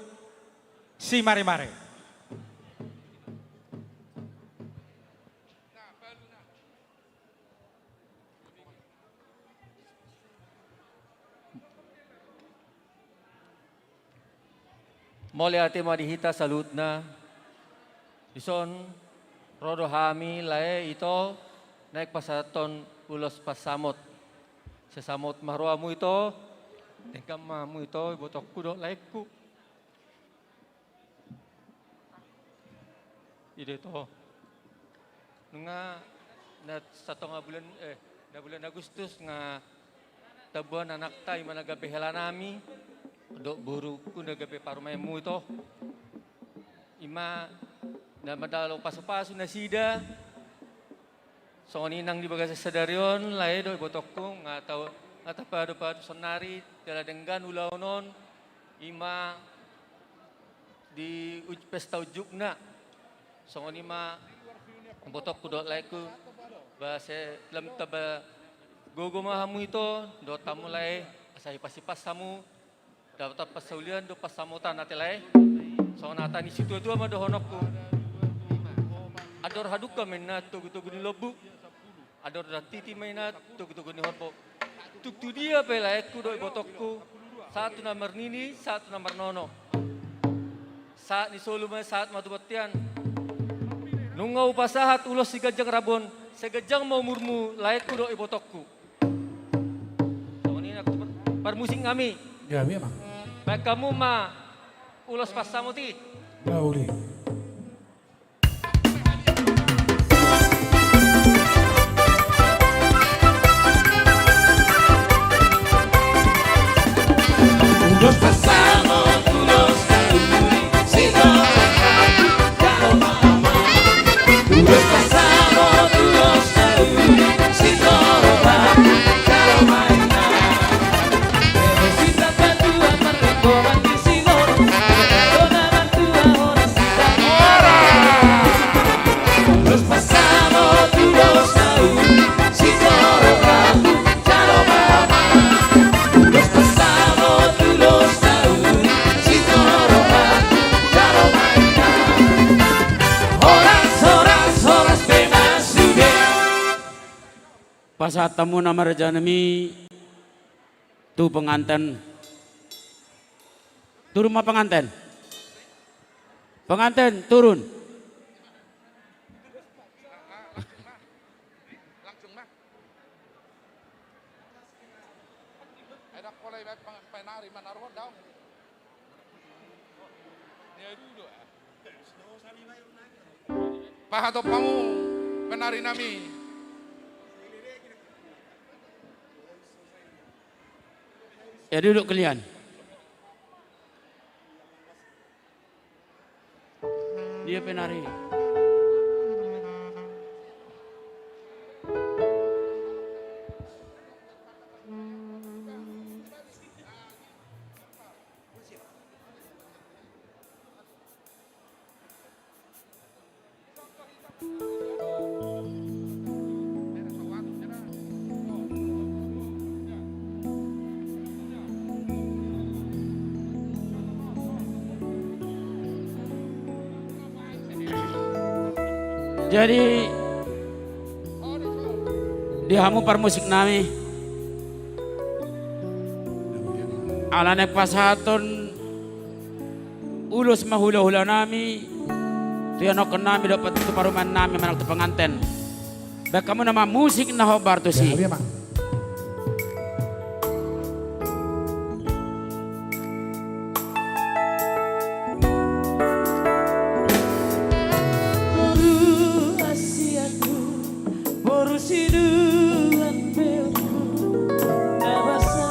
Simaremare. Mauliate ma di hita saluhutna. Dison ro do hami lae ito naeng pasahathon ulos pansamot. Sai samot ma rohamu ito. Denggan ma hamu ito ibotongku dohot laengku. I do ito. Nunga na satonga bulan, eh, na bulan Agustus nga tabuan anakta i ma na gabe helanami dohot borungku na gabe parumaenmu ito. I ma na mandalo pasupasu nasida. Songon i nang di bagasan sadari on lae dohot ibotongku nga tau nga tapado-pado saonari jala denggan ulaon on. I ma di uj- pesta unjukna. Songon i ma ibotongku dohot laengku. Ba sai lam tamba gogo ma hamu ito dohot hamu lae asa hipas-hipas hamu. Dapotan parsaulian dohot pansamotan ate lae. Songon hata ni situa-tua ma dohononku. Andor hadungka ma inna togu-togu ni lombu. Andor dantiti ma inna togu-togu ni horbo. Tung tu dia pe laengku dohot ibotongku, sahat tu na marnini, sahat tu na marnono. Sahat ni solu ma sahat ma tu bontean. Nunga hupasahat ulos siganjang rabuon, sai ganjang ma umurmu laengku dohot ibotongku. Songon i nang tu par- parmusik nami. Gabe ma. Baen hamu ma ulos pansamot i. Gabe. Pasahat hamu nama rajanami tu penganten. Turun ma penganten. Penganten turun. Pahatop hamu penari nami. Ya, duduk kalian. Dia penari. Jadi, di hamu parmusik nami, ala naeng pasahaton ulos ma hulahula nami tu ianakkon nami dohot tu parumaen nami manang tu penganten. Baen hamu nama musik na hombar tusi. Ya, iya, Mak. Boru asi ahu, boru sinuan pe ahu, na basa.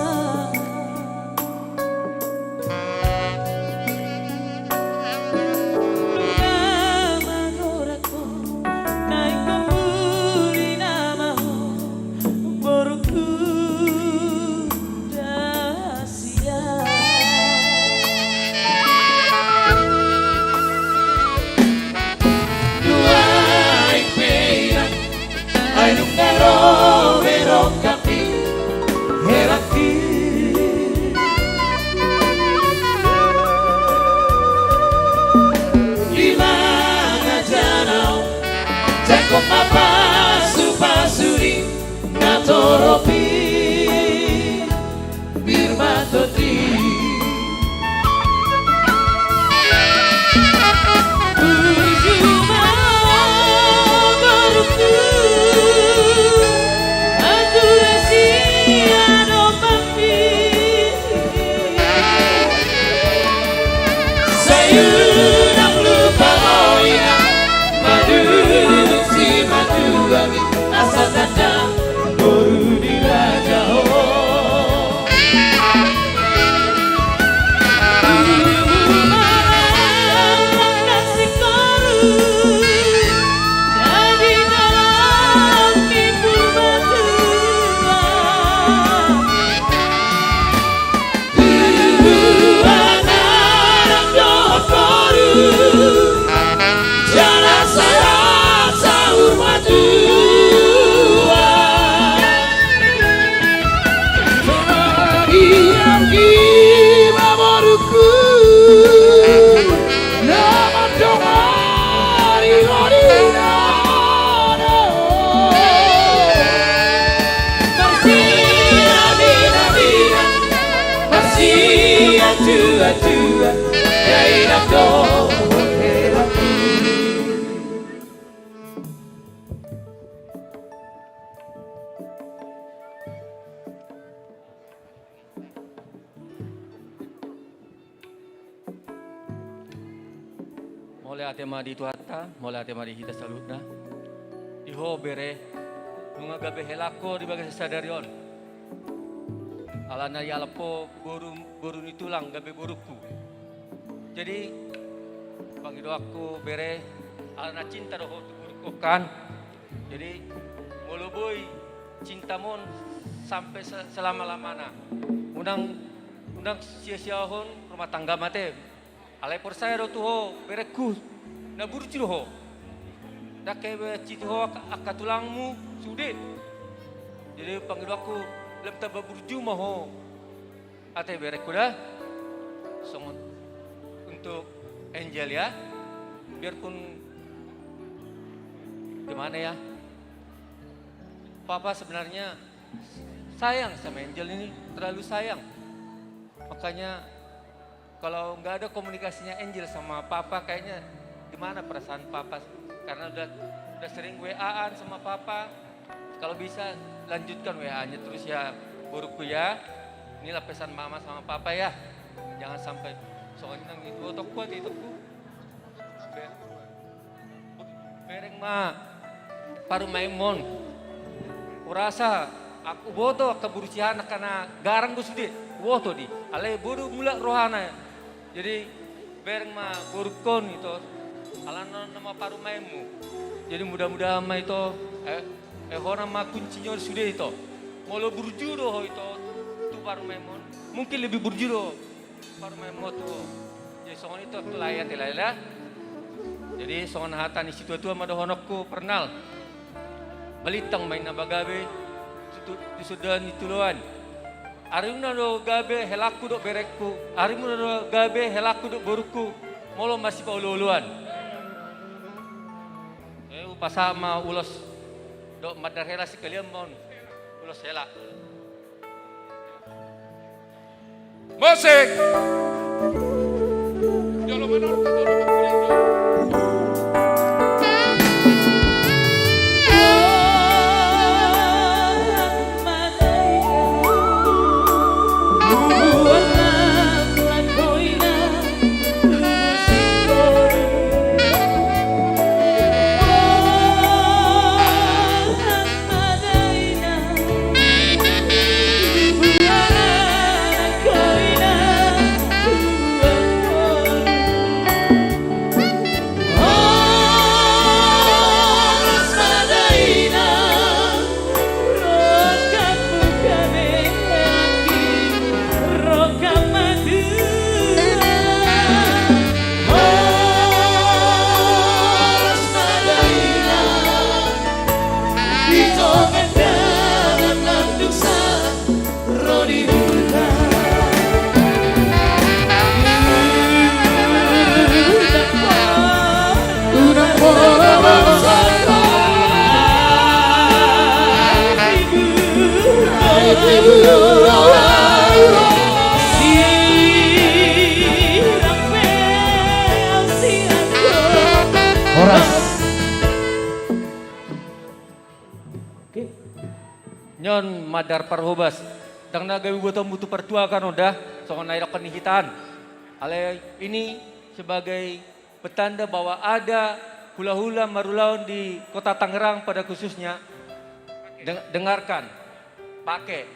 Nama gorakkon, na ingkon muli nama ho, boruku da sia. Nuaeng pe inang, ai nunga ro be rongkapmi, herangki. Di mana jana ho, jangkon ma pasupasu ni natorop i. Pir ma tondi. Burju ma boruku, ahu tu rasia do pampi. Sai unang lupa ho inang, madungdung simatuami, asa tanda boru ni raja ho. Jala sahat saur matua. Ia i ma boruku, na mandongani godangna. Marsiaminaminan, marsiatuatua, dainang dohot herangki. Mauliate ma di Tuhanta, mauliate ma di hita saluhutna. Di ho bere, nunga gabe helangku di bagasan sadari on. Alana dialap ho boru, boru ni tulang gabe boruku. Jadi, pangidoanku bere, alana cinta do ho tu boruku on kan. Jadi, molo boi cintamon sampe se-, selama-lamana, unang, unang sia-siahon rumah tanggam ate. Alai porsaya do tu ho, berengku, na burju do ho. Ndang ke be ci tu ho angka, angka tulangmu, sude. Jadi, pangidoanku, lam tamba burju ma ho. Ate berengku da. Songon untuk Angel ya. Biarpun gimana ya. Papa sebenarnya sayang sama Angel ini, terlalu sayang. Makanya kalau nggak ada komunikasinya Angel sama Papa, kayaknya gimana perasaan Papa? Karena udah, udah sering W A-an sama Papa. Kalau bisa, lanjutkan W A-nya terus ya, boruku ya. Inilah pesan Mama sama Papa ya. Jangan sampai, soalnya nang itu otakku, hati otakku. Be-, bereng ma parumaenmon. Hurasa, aku boto angka boru siahaan angka na garang do sude. Boto di. Alai bodo mulak rohana. Jadi, bereng ma borungkon ito, alana nama parumaenmu. Jadi, mudah-mudahan ma ito, eh, eh, hona ma kuncina sude ito. Molo burju do ho ito, tu parumaenmon. Mungkin lebih burju do parumaenmon tu ho. Jadi, songon ito tu lae ate lae. Jadi, songon hata ni situatua ma dohononku pernal. Balintang ma inna pagabe, tu, tu, tu songon ni tuloan. Arimuna do gabe helangku dohot berengku, arimuna do gabe helangku dohot borungku, molo masipaolo-oloan. Eh, Pasahat ma ulos dohot mandar hela, sekalian ma on ulos hela. Musik. Horas. Oke. Nion mandar parhobas. Ndang na gabe buatonmu tu partuakan on da, songon na didokkon ni hita an. Alai ini sebagai petanda bahwa ada hula-hula marulaon di Kota Tangerang pada khususnya. Deng-, dengarkan, pakai,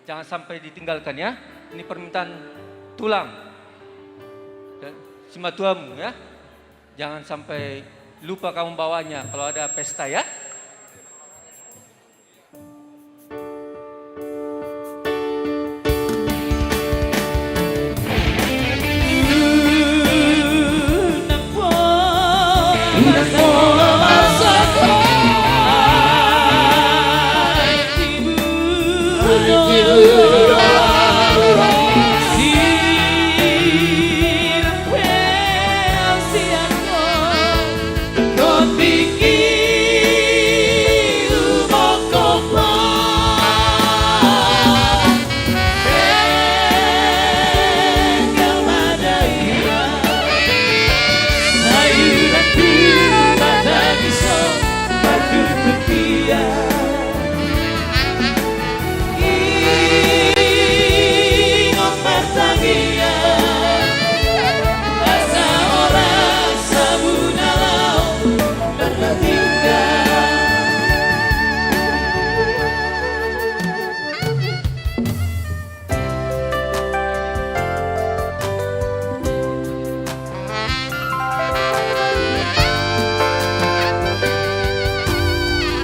jangan sampai ditinggalkan ya. Ini permintaan tulang dan simatuamu ya. Jangan sampai lupa kamu bawanya kalau ada pesta ya.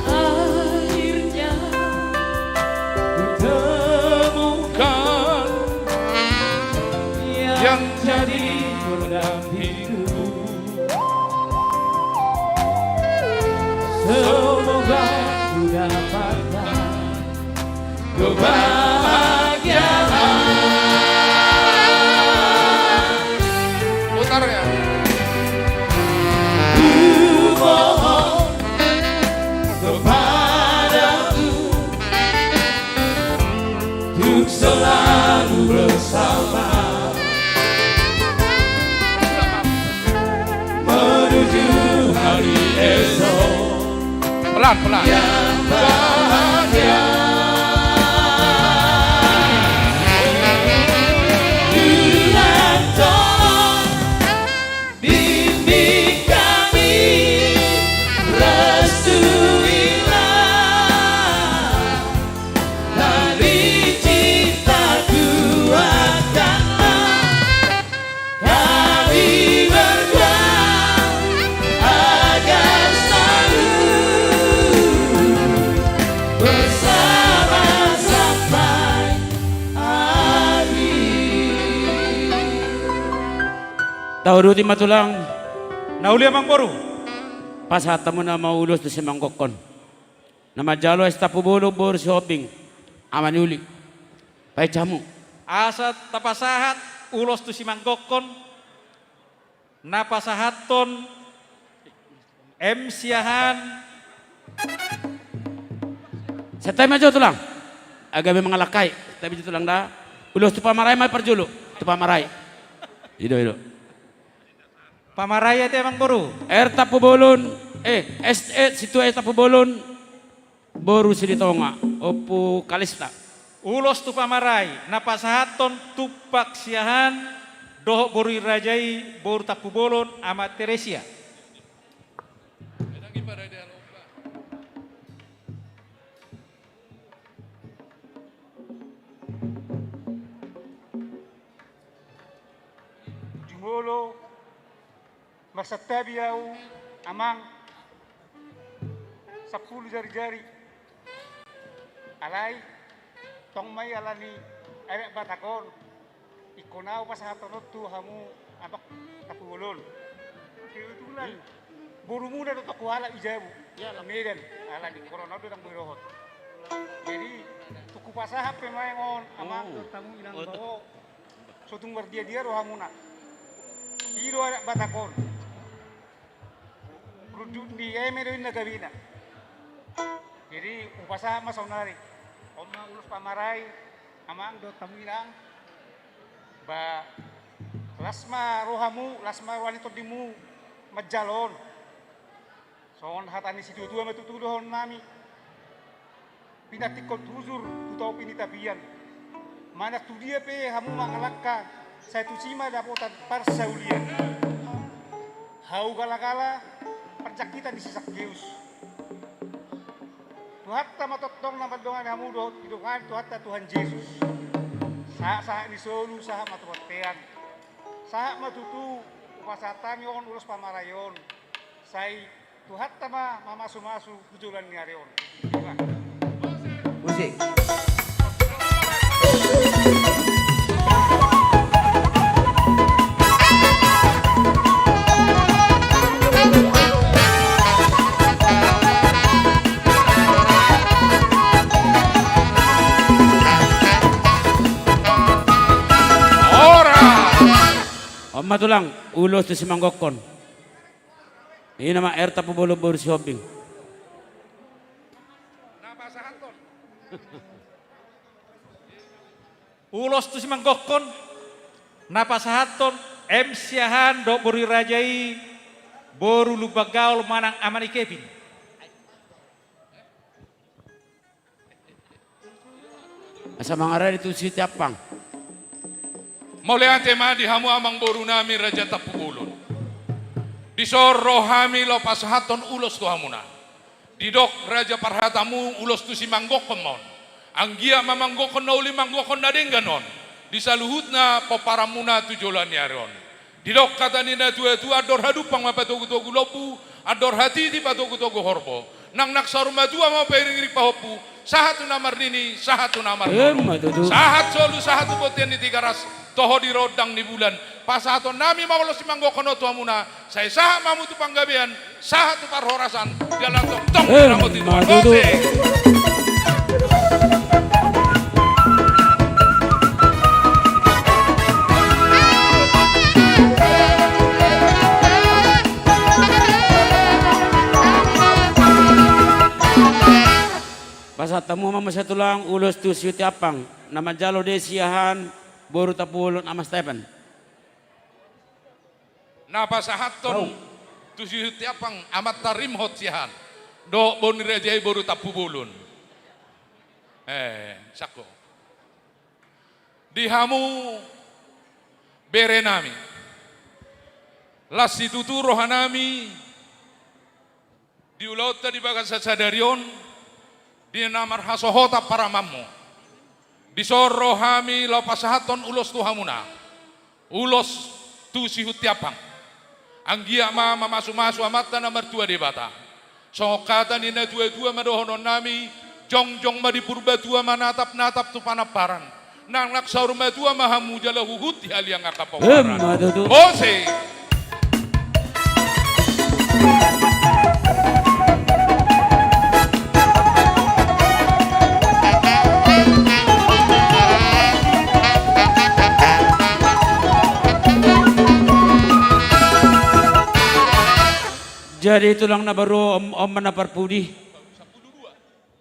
Akhirnya kutemukan yang jadi pendampingku. Semoga ku dapatkan kebahagiaan. Putar ya. Ku mohon kepadamu untuk selalu bersama menuju hari esok. Pelan, pelan. Yang bahagia. Tuhan tolong bimbing kami, restuilah dari cinta, kuatkanlah kami berdua agar selalu bersama sampai akhir. Tauduti ma tulang. Na uli amangboru. Pasahat hamu nama ulos tu simanggongkon. Na manjalo es tapu bolon boru Sihombing, ama ni uli. Baen hamu. Asa tapasahat ulos tu simanggongkon, na pasahathon M. Siahaan Santabi ma jo tulang. Agak memang alangkai. Santabi jo tulang da. Ulos tu pamarai ma parjolo. Tu pamarai. I do, i do. Pamarai ate amangboru. R Tampubolon. Eh, S, eh, Sintua S Tampubolon. Boru Silitonga. Ompu Kalista. Ulos tu pamarai. Na pasahathon tumpak siahaan. Dohot boru ni raja i. Boru Tampubolon. Ama Teresia. Jumolo, marsantabi ahu, amang, sampulu jari-jari. Alai, tong ma i alani adat Batak on. Ingkon ahu pasahathon on tu hamu, amang Tampubolon. Kebetulan borumuna do tong hualap i jabu. Medan, alani corona on do ndang boi dohot. Jadi, tung hupasahat pe ma on, amang dohot hamu inang, bao. So tung mardia-dia rohamuna. I do adat Batak on. Runduk ni eme do inna gabena. Jadi, hupasahat ma saonari. On ma ulos pamarai, amang dohot hamu inang. Ba, las ma rohamu, las ma roha ni tondimu manjalo on. Songon hata ni situatua ma tutu dohonon nami. Pinantikkon hujur tu topi ni tapian. Manang tu dia pe hamu mangalangka, sai tusi ma dapotan parsaulian. Hau gala-gala, parjangkitan ni si Sakeus. Tuhanta ma tongtong na mandongani hamu dohot didongani Tuhanta Tuhan Jesus. Sahat-sahat ni solu, sahat ma tu bontean. Sahat ma tutu, hupasahat hami on ulos pamarai on. Sai Tuhanta ma mamasu-masu tu joloan ni ari on. Musik. Ora. On ma tulang, ulos tu simanggokhon. I nama R Tampubolon boru Sihombing. Na pasahathon. Ulos tu simanggokhon. Na pasahathon M Siahaan dohot boru ni raja i, boru Lumban Gaol manang ama ni Kevin. Asa mangaradi tu Sitiampang. Mauliate ma di hamu amangboru nami Raja Tampubolon. Dison ro hami laho pasahathon ulos tu hamuna. Didok raja parhatamu ulos tu simanggokhon ma on. Anggiat ma manggokhon na uli manggokhon na denggan on. Di saluhutna pomparanmuna tu joloan ni ari on. Didok hata ni na tua-tua, andor hadumpang ma patogu-togu lombu, andor hatiti patogu-togu horbo. Nang na saur matua ma pairing-iring pahompu, sahat tu na marnini, sahat tu na marnono. Emma tutu. Sahat solu, sahat tu bontean ni Tigaras, toho di rondang ni bulan. Pasahaton nami ma ulos simanggokhon on tu hamuna, sai sahat ma hamu tu panggabean, sahat tu parhorasan, jala tongtong diramoti Tuhan. Emma tutu. Musik. Pasahat hamu ma muse tulang ulos tu Sitiampang, na manjalo di Siahaan, boru Tampubolon, Ama Stephen. Na pasahathon tu Sitiampang, amanta Rimhot Siahaan. Dohot boru ni raja i boru Tampubolon. Eh, sangko. Di hamu bere nami. Las situtu roha nami. Di ulaonta di bagasan sadari on, di na marhasohotan paramanmu. Dison ro hami laho pasahathon ulos tu hamuna. Ulos tu Sihuntiampang. Anggiat ma mamasu-masu Amanta na martua Debata. Songon hata ni na tua-tua ma dohonon nami, jongjong ma di Purbatua, manatap-natap tu panamparan. Nang na saur matua ma hamu jala huhut di haliang angka pomparan. Emma tutu. Ose. Jadi tulang na baru, om, om na parpudi.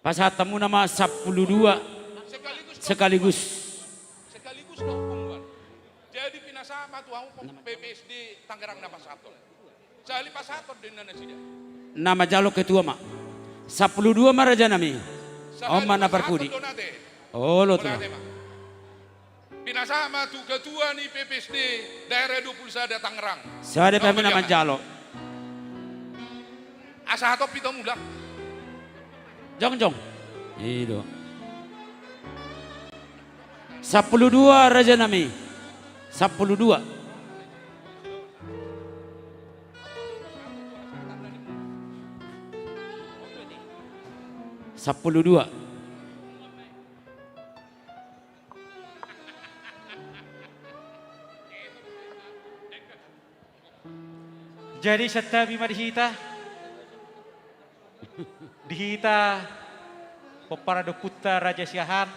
Pasahat hamuna ma sampulu dua sekaligus. Sekaligus. Sekaligus dohot punguan. Jadi pinasahat ma tu hamu P P S D Tangerang na pasahathon. Sahali pasahathon do inna nasida. Na manjalo ketua ma. Sampulu dua ma rajanami. On ma na parpudi. Sahali pasahathon do nate. Olo tu. Nate ma. Pinasahat ma tu ketua ni P P S D daerah dua puluh sada Tangerang. Sada pe hami na manjalo. Asa hatop hita mulak. Jongjong. I do. Sampulu dua rajanami. Sampulu dua. Sampulu dua. Jadi santabi ma di hita, di hita pomparan ni ompunta Raja Siahaan,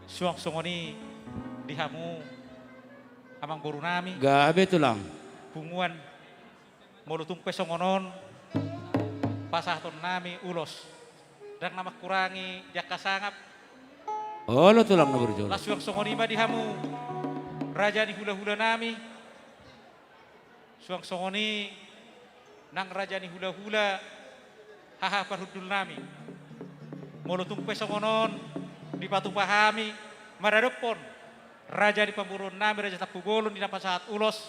suang songon i di hamu amangborunami. Gabe tulang. Punguan. Molo tung pe songon on pasahatonnami ulos, ndang na mangkurangi di angka sangap. Olo tulang na burju. Laos suang songon i ma di hamu raja ni hulahulanami. Suang songon i nang raja ni hulahula haha parhundulnami. Molo tung pe songon on dipatupa hami maradophon raja ni pamoruonnami Raja Tampubolon di na pasahat ulos,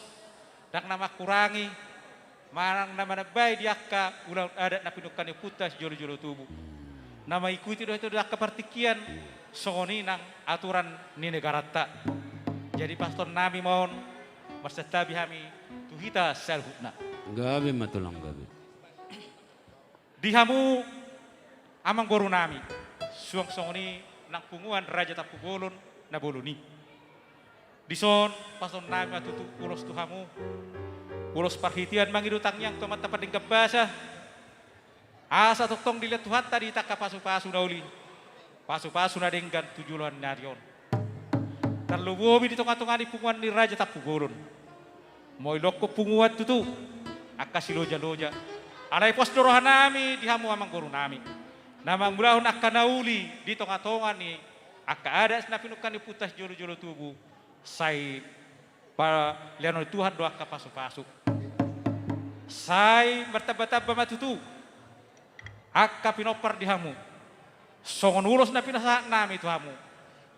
ndang na mangkurangi manang na manambai di angka ulaon adat na pinungka ni ompunta sijolojolo tubu. Na mangikuti do hita di angka partingkian, songon i nang aturan ni negaranta. Jadi pasahatonnami ma on, marsantabi hami tu hita saluhutna. Gabe ma tulang, gabe. Di hamu amangborunami, suang songon i nang punguan Raja Tampubolon na bolon i. Dison pasahatonnami ma tutu ulos tu hamu, ulos parhitean mangido tangiang tu Amanta Pardenggan Basa, asa tongtong dilehon Tuhanta di hita angka pasupasu na uli, pasupasu na denggan tu joloan ni ari on. Tarlumobi di tongatonga ni punguan ni Raja Tampubolon. Molo didokkon punguan tutu, angka silojaloja. Alai pos do rohanami di hamu amangborunami na mangulahon angka na uli di tongatonga ni angka adat na pinungka ni ompunta sijolojolo tubu, sai paleanon ni Tuhan do angka pasupasu. Sai martambatamba ma tutu angka pinompar di hamu. Songon ulos na pinasahatnami tu hamu,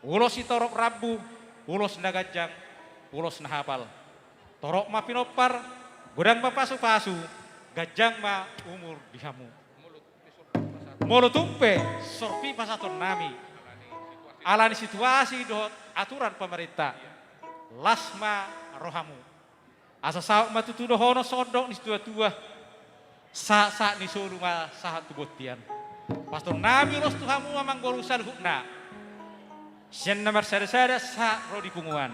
ulos sitorop rambu, ulos na ganjang, ulos na hapal. Torop ma pinompar, godang ma pasupasu, ganjang ma umur di hamu. Molo tung pe sorpi pasahatonnami ala ni situasi dohot aturan pamarenta, las ma rohamu. Asa saut ma tutu dohonon songon dok ni situatua: Sahatsahat ni solu ma sahat tu bontean. Pasahatonnami ulos tu hamu amangboru saluhutna, sian na marsadasada sahat ro di punguan.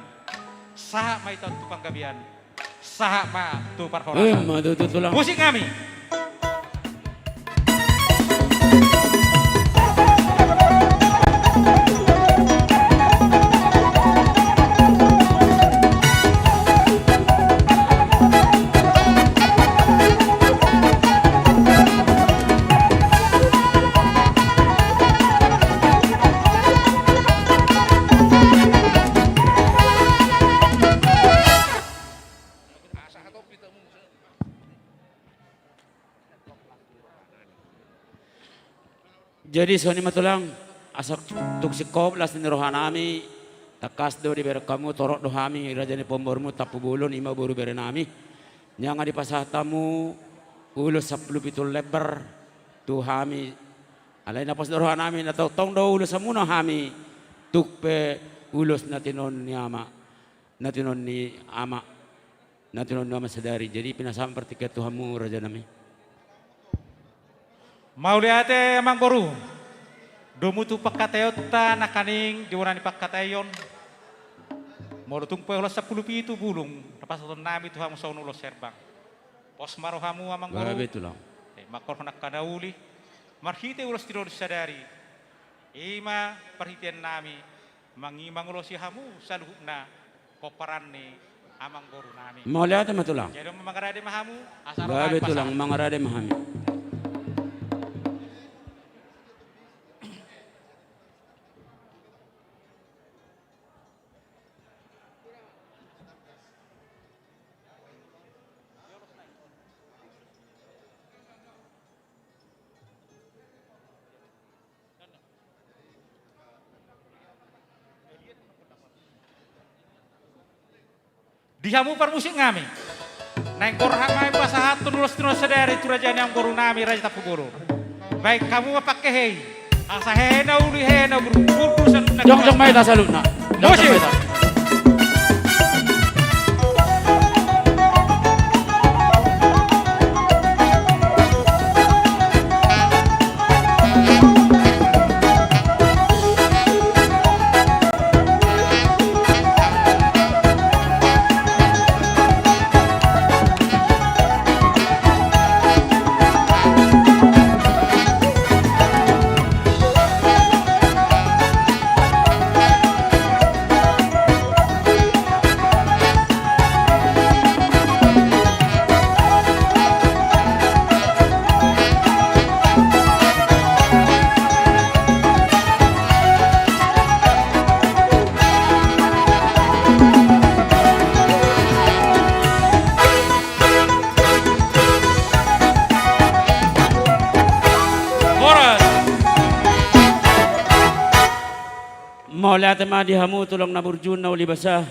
Sahat ma hita tu panggabean. Sahat ma tu parhorasan. Emma tutu tulang. Musik nami. Jadi songon i ma tulang, asa tung singkop las ni rohanami. Tangkas do dibereng hamu, torop do hami raja ni pamoruonmu Tampubolon, i ma boru berenami. Nunga dipasahat hamu ulos sampulu pitu lembar tu hami. Alai na pos do rohanami, na tongtong do ulos hamuna hami, tung pe ulos na tinodohon ni ama, na tinodohon ni ama, na tinodohon ni ama sadari. Jadi pinasahat partingkian tu hamu rajanami. Mauliate amangboru. Domu tu pangkataionta nangkaning di bona ni pangkataion. Molo tung pe ulos sampulu pitu bulung na pasahatonnami tu hamu songon ulos herbang, pos ma rohamu amangboru. Gabe tulang. Eh, mangkorhon angka na uli marhite ulos tinodohon sadari. I ma parhiteannami mangi mangulosi hamu saluhutna pomparan ni amangborunami. Mauliate ma tulang. Jadi mangarade ma hamu, asa roha. Gabe tulang, mangarade ma hami. Di hamu parmusik nami, naeng borhat ma pasahathon ulos tinodohon sadari tu raja ni amangboru nami, Raja Tampubolon. Baen hamu ma pangkehe i, asa hehe na uli, hehe na bulu, burdu saluhutna. Jongjong ma hita saluhutna. Jongjong ma hita. Horas. Mauliate ma di hamu tulang na burju na uli basa.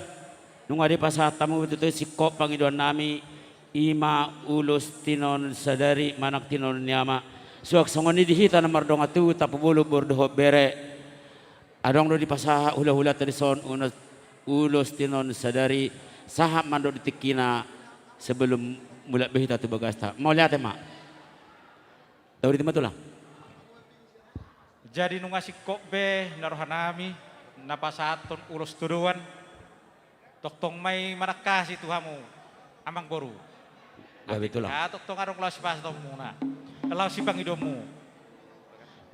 Nunga dipasahat hamu tutu singkop pangidoan nami, i ma ulos tinodohon sadari manang tinodohon ni ama. Suang songon i di hita na mardongan tubu, Tampubolon, boru dohot bere. Adong do dipasahat hulahulanta dison ulos, ulos tinodohon sadari, sahat mandok di tingkina sebelum mulak be hita tu bagasta. Mauliate ma. Tau di tema tulang. Jadi nunga singkop be na roha nami na pasahathon ulos tudoan. Tongtong ma i manangkasi tu hamu, amangboru. Gabe tulang. Tongtong adong laho sipasahatonmuna, laho sipangidoonmu.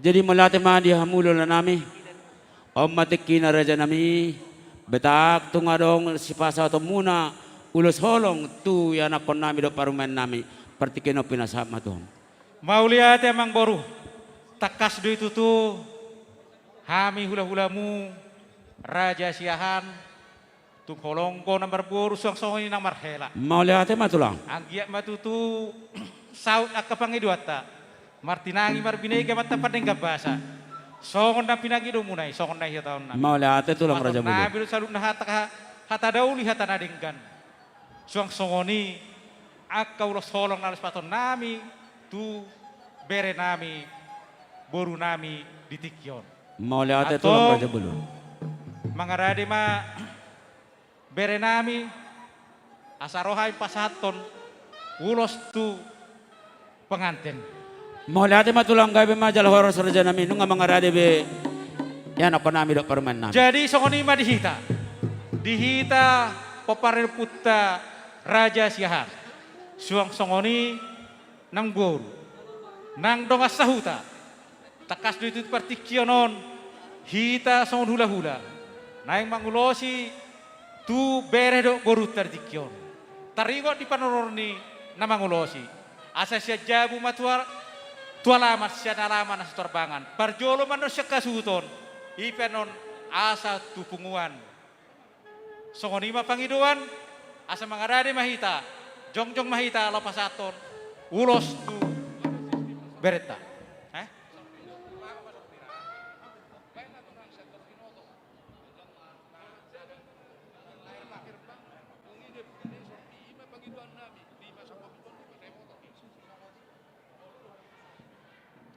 Jadi mauliate ma di hamu lola nami. On ma tingkina raja nami. Betang tung adong sipasahatonmuna ulos holong tu ianakhon nami dohot parumaen nami. Partingkian on pinasahat ma tu hamu. Mauliate amangboru. Tangkas do i tutu, hami hulahulamu, Raja Siahaan, tung holong do na marboru suang songon i nang marhela. Mauliate ma tulang. Anggiat ma tutu saut angka pangidoanta, martinangi marbinege manang pandenggan basa. Songon na pinangidoonmuna i, songon na hitaonnami. Mauliate tulang raja bolon. Nami do saluhutna hata, hata na uli, hata na denggan. Suang songon i angka ulos holong na laho sipasahaton nami tu bere nami, boru nami di tingki on. Mauliate tulang raja bolon. Antong mangarade ma bere nami, asa ro hami pasahathon ulos tu penganten. Mauliate ma tulang, gabe ma jala horas raja nami, nunga mangarade be ianakhon nami dohot parumaen nami. Jadi songon i ma di hita, di hita pomparan ni ompunta Raja Siahaan. Suang songon i nang boru, nang dongan sahuta. Tangkas do i tutu partingkian on hita songon hulahula naeng mangulosi tu bere dohot borunta di tingki on. Taringot di panoror ni na mangulosi, asa sian jabu ma tu ar-, tu alaman, sian alaman asa tu arbangan. Parjolo ma annon sian hasuhuton, i pe annon asa tu punguan. Songon i ma pangidoan, asa mangarade ma hita, jongjong ma hita laho pasahathon ulos tu berenta. Eh?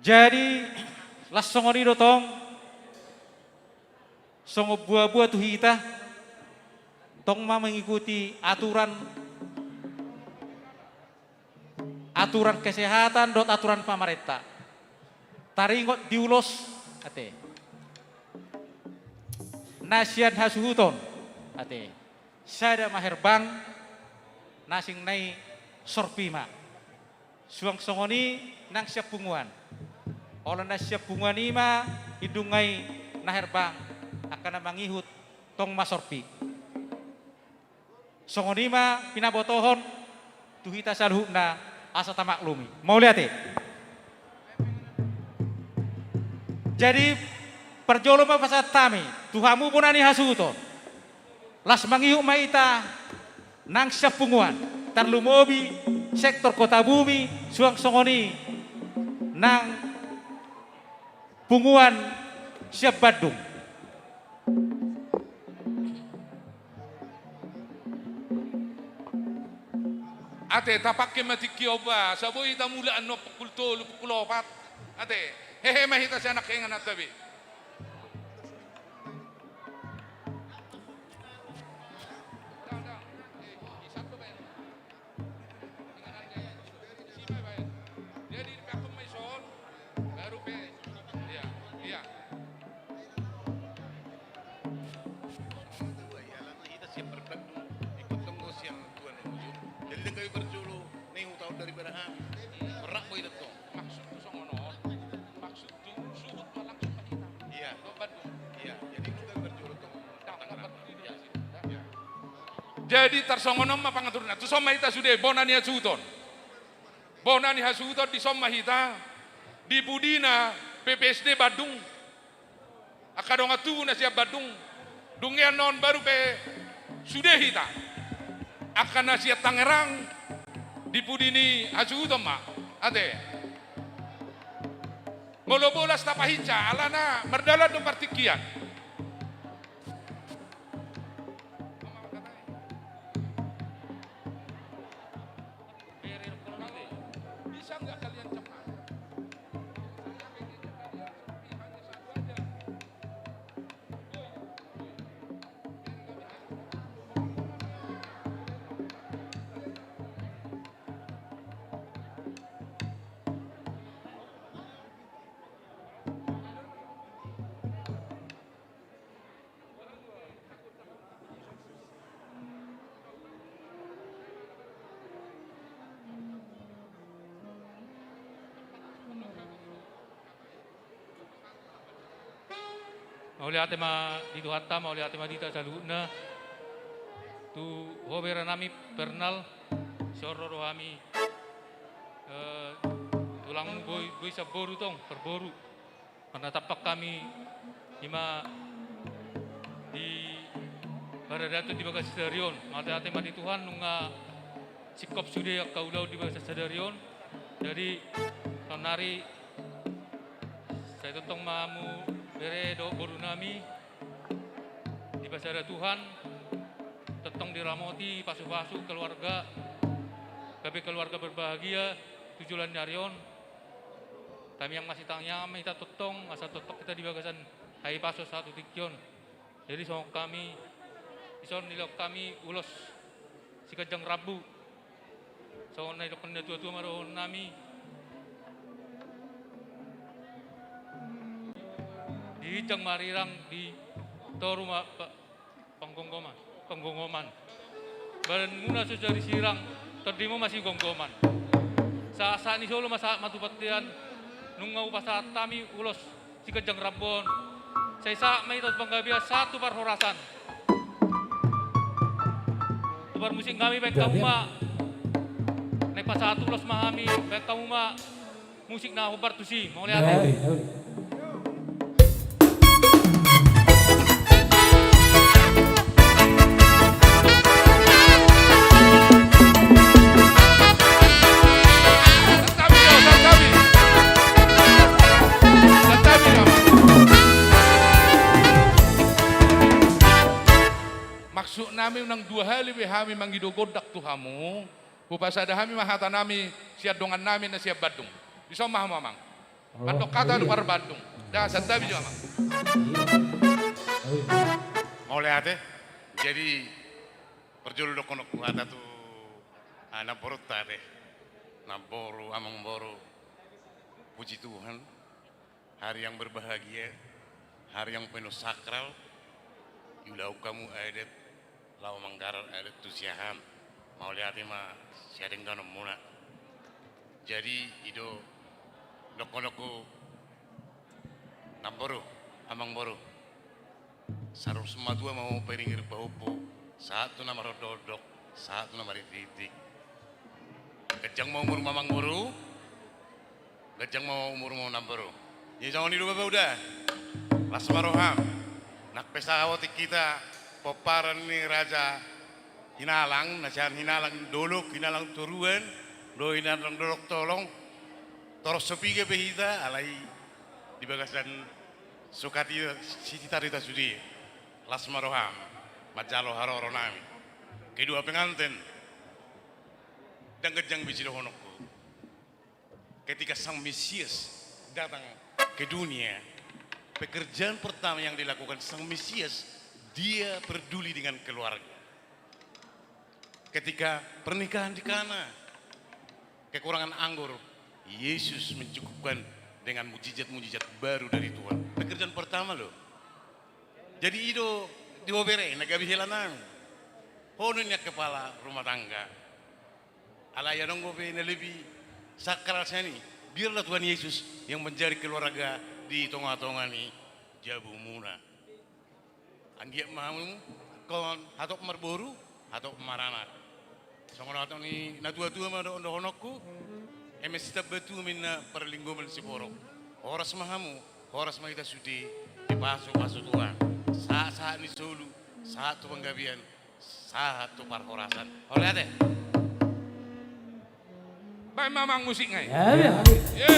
Jadi, las songon i do tong, songon buabua tu hita, tong ma mengikuti aturan, aturan kesehatan dohot aturan pamarenta. Taringot di ulos, ate. Na sian hasuhuton, ate. Sada ma herbang, na asing nai sorpi ma. Suang songon i nang sian punguan. Olo na sian punguan i ma indung nai na herbang, angka na mangihut tong ma sorpi. Songon i ma pinabotohon tu hita saluhutna asa tamaklumi. Mauliate. Jadi parjolo ma pasahat hami tu hamu bona ni hasuhuton. Las mangihut ma hita nang sian punguan, tarlumobi sektor Kotabumi, suang songon i nang punguan sian Bandung. Ate, tapangke ma tingki on ba, asa boi hita mulak annon pukul tolu, pukul opat. Ate, hehe ma hita sian angka ingananta be. Jadi, dipakkon ma ison, baru pe. Iya, iya. Hita siap berbandung, ikut tonggo siang Tuhan ujung. Jadi, kami berjolo, nih, utau dari Baraha. Berak boy detong. Maksud tu songon on. Maksud tu suhut ma langsung ma hita. Iya. Bandung. Iya, jadi, kami berjolo tong. Jadi, tarsongon on ma pangaturna. Tu son ma hita sude, bona ni hasuhuton. Bona ni hasuhuton, di son ma hita, di pudina P P S D Bandung. Angka dongan tubu na sian Bandung, dung i annon baru pe sude hita. Angka na sian Tangerang, di pudi ni hasuhuton ma, ate. Molo bolas tapahinsa, alana mardalan do partingkian. Mauliate ma di Tuhanta, mauliate ma di hita saluhutna. Tu ho bere nami Pernal, sian ro do hami, eh, tulang boi, boi sian boru tong, parboru. Marnatampak hami ima di paradaton di bagasan sadari on. Mauliate ma di Tuhan nunga singkop sude angka ulaon di bagasan sadari on. Jadi, saonnari sai tongtong ma hamu bere dohot boru nami dipasada Tuhan, tongtong diramoti, pasupasu keluarga, gabe keluarga berbahagia tu joloan ni ari on. Tamiang masitangiangan ma hita tongtong, asa tongtong hita di bagasan hahipason sahat tu tingki on. Jadi songon hami, dison nilehon hami ulos siganjang rambu. Songon na nidok ni natuatua ma dohonon nami. Di ginjang ma arirang, di toru ma pa-, panggonggoman, panggonggoman. Badanmuna so jadi sirang, tondimu masigomgoman. Sahat-sahat ni solu ma sahat ma tu bontean, nunga hupasahat hami ulos siganjang rambu on. Sai sahat ma hita tu panggabean, sahat tu parhorasan. Tu parmusik nami, baen hamu ma. Naeng pasahat ulos ma hami, baen hamu ma musik na hombar tusi, mauliate. Maksud nami unang dua hali be hami mangido gondang tu hamu, hupasada hami ma hata nami sian dongan nami na sian Bandung. Dison ma hamu amang. Mandok hata tu par Bandung. Da, santabi jo amang. Mauliate. Jadi, parjolo dohononku hata tu, ah, namborunta be. Namboru, amangboru. Puji Tuhan. Hari yang berbahagia, hari yang penuh sakral, diulahon hamu adat, laho manggarar adat tu siahaan. Mauliate ma siadengganonmuna. Jadi, i do dohononku, namboru, amangboru. Saur matua ma ho paringir pahompu, sahat tu na marondok-ondok, sahat tu na marinding-inding. Ganjang ma umurmu amangboru, ganjang ma umurmu namboru. Jadi songon i do bapa uda. Las ma roham. Nang pe sahat hita pomparan ni Raja Hinalang, na sian Hinalang Dolok, Hinalang Toruan, dohot Hinalang Dolok Tolong. Torop so piga pe hita, alai di bagasan suka hita, sititi hita sude. Las ma roham manjalo haroro nami. Kedua pengantin. Dang ganjang be sidohononku. Ketika Sang Mesias datang ke dunia, pekerjaan pertama yang dilakukan Sang Mesias, dia peduli dengan keluarga. Ketika pernikahan di Kana kekurangan anggur, Yesus mencukupkan dengan mujizat-mujizat baru dari Tuhan. Pekerjaan pertama loh. Jadi i do diboberena gabe helanami. Ho do nian kepala rumah tangga. Alai adong dope na lebih sakral sian i, biarlah Tuhan Yesus yang menjadi keluarga di tonga-tonga ni jabumuna. Anggiat ma hamu ingkon hatop marboru, hatop maranak. Songon hata ni na tua-tua ma do dohononku, eme sitamba tua ma inna parlinggoman siborok. Horas ma hamu, horas ma hita sude, dipasu-pasu Tuhan. Sahat-sahat ni solu, sahat tu panggabean, sahat tu parhorasan. Mauliate. Baen ma amang musikna i. Ya, ya. Ye.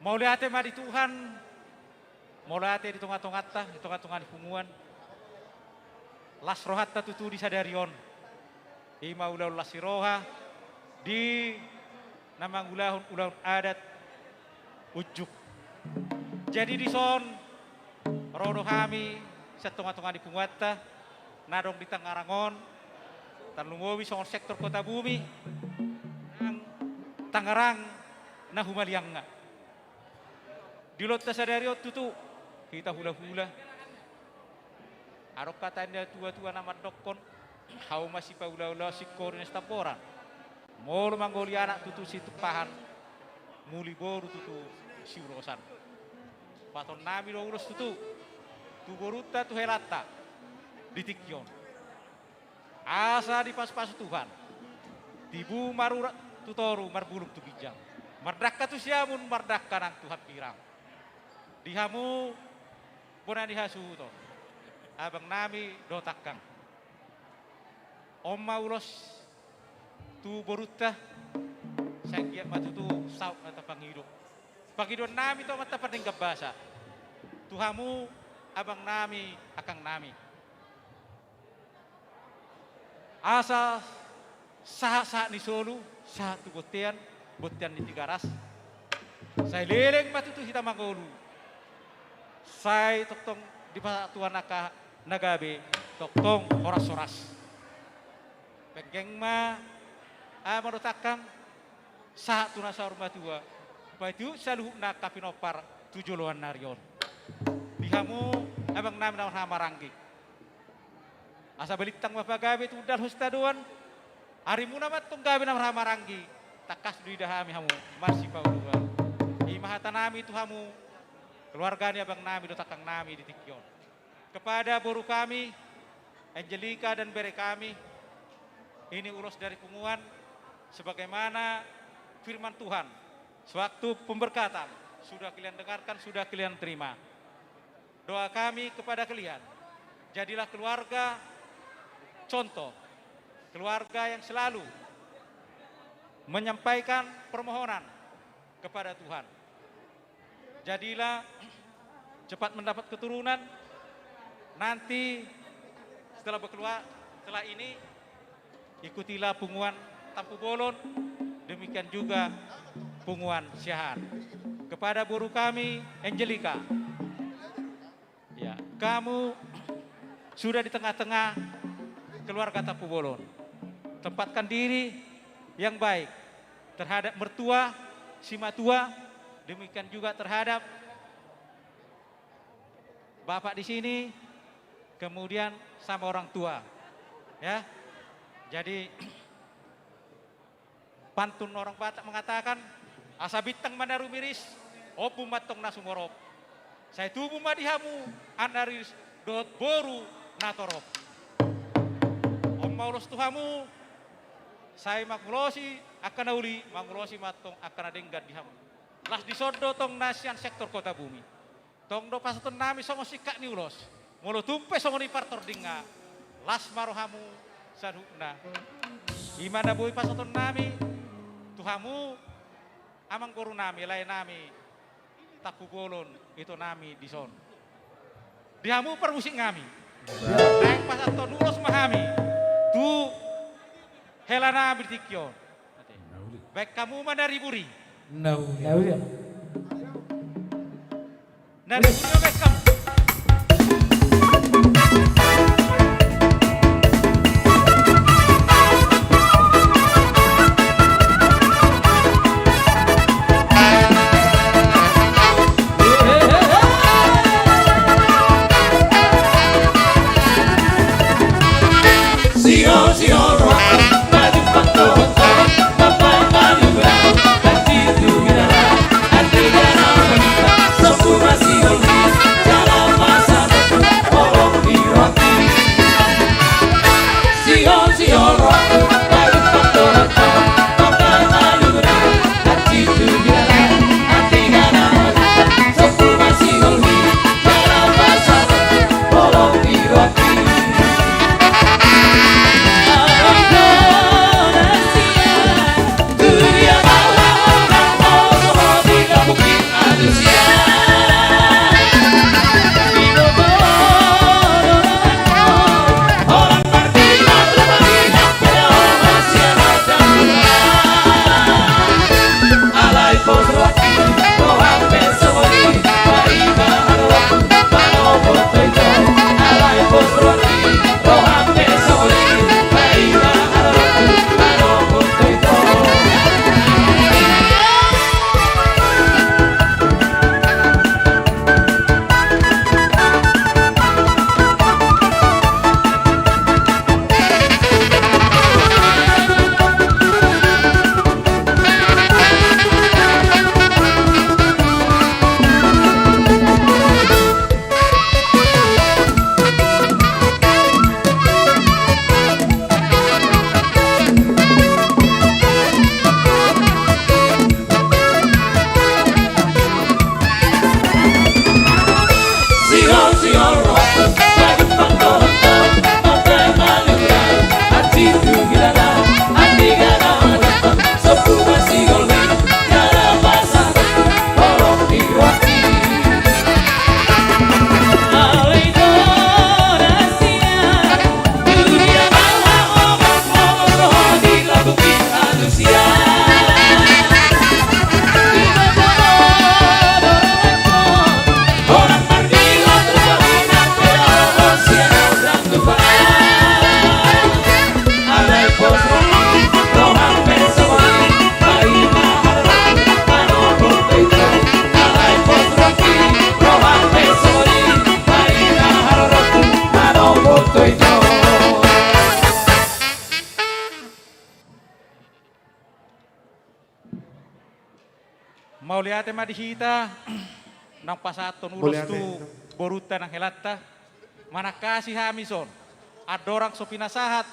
Mauliate ma di Tuhan, mauliate di tonga-tonganta, di tonga-tonga ni punguan. Las rohanta tutu di sadari on. I ma ulaon las ni roha di na mangulahon ulaon adat unjuk. Jadi dison ro do hami sian tonga-tonga ni punguanta na adong di Tangerang on, tarlumobi songon sektor Kota Bumi, nang Tangerang na humaliangna. Di ulaonta sadari on tutu hita hula-hula. Adong hata ni na tua-tua na mandokkon, hauma sipaula-ula singkoru na sitamboran. Molo manggoli anak tutu situmpahan, muli boru tutu siulosan. Patonnami do ulos tutu tu borunta tu helanta di tingki on. Asa dipasu-pasu Tuhan. Tibu marurat tu toru, marbulung tu ginjang. Mardangka tu siamun, mardangka nang tu hambirang. Di hamu bona ni hasuhuton, abangnami dohot angkang. On ma ulos tu borunta, sai anggiat ma tutu saut ma tapangido. Pangidoannami tu Amanta Pardenggan Basa, tu hamu abangnami, angkangnami. Asa Sahat-sahat ni solu, sahat tu bontean, bontean ni Tigaras. Sai leleng ma tutu hita mangolu. Sai tongtong dipatuan angka na gabe, tongtong horas-horas. Penggeng ma, aha ma dotangkang, sahat tu na saur matua, paitiut saluhutna angka pinompar tu joloan ni ari on. Di hamu, abang nami na marhahamaranggi. Asa balintang ma pagabe tu undal hositadoan, arimuna ma antong gabe na marhahamaranggi, tangkas do ida hami hamu marsipauluan. I ma hata nami tu hamu, keluarga ni abang nami dohot tangkang nami di tingki on. Kepada boru kami, Angelika dan bere kami, ini ulos dari punguan, sebagaimana firman Tuhan, sewaktu pemberkatan, sudah kalian dengarkan, sudah kalian terima. Doa kami kepada kalian, jadilah keluarga contoh, keluarga yang selalu menyampaikan permohonan kepada Tuhan. Jadilah cepat mendapat keturunan. Nanti setelah berkeluar, setelah ini, ikutilah punguan Tampubolon, demikian juga punguan Siahaan. Kepada boru kami, Angelika, ya, kamu sudah di tengah-tengah keluarga Tampubolon. Tempatkan diri yang baik terhadap mertua, simatua, demikian juga terhadap bapak di sini, kemudian sama orang tua. Ya. Jadi, pantun orang Batak mengatakan, asa bintang ma na rumiris, ombun ma antong na sumorop. Sai tubu ma di hamu anak na riris dohot boru na torop. On ma ulos tu hamu, sai mangulosi angka na uli, mangulosi ma antong angka na denggan di hamu. Las dison do tong na sian sektor Kota Bumi. Tong do pasahaton nami songon singkat ni ulos. Molo tung pe songon i partordingna, las ma rohamu saluhutna. I ma na boi pasahaton nami tu hamu, amangboru nami, lae nami, Tampubolon, ito nami dison. Di hamu parmusik nami. Naeng pasahathon ulos ma hami tu hela nami di tingki on. Baen hamu ma na riburi. Na uli. Na uli. Na riburi ma baen hamu. Mauliate ma di hita naung pasahathon ulos tu borunta nang helanta. Manangkasi hami son andorang so pinasahat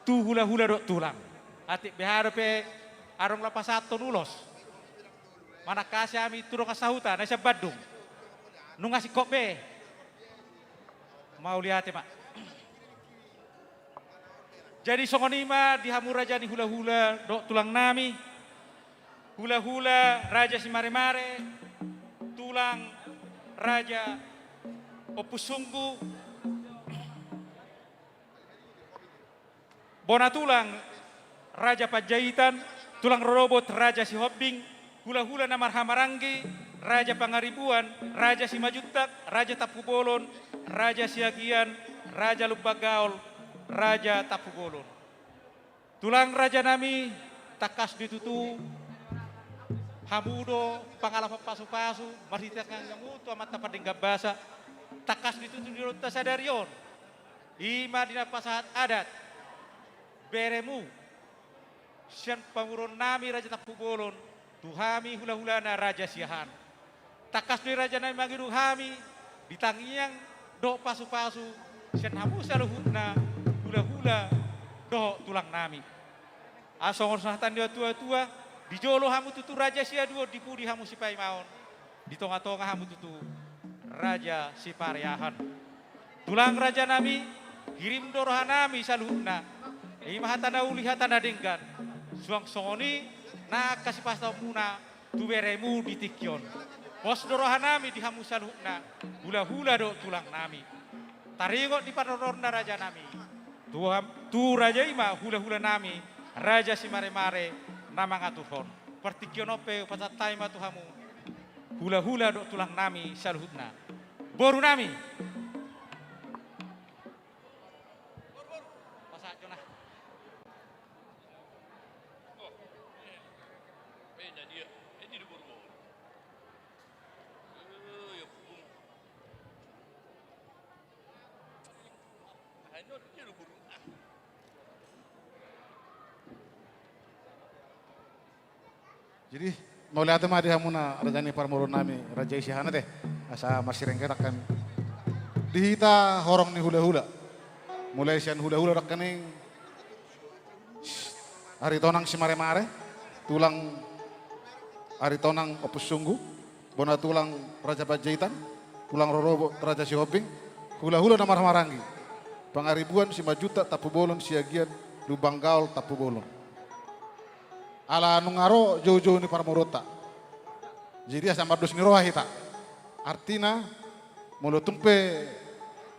tu hulahula dohot tulang. Atik beha dope adong laho pasahathon ulos, manangkasi hami tu dongan sahuta na sian Bandung. Nunga singkop be. Mauliate ma. Jadi songon i ma di hamu raja ni hulahula dohot tulang nami, hulahula Raja Simaremare, tulang Raja Ompu Sunggu, bona tulang Raja Panjaitan, tulang rorobot Raja Sihombing, hulahula na marhahamaranggi, Raja Pangaribuan, Raja Simanjuntak, Raja Tampubolon, Raja Siagian, Raja Lumban Gaol, Raja Tampubolon. Tulang raja nami, tangkas do i tutu hamu do pangalapan pasupasu marhite tangiangmu tu Amanta Pardenggan Basa. Tangkas do i tutu di ulaonta sadari on, i ma di na pasahat adat beremu sian pamoruon nami Raja Tampubolon tu hami hulahulana Raja Siahaan. Tangkas do i raja nami mangido hami di tangiang dohot pasupasu sian hamu saluhutna hulahula dohot tulang nami. Asa songon hata ni natuatua, di jolo hamu tutu raja siaduon, di pudi hamu sipaimaon, di tongatonga hamu tutu raja sipareahan. Tulang raja nami, hirim do roha nami saluhutna. I ma hata na uli, hata na denggan. Suang songon i nang angka sipasahatonmuna tu beremu di tingki on. Pos do roha nami di hamu saluhutna hulahula dohot tulang nami. Taringot di parrohaonna raja nami, tu ham-, tu raja i ma hulahula nami Raja Simaremare na mangaturhon. Partingkian on pe hupasahat hami ma tu hamu hulahula dohot tulang nami saluhutna. Boru nami. Pasahat jo na. Jadi, mauliate ma di hamuna raja ni parmoruon nami, raja i Siahaan ate. Asa marsirenggetan hami. Di hita horong ni hulahula. Mulai sian hulahula dangkaning Aritonang Simaremare, tulang Aritonang Ompu Sunggu, bona tulang Raja Panjaitan, tulang rorobot Raja Sihombing, hulahula na marhahamaranggi, Pangaribuan, Simanjuntak, Tampubolon, Siagian, Lumban Gaol, Tampubolon. Ala nunga ro joujou ni parmoruonta. Jadi asa mardos ni roha hita. Artina, molo tung pe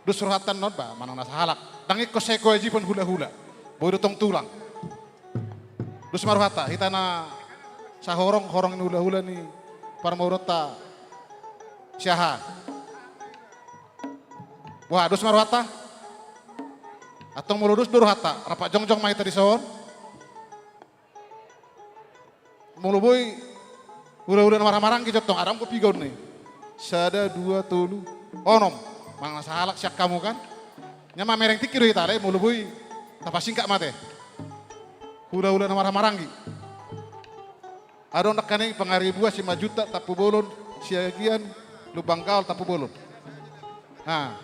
dos rohanta annon, ba manang na sahalak, ndang ingkon sai kewajiban hulahula. Boi do tong tulang. Dos ma rohanta, hita na sahorong, horong ni hulahula ni parmoruonta Siahaan. Boha, dos ma rohanta? Antong molo dos do rohanta, rap jongjong ma hita dison. Molo boi, hulahula na marhahamaranggi jo antong, adong do piga on i. Sada, dua, tolu, onom. Manang na sahalak sian hamu kan. Nia mamereng tingki do hita, alai molo boi tapasingkat ma ate. Hulahula na marhahamaranggi. Adong dangkaning Pangaribuan, Simanjuntak, Tampubolon, Siagian, Lumban Gaol, Tampubolon. Ha.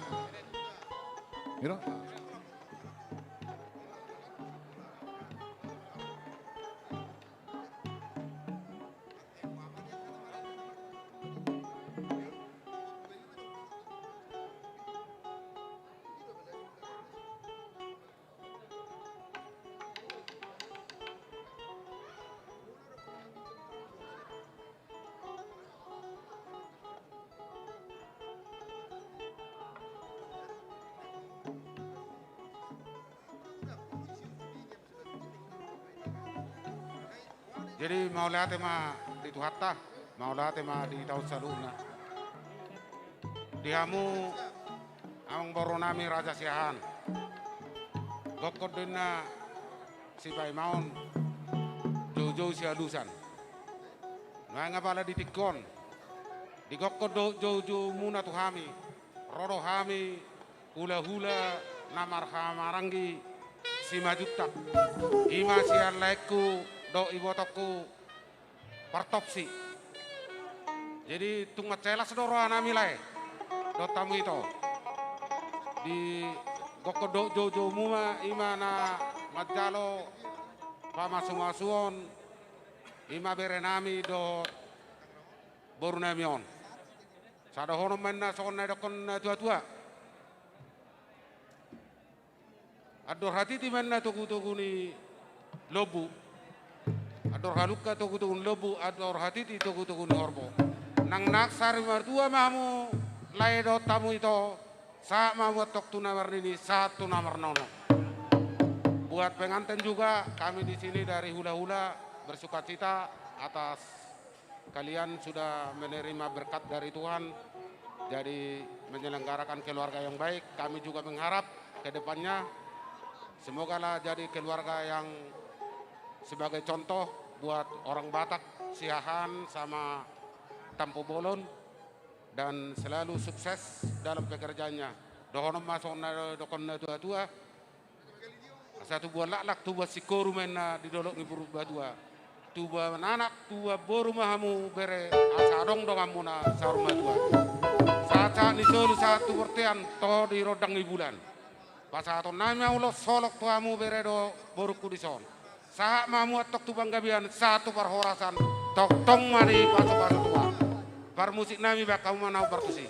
Gitu. Jadi, mauliate ma di Tuhanta, mauliate ma di hita on saluhutna. Di hamu amangboru nami Raja Siahaan. Gokhon do inna sipaimaon, joujou sialusan. Nuaeng apala di tingki on, digokhon do joujoumuna tu hami, ro do hami hulahula na marhahamaranggi Simanjuntak. I ma sian laengku dohot ibotongku Partopsi. Jadi tung mansai las do rohanami lae dohot hamu ito. Di gokkon dohot joujoumu ma, i ma na manjalo pamasumasuon, i ma berenami dohot borunami on. Sai dohonon ma inna songon na didokkon natuatua. Andor hatiti ma inna togutogu ni lombu. Andor halungka togutogu ni lombu, andor hatiti togutogu ni horbo. Nang naksari martua ma hamu lae dohot hamu ito, sahat ma hamu antong tu na marnini, sahat tu na marnono. Buat pengantin juga, kami di sini dari Hulahula bersukacita atas kalian sudah menerima berkat dari Tuhan, jadi menyelenggarakan keluarga yang baik. Kami juga mengharap ke depannya, semogalah jadi keluarga yang sebagai contoh buat orang Batak, Siahaan sama Tampubolon, dan selalu sukses dalam pekerjaannya. Dohonon ma songon na didokkon natuatua, asa tubuan laklak, tubuan singkoru ma inna di dolok ni Purbatua. Tubuan anak, tubuan boru ma hamu bere, asa adong donganmuna saur matua. Sahat-sahat ni solu sahat tu bontean, toho di rondang ni bulan. Pasahatonnami ma ulos holong tu hamu bere dohot borungku dison. Sahat ma hamu antong tu panggabean, sahat tu parhorasan, tongtong ma dipasupasu Tuhan. Parmusiknami, bahen hamu ma na hombar tusi.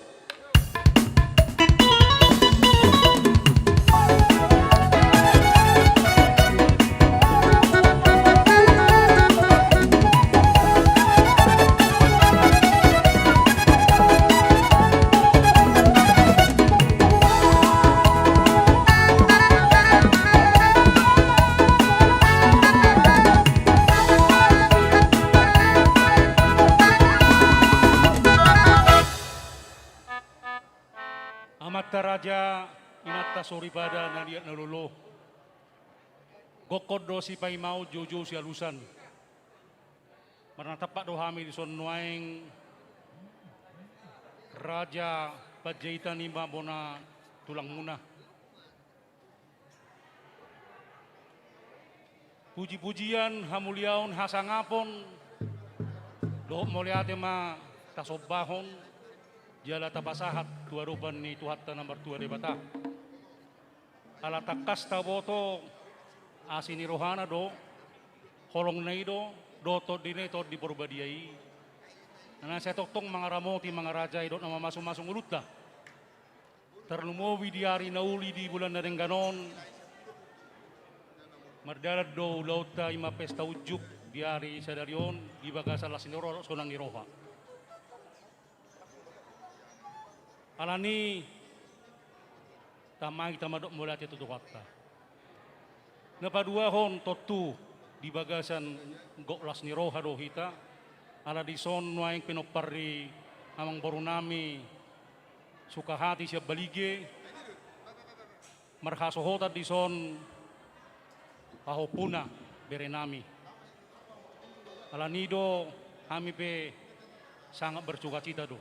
Amanta raja, inanta soripada na liat na lolo. Gokkon do sipaimaon, joujou sialusan. Marnatampak do hami dison nuaeng, Raja Panjaitan, i ma bona tulangmuna. Pujipujian, hamuliaon, hasangapon dohot mauliate ma tasombahon jala tapasahat tu adopan ni Tuhanta na martua Debata. Ala tangkas taboto asi ni rohana do, holongna i do, dohot tondina i, Tondi Porbadia i, na sai tongtong mangaramoti, mangarajai dohot na mamasumasu ngolunta. Tarlumobi di ari na uli di bulan na denggan on, mardalan do ulaonta, i ma pesta unjuk di ari sadari on di bagasan las ni roha dohot sonang ni roha. Alani, tahe ma hita mandok mauliate tu Tuhanta. Na paduahon, tontu di bagasan gok las ni roha do hita, ala dison nuaeng pinompar ni amangborunami Sukahati sian Balige, marhasohotan dison pahompuna, berenami. Alani do hami pe sangat bersukacita do.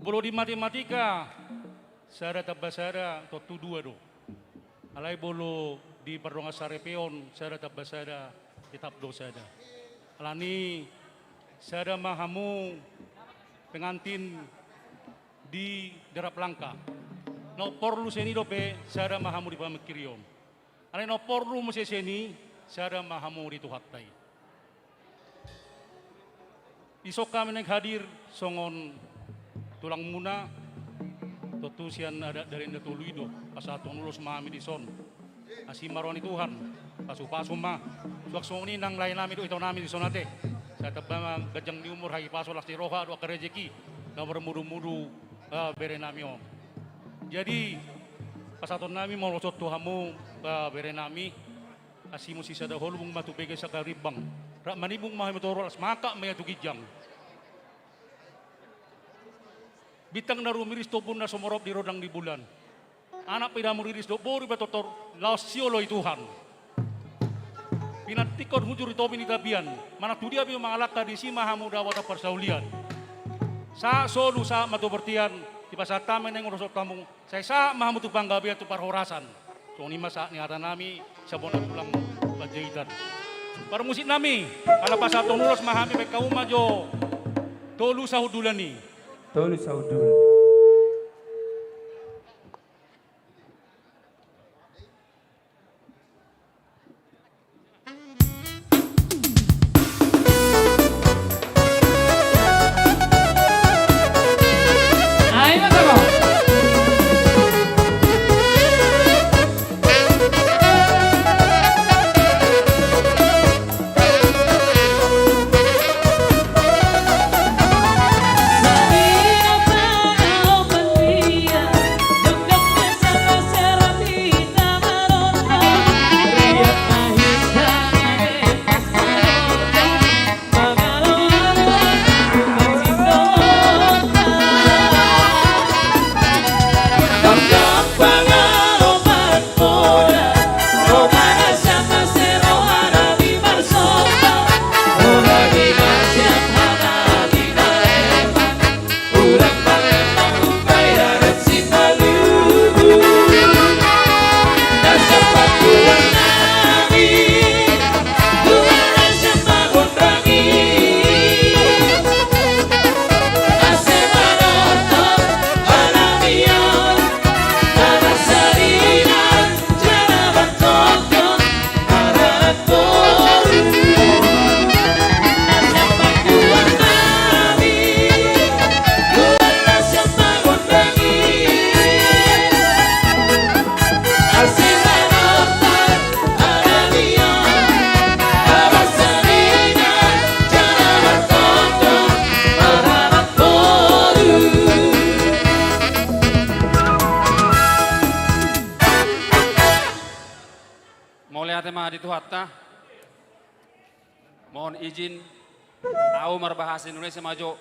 Molo di matematika, sada tambah sada tontu dua do. Alai molo di pardongan saripeon, sada tambah sada tetap do sada. Alani, sada ma hamu pengantin di Darap Langka. Na umporlu sian i dope, sada ma hamu di pamingkirion. Alai na umporlu muse sian i, sada ma hamu di Tuhanta i. Dison hami naeng hadir songon tulangmuna, tontu sian adat Dalen Natolu i do, pasahathon ulos ma hami dison. Asi ma roha ni Tuhan, pasupasu ma. Suang songon i nang laenami dohot itonami dison ate. Sai tamba ma ganjang ni umur, hahipason, las ni roha dohot angka rejeki na marmudumudu, eh, berenami on. Jadi, pasahatonnami ma ulos on tu hamu, eh, berenami. Asi muse sada holbung ma tu bege sanggar rimbang. Rap manimbung ma hami toru, las mangkak ma ia tu ginjang. Bintang na rumiris, tombun na sumorop di rondang ni bulan. Anak pe na muriris dohot boru pe tortor, laos sioloi Tuhan. Pinantikkon hujur di topi ni tapian, manang tu dia pe mangalangka, disi ma hamu dapotan parsaulian. Sahat solu sahat ma tu bontean, dipasahat hami naeng ulos on tu hamu. Sai sahat ma hamu tu panggabean, tu parhorasan. Songon i ma sahat ni hatanami sian bona tulang Panjaitan. Parmusik nami, ala pasahaton ulos ma hami, baen hamu ma jo tolu sahundulan i. Tolu sahundulan. Mauliate ma di Tuhanta. Mohon izin, au marbahasa Indonesia ma jo,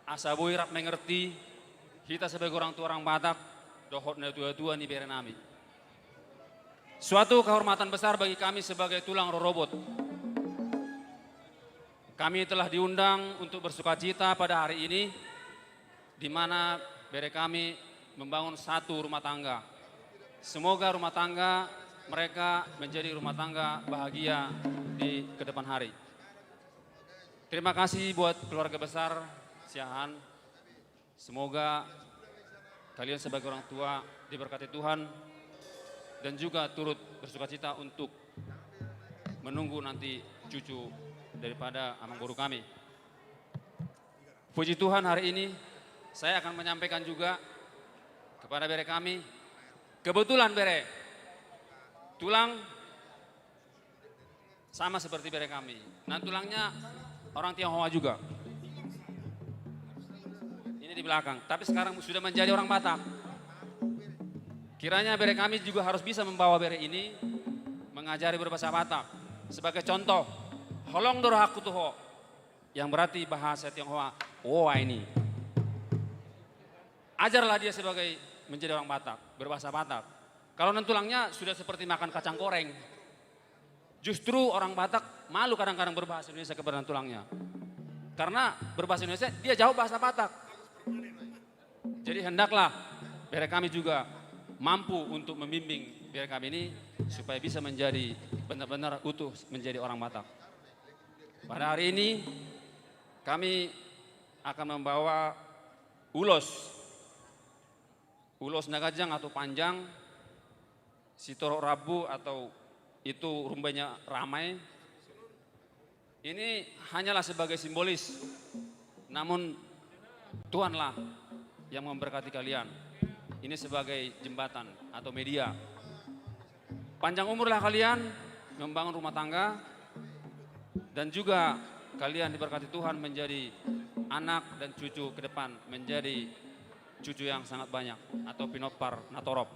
asa boi rap mengerti hita sebagai orang tua orang Batak dohot natua-tua ni bere nami. Suatu kehormatan besar bagi kami sebagai tulang rorobot. Kami telah diundang untuk bersukacita pada hari ini, di mana bere kami membangun satu rumah tangga. Semoga rumah tangga mereka menjadi rumah tangga bahagia di kedepan hari. Terima kasih buat keluarga besar Siahaan. Semoga kalian sebagai orang tua diberkati Tuhan dan juga turut bersukacita untuk menunggu nanti cucu daripada amangboru kami. Puji Tuhan, hari ini saya akan menyampaikan juga kepada bere kami. Kebetulan bere, tulang sama seperti bere kami. Nantulangnya orang Tionghoa juga. Ini di belakang, tapi sekarang sudah menjadi orang Batak. Kiranya bere kami juga harus bisa membawa bere ini mengajari berbahasa Batak. Sebagai contoh, holong do rohangku tu ho, yang berarti bahasa Tionghoa, oa ini. Ajarlah dia sebagai menjadi orang Batak, berbahasa Batak. Kalau nantulangnya sudah seperti makan kacang goreng. Justru orang Batak malu kadang-kadang berbahasa Indonesia kepada nantulangnya. Karena berbahasa Indonesia, dia jawab bahasa Batak. Jadi hendaklah bere kami juga mampu untuk membimbing bere kami ini supaya bisa menjadi benar-benar utuh menjadi orang Batak. Pada hari ini kami akan membawa ulos, ulos na ganjang atau panjang, sitorop rambu atau itu rumbanya ramai. Ini hanyalah sebagai simbolis, namun Tuhanlah yang memberkati kalian. Ini sebagai jembatan atau media. Panjang umurlah kalian membangun rumah tangga, dan juga kalian diberkati Tuhan menjadi anak dan cucu ke depan, menjadi cucu yang sangat banyak atau pinompar na torop.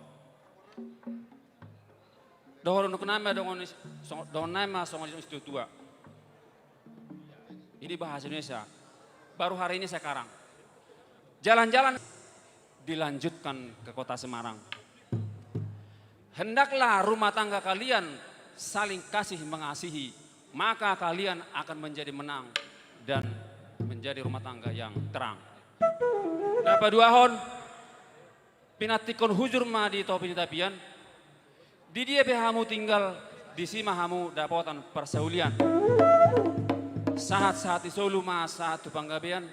Dohononnami ma songon i, songon, dohononnami ma songon i situa-tua. Ini bahasa Indonesia. Baru hari ini sekarang. Jalan-jalan dilanjutkan ke kota Semarang. Hendaklah rumah tangga kalian saling kasih mengasihi, maka kalian akan menjadi menang dan menjadi rumah tangga yang terang. Na paduahon, pinantikhon hujur ma di topi ni tapian. Di dia pe hamu tinggal, Disi ma hamu dapotan parsaulian. Sahat-sahat ni solu ma sahat tu panggabean.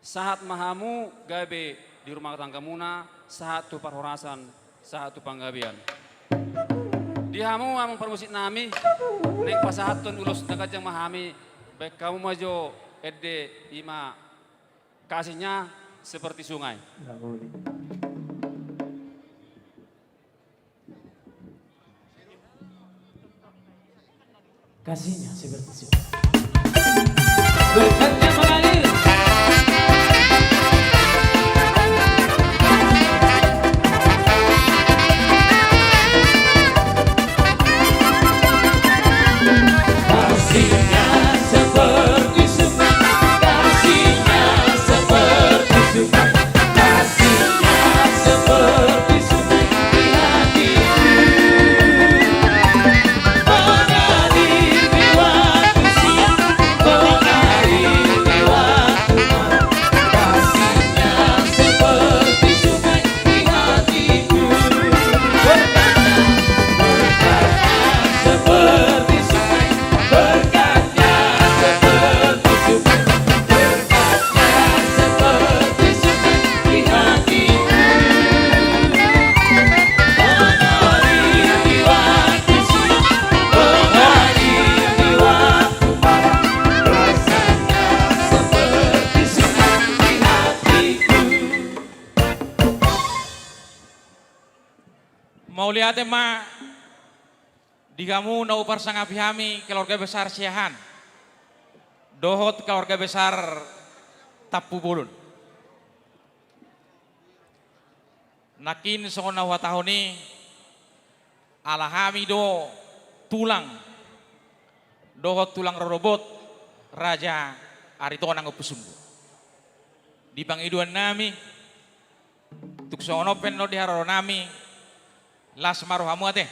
Sahat ma hamu gabe di rumah tanggamuna, sahat tu parhorasan, sahat tu panggabean. Di hamu amang parmusik nami, naeng pasahathon ulos na ganjang ma hami, baen hamu ma jo ende, i ma Kasihnya Seperti Sungai. Kasihnya seperti sungai. Berkatnya mengalir. Kasihnya seperti sungai, kasihnya seperti sungai, kasihnya seperti sungai di hatiku. Mengalir di waktu siang, mengalir di waktu malam. Kasihnya seperti sungai di hatiku. Berkatnya, berkatnya seperti sungai, berkatnya seperti sungai, berkatnya seperti sungai di hatiku. Mengalir di waktu siang, mengalir di waktu malam, rasanya seperti sungai di hatiku. Mauliate ma di hamu na huparsangapi hami keluarga besar Siahaan dohot keluarga besar Tampubolon. Nangkin songon na huhatahon i, ala hami do tulang dohot tulang rorobot Raja Aritonang Ompu Sumbu. Di pangidoan nami, tung songon on pe annon di haroro nami, las ma rohamu ate.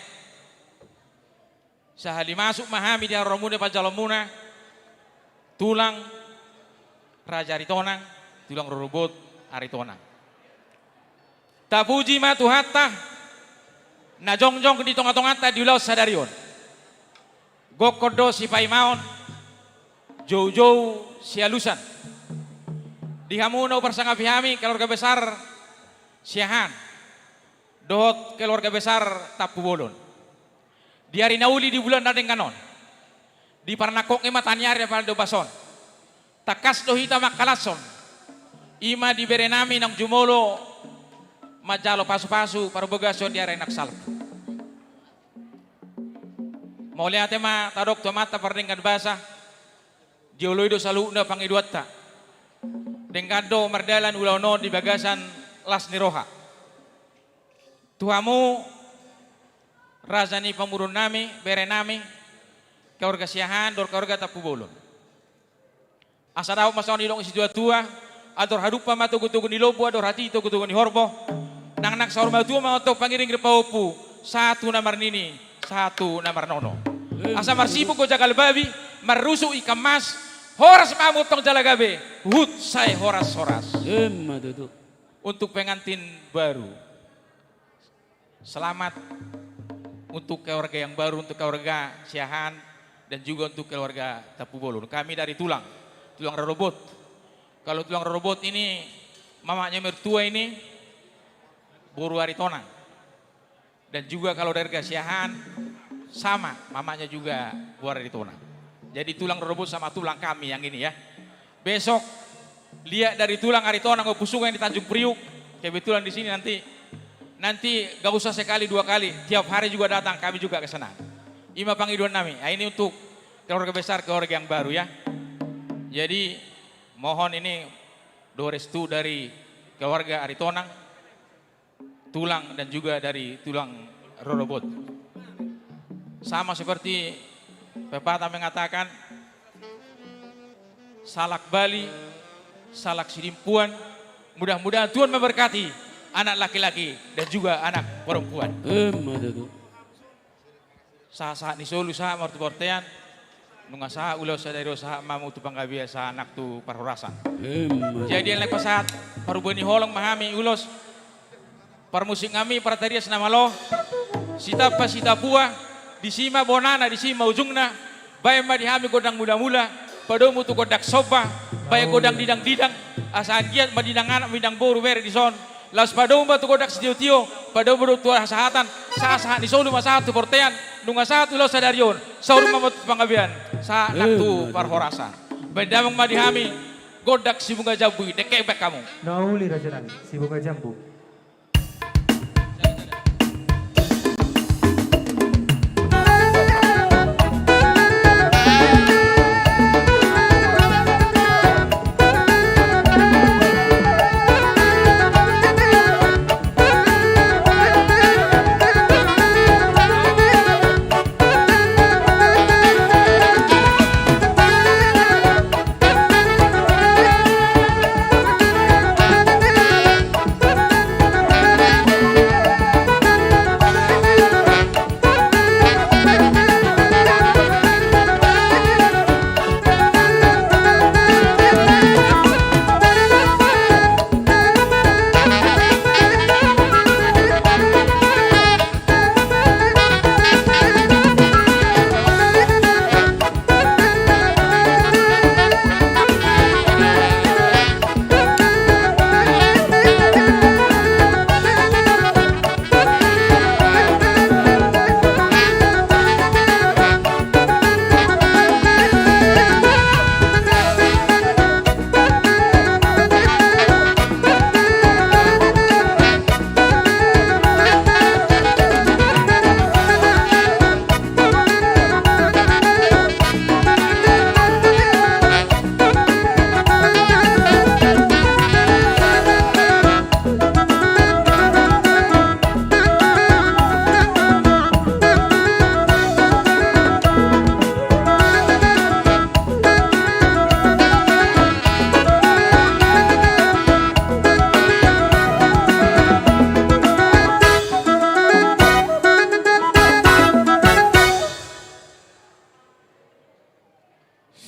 Sahali masuk ma hami di haroromuna, panjaloonmuna, tulang Raja Aritonang, tulang rorobot Aritonang. Tapuji ma Tuhanta, na jongjong di tongatonganta di ulaon sadari on. Gokhon do sipaimaon, joujou sialusan. Di hamu na huparsangapi hami, keluarga besar Siahaan dohot keluarga besar Tampubolon. Di ari na uli di bulan na denggan on, di parnangkok ni mata ni ari apala di ombas on, tangkas do hita mangkalashon, i ma di bere nami naung jumolo manjalo pasupasu parbagason di ari na salpu. Mauliate ma tadok tu Amanta pardenggan basa, dioloi do saluhutna pangidoanta. Denggan do mardalan ulaon on di bagasan las ni roha. Tu hamu, raja ni pamoruon nami, bere nami, keluarga Siahaan dohot keluarga Tampubolon. Asa dapot ma songon nidok ni situatua, andor hadumpang ma togutogu ni lombu, andor hatihi togutogu ni horbo. Nangnang saur matua ma antong pangiring ni pahompu, sahat tu na marnini, sahat tu na marnono. Asa marsipung do jagal babi, marrusuk ikan mas, horas ma hamu antong jala gabe, huhut sai horashoras. Emma tutu. Untuk pengantin baru. Selamat untuk keluarga yang baru, untuk keluarga Siahaan, dan juga untuk keluarga Tampubolon. Kami dari tulang, tulang rorobot. Kalau tulang rorobot ini, mamaknya mertua ini, boru Aritonang. Dan juga kalau dari keluarga Siahaan, sama, mamaknya juga boru Aritonang. Jadi tulang rorobot sama tulang kami yang ini ya. Besok, lihat dari tulang Aritonang Ompu Sungai di Tanjung Priuk, kebetulan di sini nanti, nanti gak usah sekali dua kali, tiap hari juga datang, kami juga ke sana. I ma pangidoan nami. Nah, ini untuk keluarga besar, keluarga yang baru ya. Jadi, mohon ini doa restu dari keluarga Aritonang, tulang dan juga dari tulang rorobot. Sama seperti pepatah mengatakan, salak bali, salak sidimpuan, mudah-mudahan Tuhan memberkati anak laki-laki dan juga anak perempuan. Emma tutu. Sahat-sahat ni solu sahat ma tu bontean. Nunga sahat ulaon sadari on sahat ma hamu tu panggabean sahat nang tu parhorasan. Emma. Jadi alai pasahat parubue ni holong ma hami ulos. Parmusik nami, partarias na malo. Sitampa sitapua. Disi ma bonana, disi ma ujungna. Baen ma di hami gondang mulamula, padomu tu gondang somba, baen gondang didangdidang, asa anggiat mandinang anak, mandinang boru bere dison. Laos padomu ma tu gondang sitiotio, padomu do tu hasahatan, sahat-sahat ni solu ma sahat tu bortean, nunga sahat ulaon sadari on, saur ma tu panggabean, sahat nang tu parhorasan. Baen damang ma di hami gondang Sibunga Jambu i, dengke baen hamu. Na uli raja nami, Sibunga Jambu.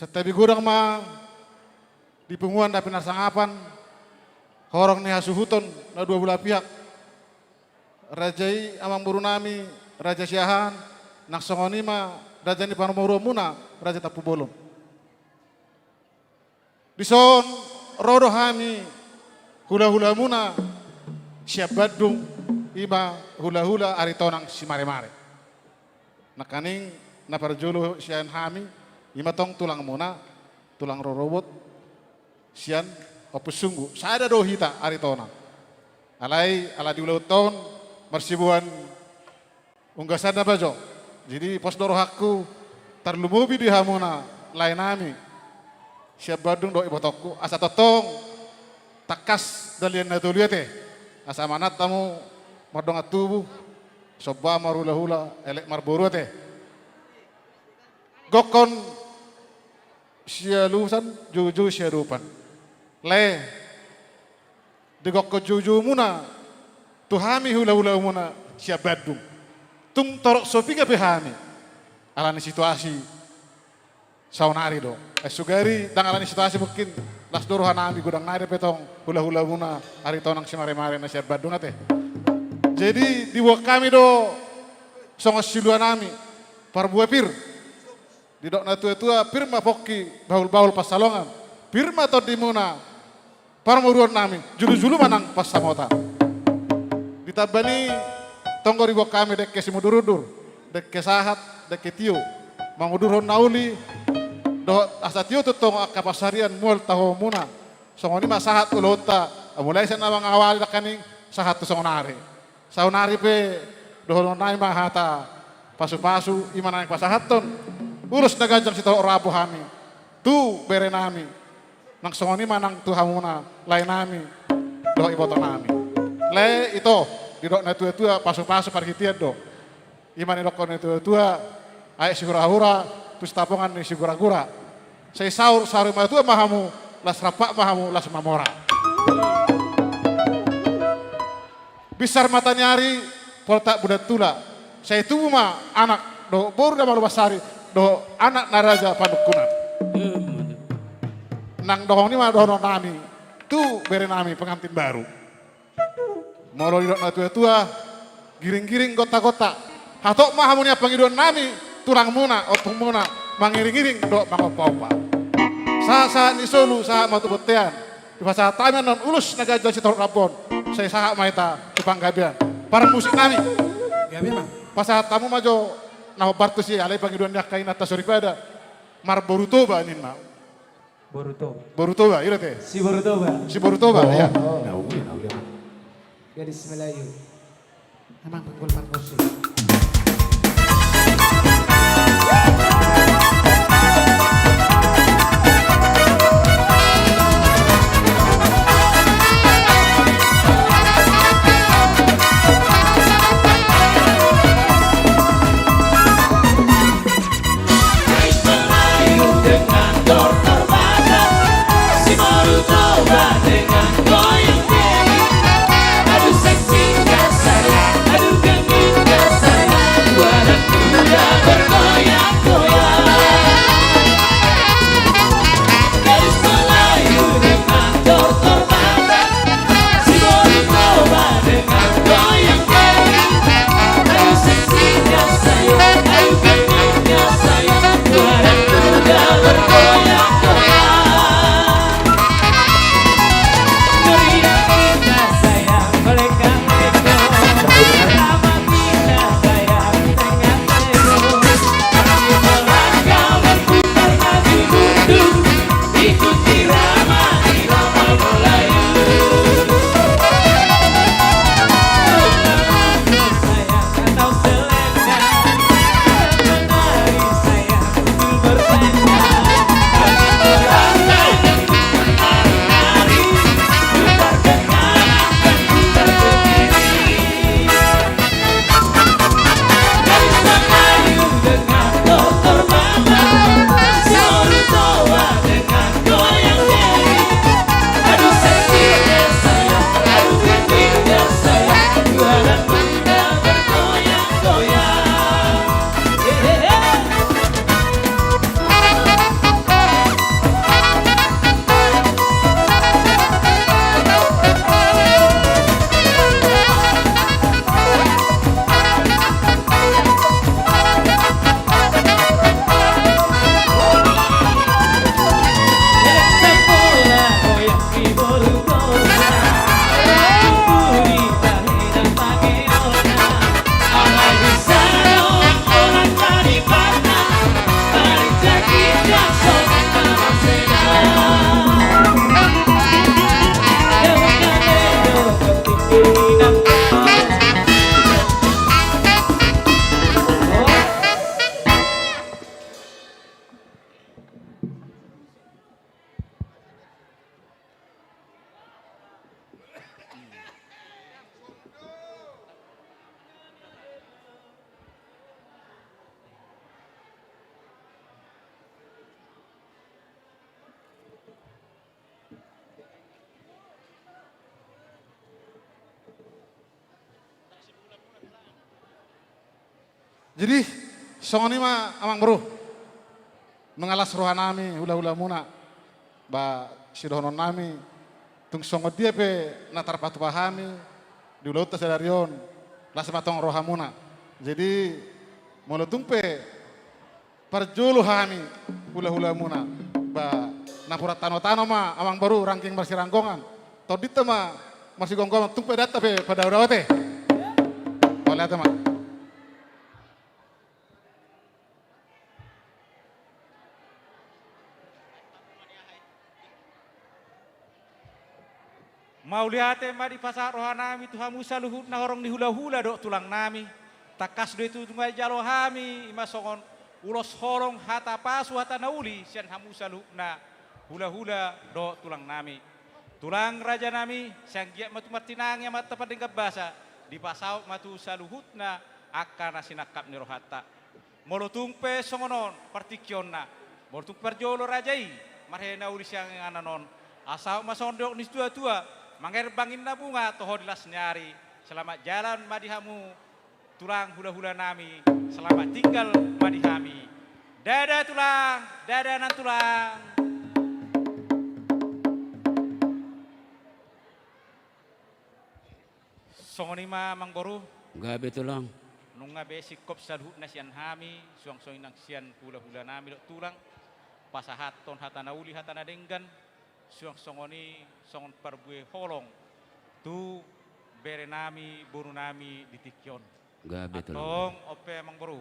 Santabi godang ma di punguan na pinarsangapon, horong ni hasuhuton na dua belah pihak. Raja i amangboru nami, Raja Siahaan, nang songon i ma raja ni parmoruonmuna, Raja Tampubolon. Dison ro do hami hulahulamuna sian Bandung, i ma hulahula Aritonang Simaremare. Nangkaning na parjolo sian hami, i ma tong tulangmuna, tulang rorobot sian Ompusunggu. Sada do hita Aritonang. Alai ala di ulaonta on marsiboan unggasan na bajo. Jadi pos do rohangku tarlumobi di hamuna lae nami sian Bandung dohot ibotongku, asa tongtong tangkas dalihan na tolu i ate. Asa manat hamu mardongan tubu, somba marhulahula, elek marboru ate. Gokkon sialusan, joujou siadopan. Lae, digokkon joujoumuna tu hami hulahulamuna sian Bandung. Tung torop so piga pe hami ala ni situasi saonari do. Eh, sugari ndang ala ni situasi mungkin las do roha nami godang nari pe tong hulahulamuna Aritonang Simaremare na sian Bandung ate. Jadi diboan hami do songon silua nami, parbue pir. Didok natuatua, pir ma pongki, bahulbahul pansalongan. Pir ma tondimuna, parmoruon nami, julujulu ma nang pansamotan. Ditambai tonggo diboan hami dengke simudurudur, dengke sahat, dengke tio. Mangudurhon na uli, dohot asa tio tongtong angka pansarian mual tahuonmuna. Songon i ma sahat ulaonta, mulai sian na mangawali nangkaning sahat tu saonari. Saonari pe dohonon nami ma hata pasupasu, i ma naeng pasahathon ulos na ganjang sitohot rambu hami tu bere nami, nang songon i ma nang tu hamuna lae nami dohot iboto nami. Lae, ito, didok natuatua, pasupasu parhitean do. I ma nidokkon natuatua, aek sihurahura tu sitapongan ni siguragura. Sai saur saur matua ma hamu, las rampak ma hamu, las mamora. Binsar mataniari, poltak bulan tula. Sai tubu ma anak dohot boru na malo mansari, dohot anak na raja panungkunan. Nang dohon i ma dohonon nami tu bere nami pengantin baru. Molo didok natuatua, giringgiring gontagonta. Hatop ma hamu nian pangidoan nami, tulangmuna, ompungmuna, mangiring-iring dohot mangompa-ompa. Sahat-sahat ni solu, sahat ma tu bontean. Dipasahat hami annon ulos na ganjang sitorop rambu on, sai sahat ma hita tu panggabean. Parmusik nami. Gabe ma. Pasahat hamu ma jo na hombar tusi, alai pangidoan ni angka inanta soripada. Marboru Toba ninna. Boru Toba. Boru Toba, iya te. Si Boru Toba. Si Boru Toba, iya. Oh. Gadis Melayu. Emang pinggul parmusik. Jadi, songon i ma amang boru. Nunga las roha nami, hula-hula muna. Ba, sidohonon nami, tung songon dia pe na tarpatupa hami, di ulaonta sadari on, las ma tong roha muna. Jadi, molo tung pe, parjolo hami, hula-hula muna. Ba, napuran tano-tano ma, amang boru, rangging marsiranggongan. Tondinta ma, marsigomgoman, tung pe danta pe, padao-dao te. Mauliate ma. Mauliate ma dipasahat roha nami tu hamu saluhutna horong ni hula-hula dohot tulang nami. Tangkas do i tutu nunga dijalo hami, i ma songon ulos holong hata pasu hata na uli sian hamu saluhutna hula-hula dohot tulang nami. Tulang raja nami, sai anggiat ma tu martinangi amanta pardenggan basa, dipasaut ma tu saluhutna angka na sinangkap ni rohanta. Molo tung pe songon on partingkionna, molo tung parjolo raja i, marhite na uli sian inganan on, asa saut ma songon didok ni situa-tua, mangerbang inna bunga toho di las ni ari. Selamat jalan ma di hamu, tulang hula-hula nami, selamat tinggal ma di hami. Dadah tulang, dadah nantulang. Songon i ma amang boru. Gabe tulang. Nunga be singkop saluhutna sian hami, suang songon i nang sian hula-hula nami dohot tulang, pasahathon hata na uli, hata na denggan, suang songon i songon parbue holong tu bere nami, boru nami di tingki on. Gabe tulang. Antong on pe amang boru,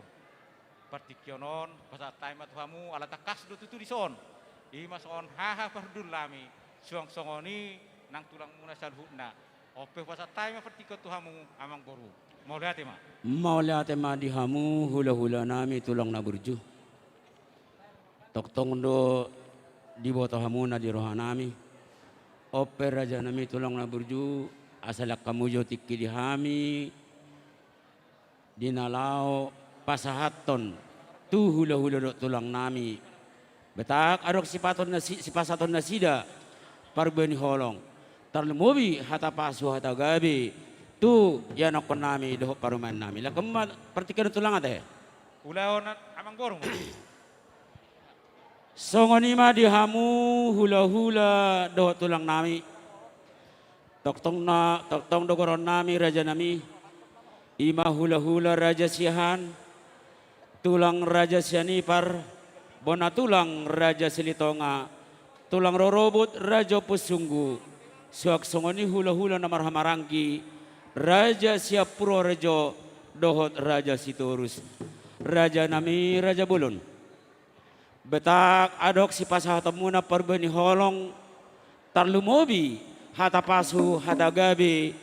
partingkian on pasahat hami ma tu hamu, ala tangkas do tutu dison. I ma songon haha parhundul nami, suang songon i nang tulangmuna saluhutna. On pe pasahat hami ma partingkian tu hamu amang boru. Mauliate ma. Mauliate ma di hamu hula-hula nami tulang na burju. Tongtong do diboto hamuna di roha nami. On pe raja nami tulang na burju, asa lean hamu jo tingki di hami, di na laho pasahathon tu hula-hula dohot tulang nami. Betak adong sipaton nasi-, sipasahaton nasida parbue ni holong. Tarlumobi hata pasu hata gabe tu ianakkon nami dohot parumaen nami. Lean hamu ma partingkian tulang ate. Ulaon amang boru ma. Songon i ma di hamu hula-hula dohot tulang nami. Tongtong na, tongtong do goaran nami raja nami. I ma hula-hula Raja Siahaan, tulang Raja Sianipar, bona tulang Raja Silitonga, tulang rorobot Raja Ompu Sunggu, suang songon i hula-hula na marhahamaranggi Raja Sianpurwarejo dohot Raja Sitorus. Raja nami raja bolon. Betak adong sipasahatonmuna parbue ni holong, tarlumobi hata pasu hata gabe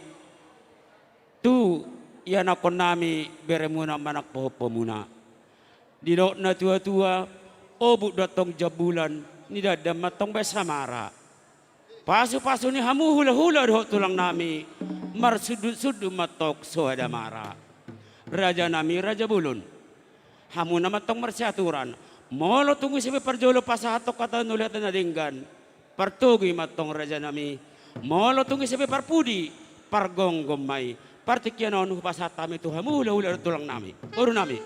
tu ianakkon nami beremuna manang pahompu-pahompu muna. Didok na tua-tua, obuk do antong jam bulan, ni dandan ma antong baen samara. Pasu-pasu ni hamu hula-hula dohot tulang nami, marsundut-sundut ma antong soada mara. Raja nami raja bolon, hamuna ma antong marsiaturan. Molo tung ise pe parjolo pasahathon hata na uli hata na denggan, partogi ma antong raja nami. Molo tung ise pe parpudi, pargomgom ma i. Partingkian on hupasahat hami tu hamu hula-hula dohot tulang nami, boru nami.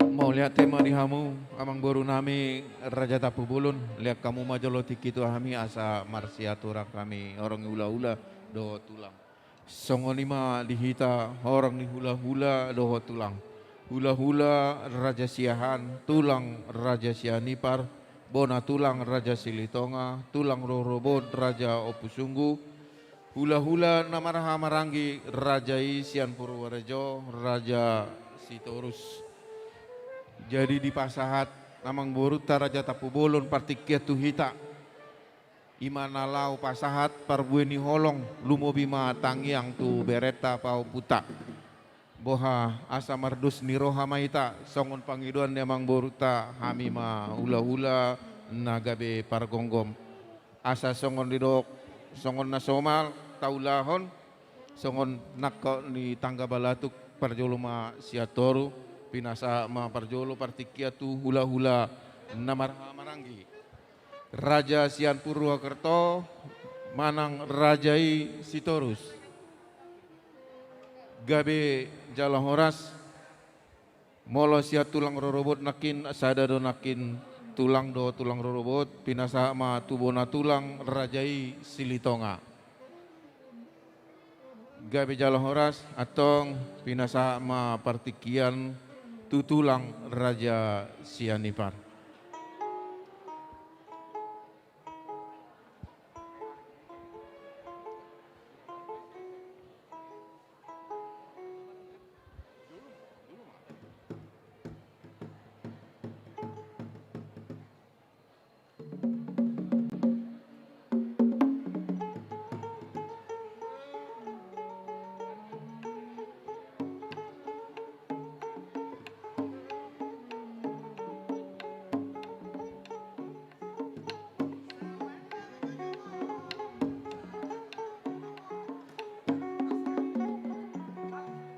Mauliate ma di hamu amang boru nami Raja Tampubolon, lean hamu ma jolo tingki tu hami asa marsiaturan hami horong ni hula-hula dohot tulang. Songon i ma di hita horong ni hula-hula dohot tulang. Hula-hula Raja Siahaan, tulang Raja Sianipar, bona tulang Raja Silitonga, tulang rorobot Raja Ompu Sunggu, hula-hula na marhahamaranggi raja i Sianpurwarejo, Raja Sitorus. Jadi dipasahat amang borunta Raja Tampubolon partingkian tu hita. I ma na laho pasahat parbue ni holong, lumobi ma tangiang tu berenta pahompunta. Boha asa mardos ni roha ma hita, songon pangidoan ni amang borunta, hami ma hula-hula na gabe pargomgom. Asa songon didok, songon na somal taulahon, songon nangkok ni tangga balatuk, parjolo ma sian toru, pinasahat ma parjolo partingkian tu hula-hula na marhahamaranggi. Raja Sianpurwakerto manang raja i Sitorus. Gabe jala horas, molo sian tulang rorobot nangkin, sada do nangkin tulang dohot tulang rorobot, pinasahat ma tu bona tulang raja i Silitonga. Gabe jala horas, antong pinasahat ma partingkian tu tulang Raja Sianipar.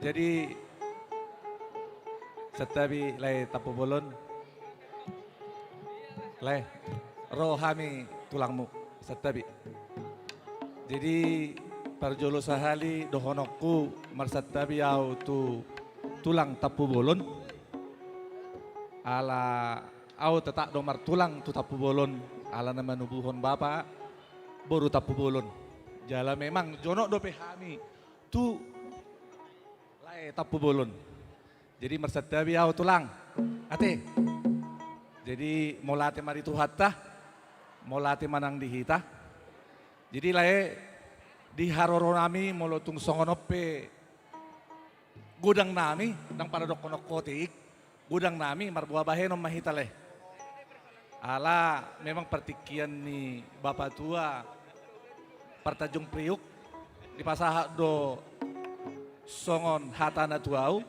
Jadi, santabi lae Tampubolon. Lae, ro hami tulangmu, santabi. Jadi, parjolo sahali dohononku marsantabi ahu tu tulang Tampubolon. Ala au tetap do martulang tu Tampubolon, ala na manubuhon bapa boru Tampubolon. Jala memang jonok dope hami tu lae Tampubolon. Jadi marsantabi au tulang. Ate. Jadi mauliate ma di Tuhanta, mauliate ma nang di hita. Jadi lae, di haroro nami molo tung songon on pe godang nami, ndang pada dohonon hotik, godang nami marboa bahenon ma hita lae. Ala memang partingkian ni bapa tua Partanjung Priuk, dipasahat do songon hatana tu au,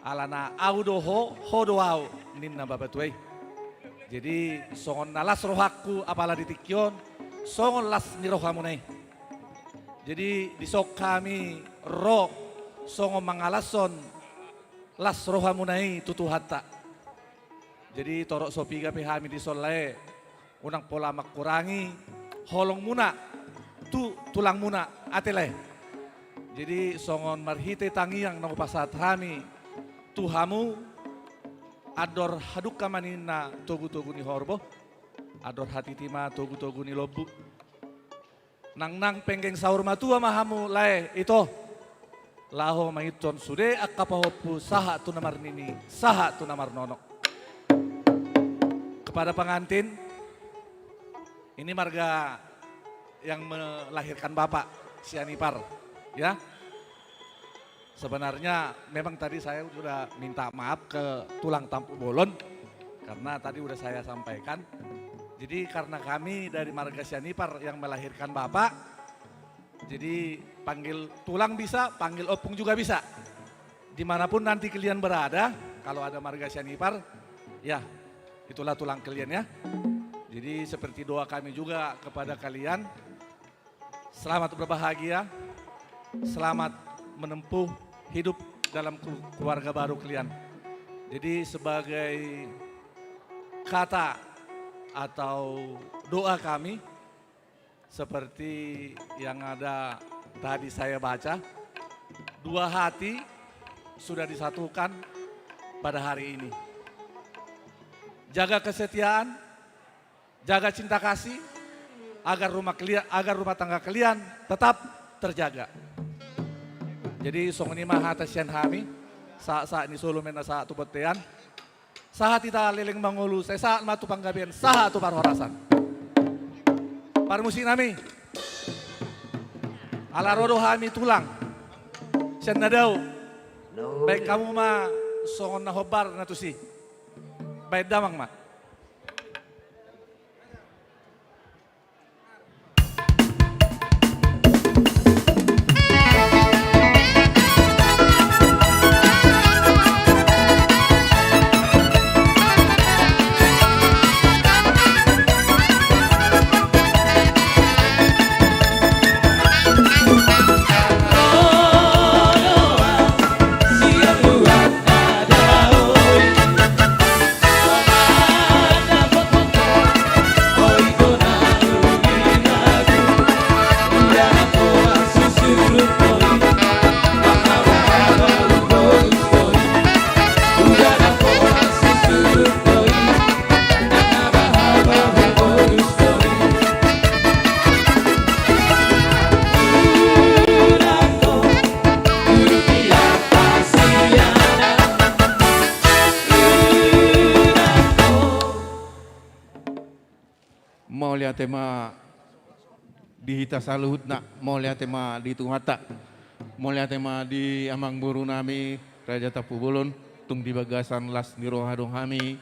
alana au do ho, ho do au, ninna bapa tua i. Jadi songon na las rohangku apala di tingki on, songon las ni rohamuna i. Jadi dison hami ro songon mangalashon las rohamuna i tu Tuhanta. Jadi torop so piga pe hami dison lae, unang pola mangkurangi holongmuna tu tulangmuna, ate lae. Jadi songon marhite tangiang na hupasahat hami tu hamu, andor hadungka ma ninna togutogu ni horbo, andor hatiti ma togutogu ni lombu. Nangnang penggeng saur matua ma hamu lae ito, laho mangihuthon sude angka pahompu sahat tu na marnini, sahat tu na marnono. Kepada pengantin, ini marga yang melahirkan bapak, Sianipar, ya. Sebenarnya memang tadi saya sudah minta maaf ke tulang Tampubolon, karena tadi sudah saya sampaikan. Jadi karena kami dari marga Sianipar yang melahirkan bapak, jadi panggil tulang bisa, panggil ompung juga bisa. Dimanapun nanti kalian berada, kalau ada marga Sianipar, ya, itulah tulang kalian ya. Jadi seperti doa kami juga kepada kalian, selamat berbahagia, selamat menempuh hidup dalam kelu-, keluarga baru kalian. Jadi sebagai kata atau doa kami, seperti yang ada tadi saya baca, dua hati sudah disatukan pada hari ini. Jaga kesetiaan, jaga cinta kasih, agar rumah kelia-, agar rumah tangga kalian tetap terjaga. Jadi songon i ma hata sian hami, sahat-sahat ni solu ma na sahat tu bontean. Sahat hita leleng mangolu, sai sahat ma tu panggabean, sahat tu parhorasan. Parmusik nami, ala ro do hami tulang sian na dao. Baen hamu ma songon na hombar na tusi. Baen damang ma. Mauliate ma di hita saluhutna, mauliate ma di Tuhanta, mauliate ma di amangboru nami Raja Tampubolon, tung di bagasan las ni roha do hami,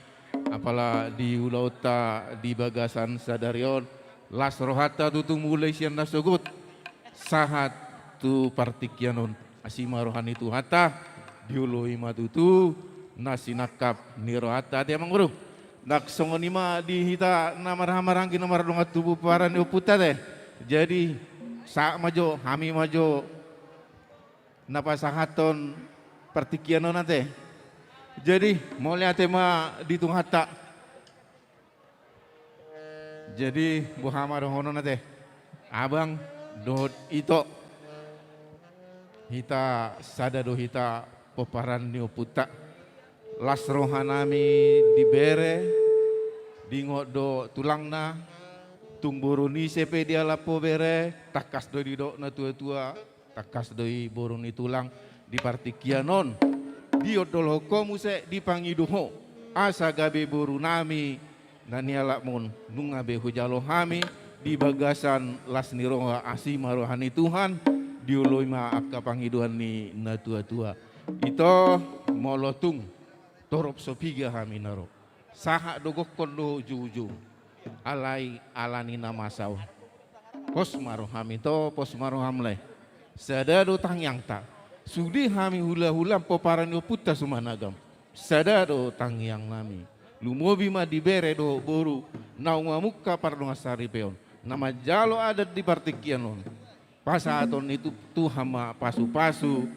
apala di ulaonta di bagasan sadari on, las rohanta tutu mulai sian nasogot sahat tu partingkian on. Asi ma roha ni Tuhanta, dioloi ma tutu na sinangkap ni rohanta, ate amangboru. Ndang songon i ma di hita na marhahamaranggi na mardongan tubu pomparan ni ompunta ate. Jadi sahat ma jo, hami ma jo na pasahathon partingkian on ate. Jadi mauliate ma di Tuhanta. Jadi boha ma dohonon ate, abang dohot ito, hita sada do hita pomparan ni ompunta. Las rohanami di bere, diingot do tulangna, tung boru ni ise pe dialap ho bere, tangkas do didok natua-tua, tangkas do i boru ni tulang. Di partingkian on, diondolhon ho muse, dipangido ho, asa gabe borunami na nialapmon, nunga be hujalo hami di bagasan las ni roha, asi ma roha ni Tuhan, dioloi ma angka pangidoan ni natua-tua. Ito, molo tung torop so piga hami na ro, sahat do gokhon dohot ujung-ujung. Alai ala ni na masa on, pos ma roham ito, pos ma roham lae. Sada do tangiangta, sude hami hula-hula pomparan ni ompunta Sumanagam. Sada do tangiangnami. Lumobi ma di bere dohot boru, naung mamungka pardongansaripeon, na manjalo adat di partingkian on. Pasahaton ni Tu-, Tuhan ma pasu-pasu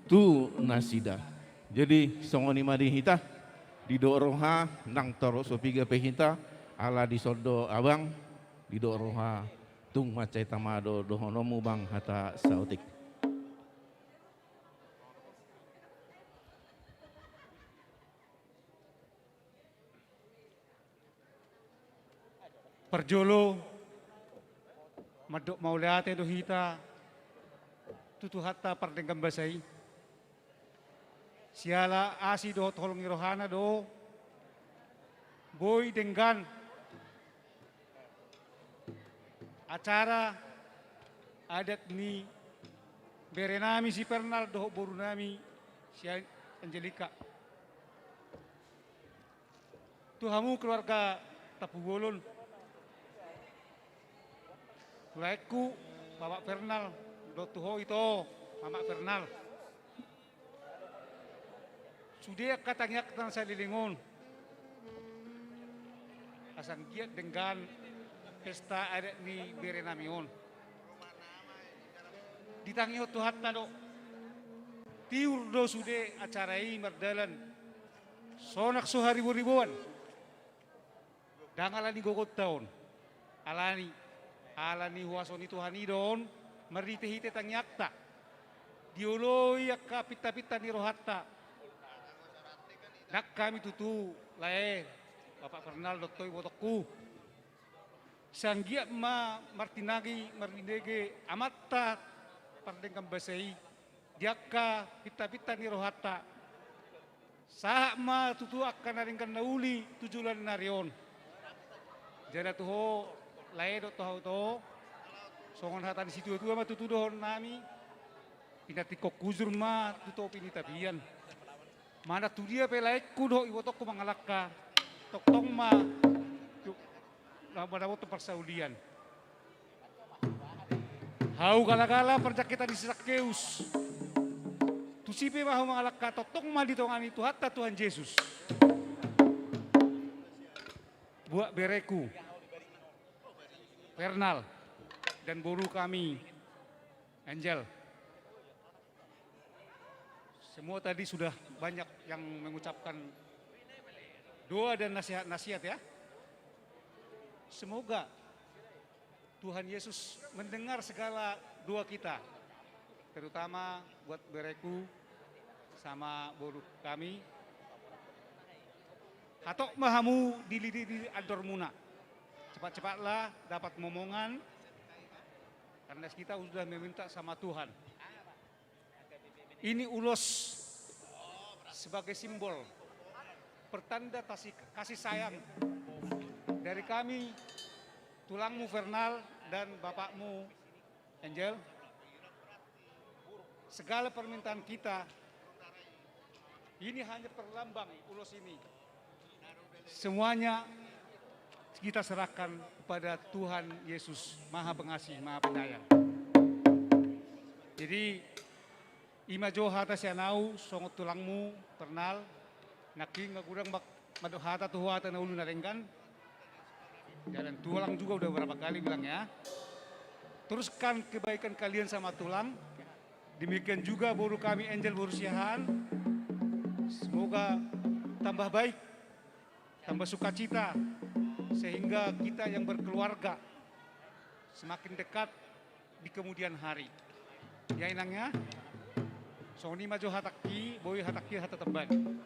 tu nasida. Jadi, songon i ma di hita, didok roha, ndang torop so piga pe hita, ala dison do abang, didok roha, tung mansai tama do dohononmu bang hata saotik. Parjolo, mandok mauliate do hita tu Tuhanta pardenggan basa i. Siala asi dohot holong ni rohana do boi denggan acara adat ni berenami si Pernal dohot borunami si An-, Angelika. Tu hamu keluarga Tampubolon, tu laengku Bapak Pernal, dohot tu ho ito Mamak Pernal. Sude angka tangiangta na saleleng on, asa anggiat denggan pesta adat ni berenami on. Ditangihon Tuhanta do, tiur do sude acara i mardalan sonang so hariboriboan. Ndang ala ni gogonta on, alani, ala ni huaso ni Tuhan i do on, marhite-hite tangiangta, dioloi angka pinta-pinta ni rohanta. Ndang hami tutu, lae, Bapak Pernal dohot ho ibotongku, sai anggiat ma martinangi, marbinege Amanta pardenggan basa i di angka pinta-pinta ni rohanta. Sahat ma tutu angka na denggan na uli tu joloan ni ari on. Jala tu ho, lae, dohot tu hau ito, songon hata ni situa-tua ma tutu dohononnami: Pinantikhon hujur ma tu topi ni tapian. Manang tu dia pe laengku dohot ibotongku mangalangka, tongtong ma tu, na manaboto parsaulian. Hau gala-gala parjangketan ni si Sakeus, tusi pe ma hau mangalangka, tongtong ma di tonga ni Tuhanta Tuhan Jesus. Buat bereku Pernal dan boru kami Angel. Semua tadi sudah banyak yang mengucapkan doa dan nasihat-nasihat, ya. Semoga Tuhan Yesus mendengar segala doa kita, terutama buat bereku sama boru kami. Hatop ma hamu di lidi di andormuna. Cepat-cepatlah dapat momongan, karena kita sudah meminta sama Tuhan. Ini ulos sebagai simbol, pertanda tasi-, kasih sayang dari kami, tulangmu Fernal dan bapakmu Angel. Segala permintaan kita, ini hanya perlambang ulos ini. Semuanya kita serahkan kepada Tuhan Yesus, Maha Pengasih, Maha Penyayang. Jadi, i ma jo hata sian ahu songon tulangmu Fernal, nangkin nga godang ma-, mandok hata tu ho, hata na uli na denggan. Dan tulang juga udah berapa kali bilang, ya. Teruskan kebaikan kalian sama tulang. Demikian juga boru kami Angel, boru Siahaan. Semoga tambah baik, tambah sukacita, sehingga kita yang berkeluarga semakin dekat di kemudian hari. Ya, Inang, ya. Songon i ma jo hatangki, boi hatangki hata tamban.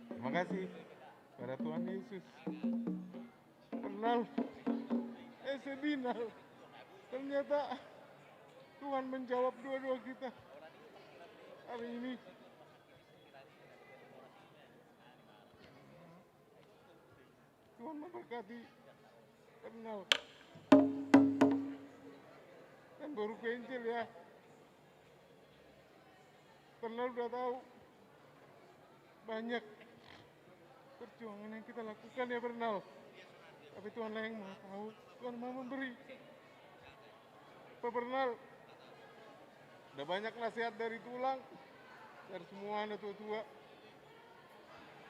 Terima kasih pada Tuhan Yesus. Pernal, eh, sedinal. Ternyata Tuhan menjawab doa-doa kita hari ini. Tuhan memberkati Pernal dan boruku Angel ya. Pernal udah tahu banyak perjuangan yang kita lakukan ya Pernal. Tapi Tuhan lah yang maha tahu, Tuhan maha memberi. Pak Pernal, udah banyak nasihat dari tulang, dari semua anak tua-tua.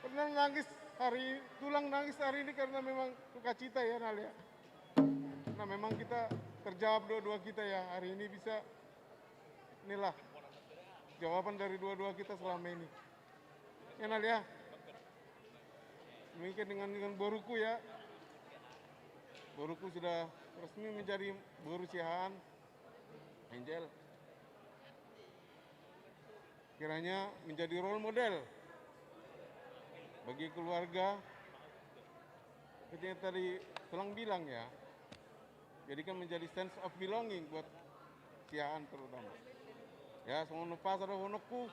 Pernal nangis hari, tulang nangis hari ini karena memang sukacita ya Nal ya. Nah memang kita terjawab doa-doa kita ya hari ini bisa inilah jawaban dari doa-doa kita selama ini. Ya Nal ya. Demikian dengan, dengan boruku ya. Boruku sudah resmi menjadi boru Siahaan. Angel. Kiranya menjadi role model bagi keluarga. Seperti yang tadi Tulang bilang ya. Jadi kan menjadi sense of belonging buat Siahaan terutama. Ya, songon na pasadohononku,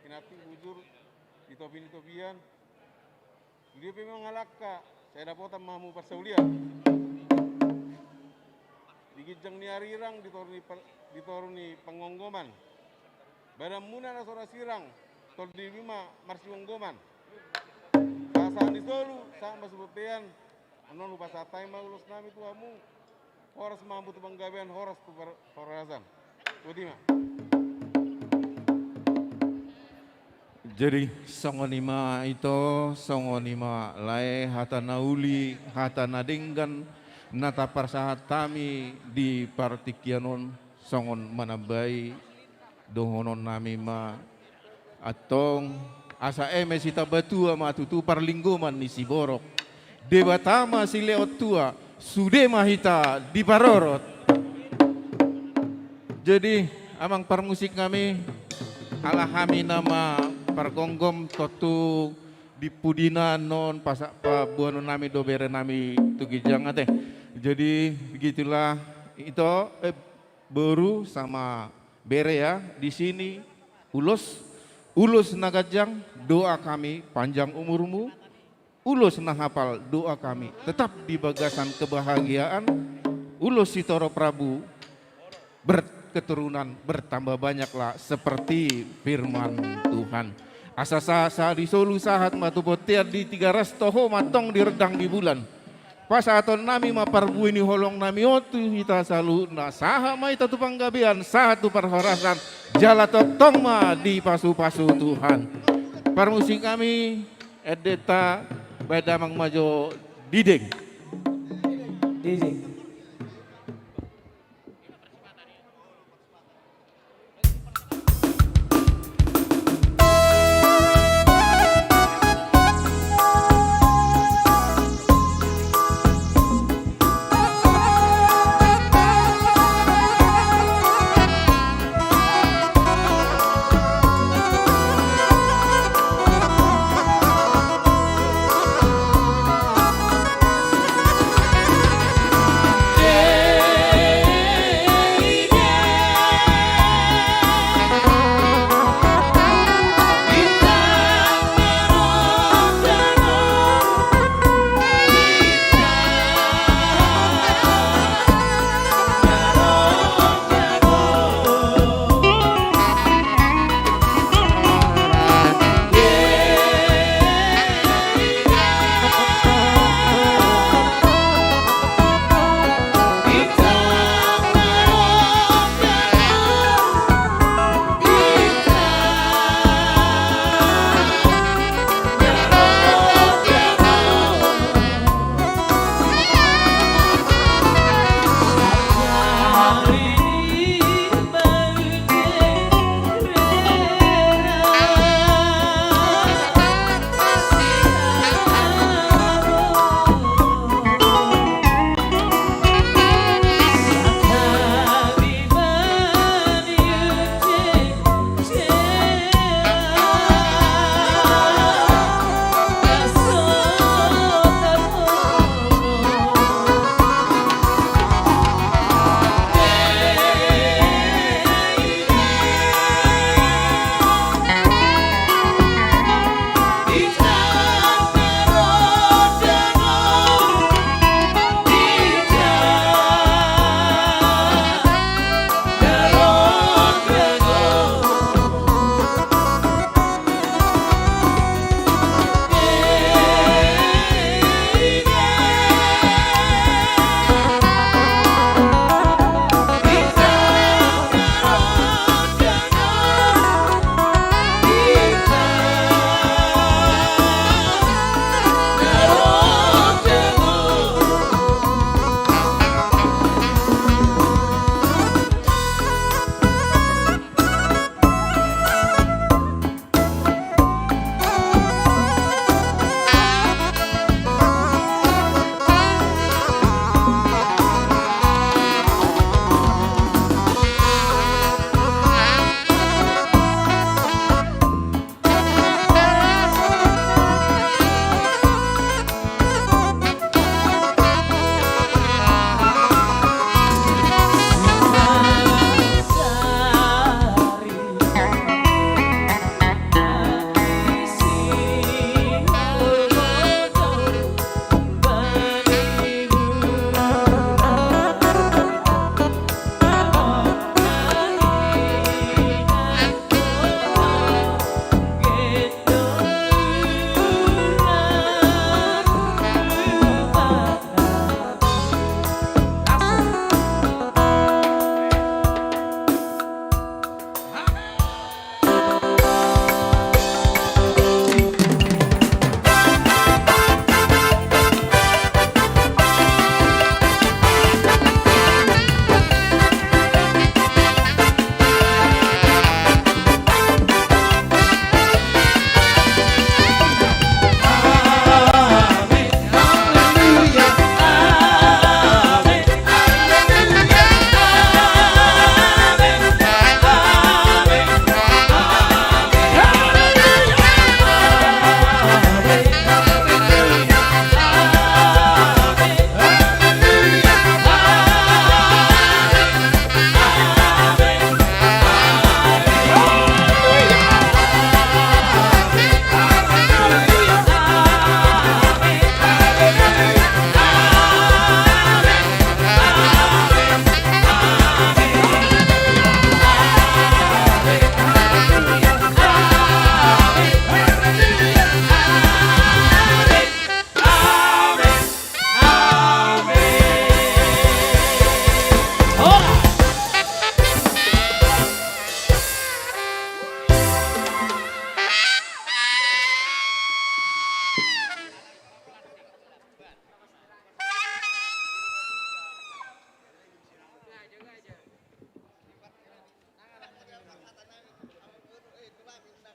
inanti bujur di topi ni topian. Dia pe mangalangka, sai dapotan ma hamu parsaulian. Di ginjang ni arirang, di toru ni pa-, di toru ni panggomgoman. Badanmuna na so ra sirang, tondimi ma marsigomgoman. Sahat-sahat ni solu, sahat ma tu bontean, annon hupasahat hami ma ulos nami tu hamu. Horas ma hamu tu panggabean, horas tu par-, parhorasan. Boti ma. Jadi, songon i ma ito, songon i ma lae, hata na uli, hata na denggan, na taparsahat hami di partingkian on, songon manambai dohonon nami ma, antong, asa eme sitabatua ma tutu parlinggoman ni siborok. Debata ma silehon tua, sude ma hita diparorot. Jadi, amang parmusik nami, ala hami nama pargomgom tontu di pudina non pasa-, paboanon nami do bere nami tu ginjang ate. Jadi, begitulah ito, eh, boru sama bere ya, di sini ulos, ulos na ganjang, doa kami panjang umurmu, ulos na hapal, doa kami tetap di bagasan kebahagiaan, ulos sitorop rambu, berketurunan, bertambah banyaklah seperti firman Tuhan. Asa sa-, sahat di solu sahat ma tu bontean di Tigaras, toho ma antong di rondang di bulan. Pasahaton nami ma parbue ni holong nami on tu hita saluhutna. Sahat ma hita tu panggabean, sahat tu parhorasan. Jala tongtong ma dipasu-pasu Tuhan. Parmusik nami, endenta, baen damang ma jo dideng. Dideng.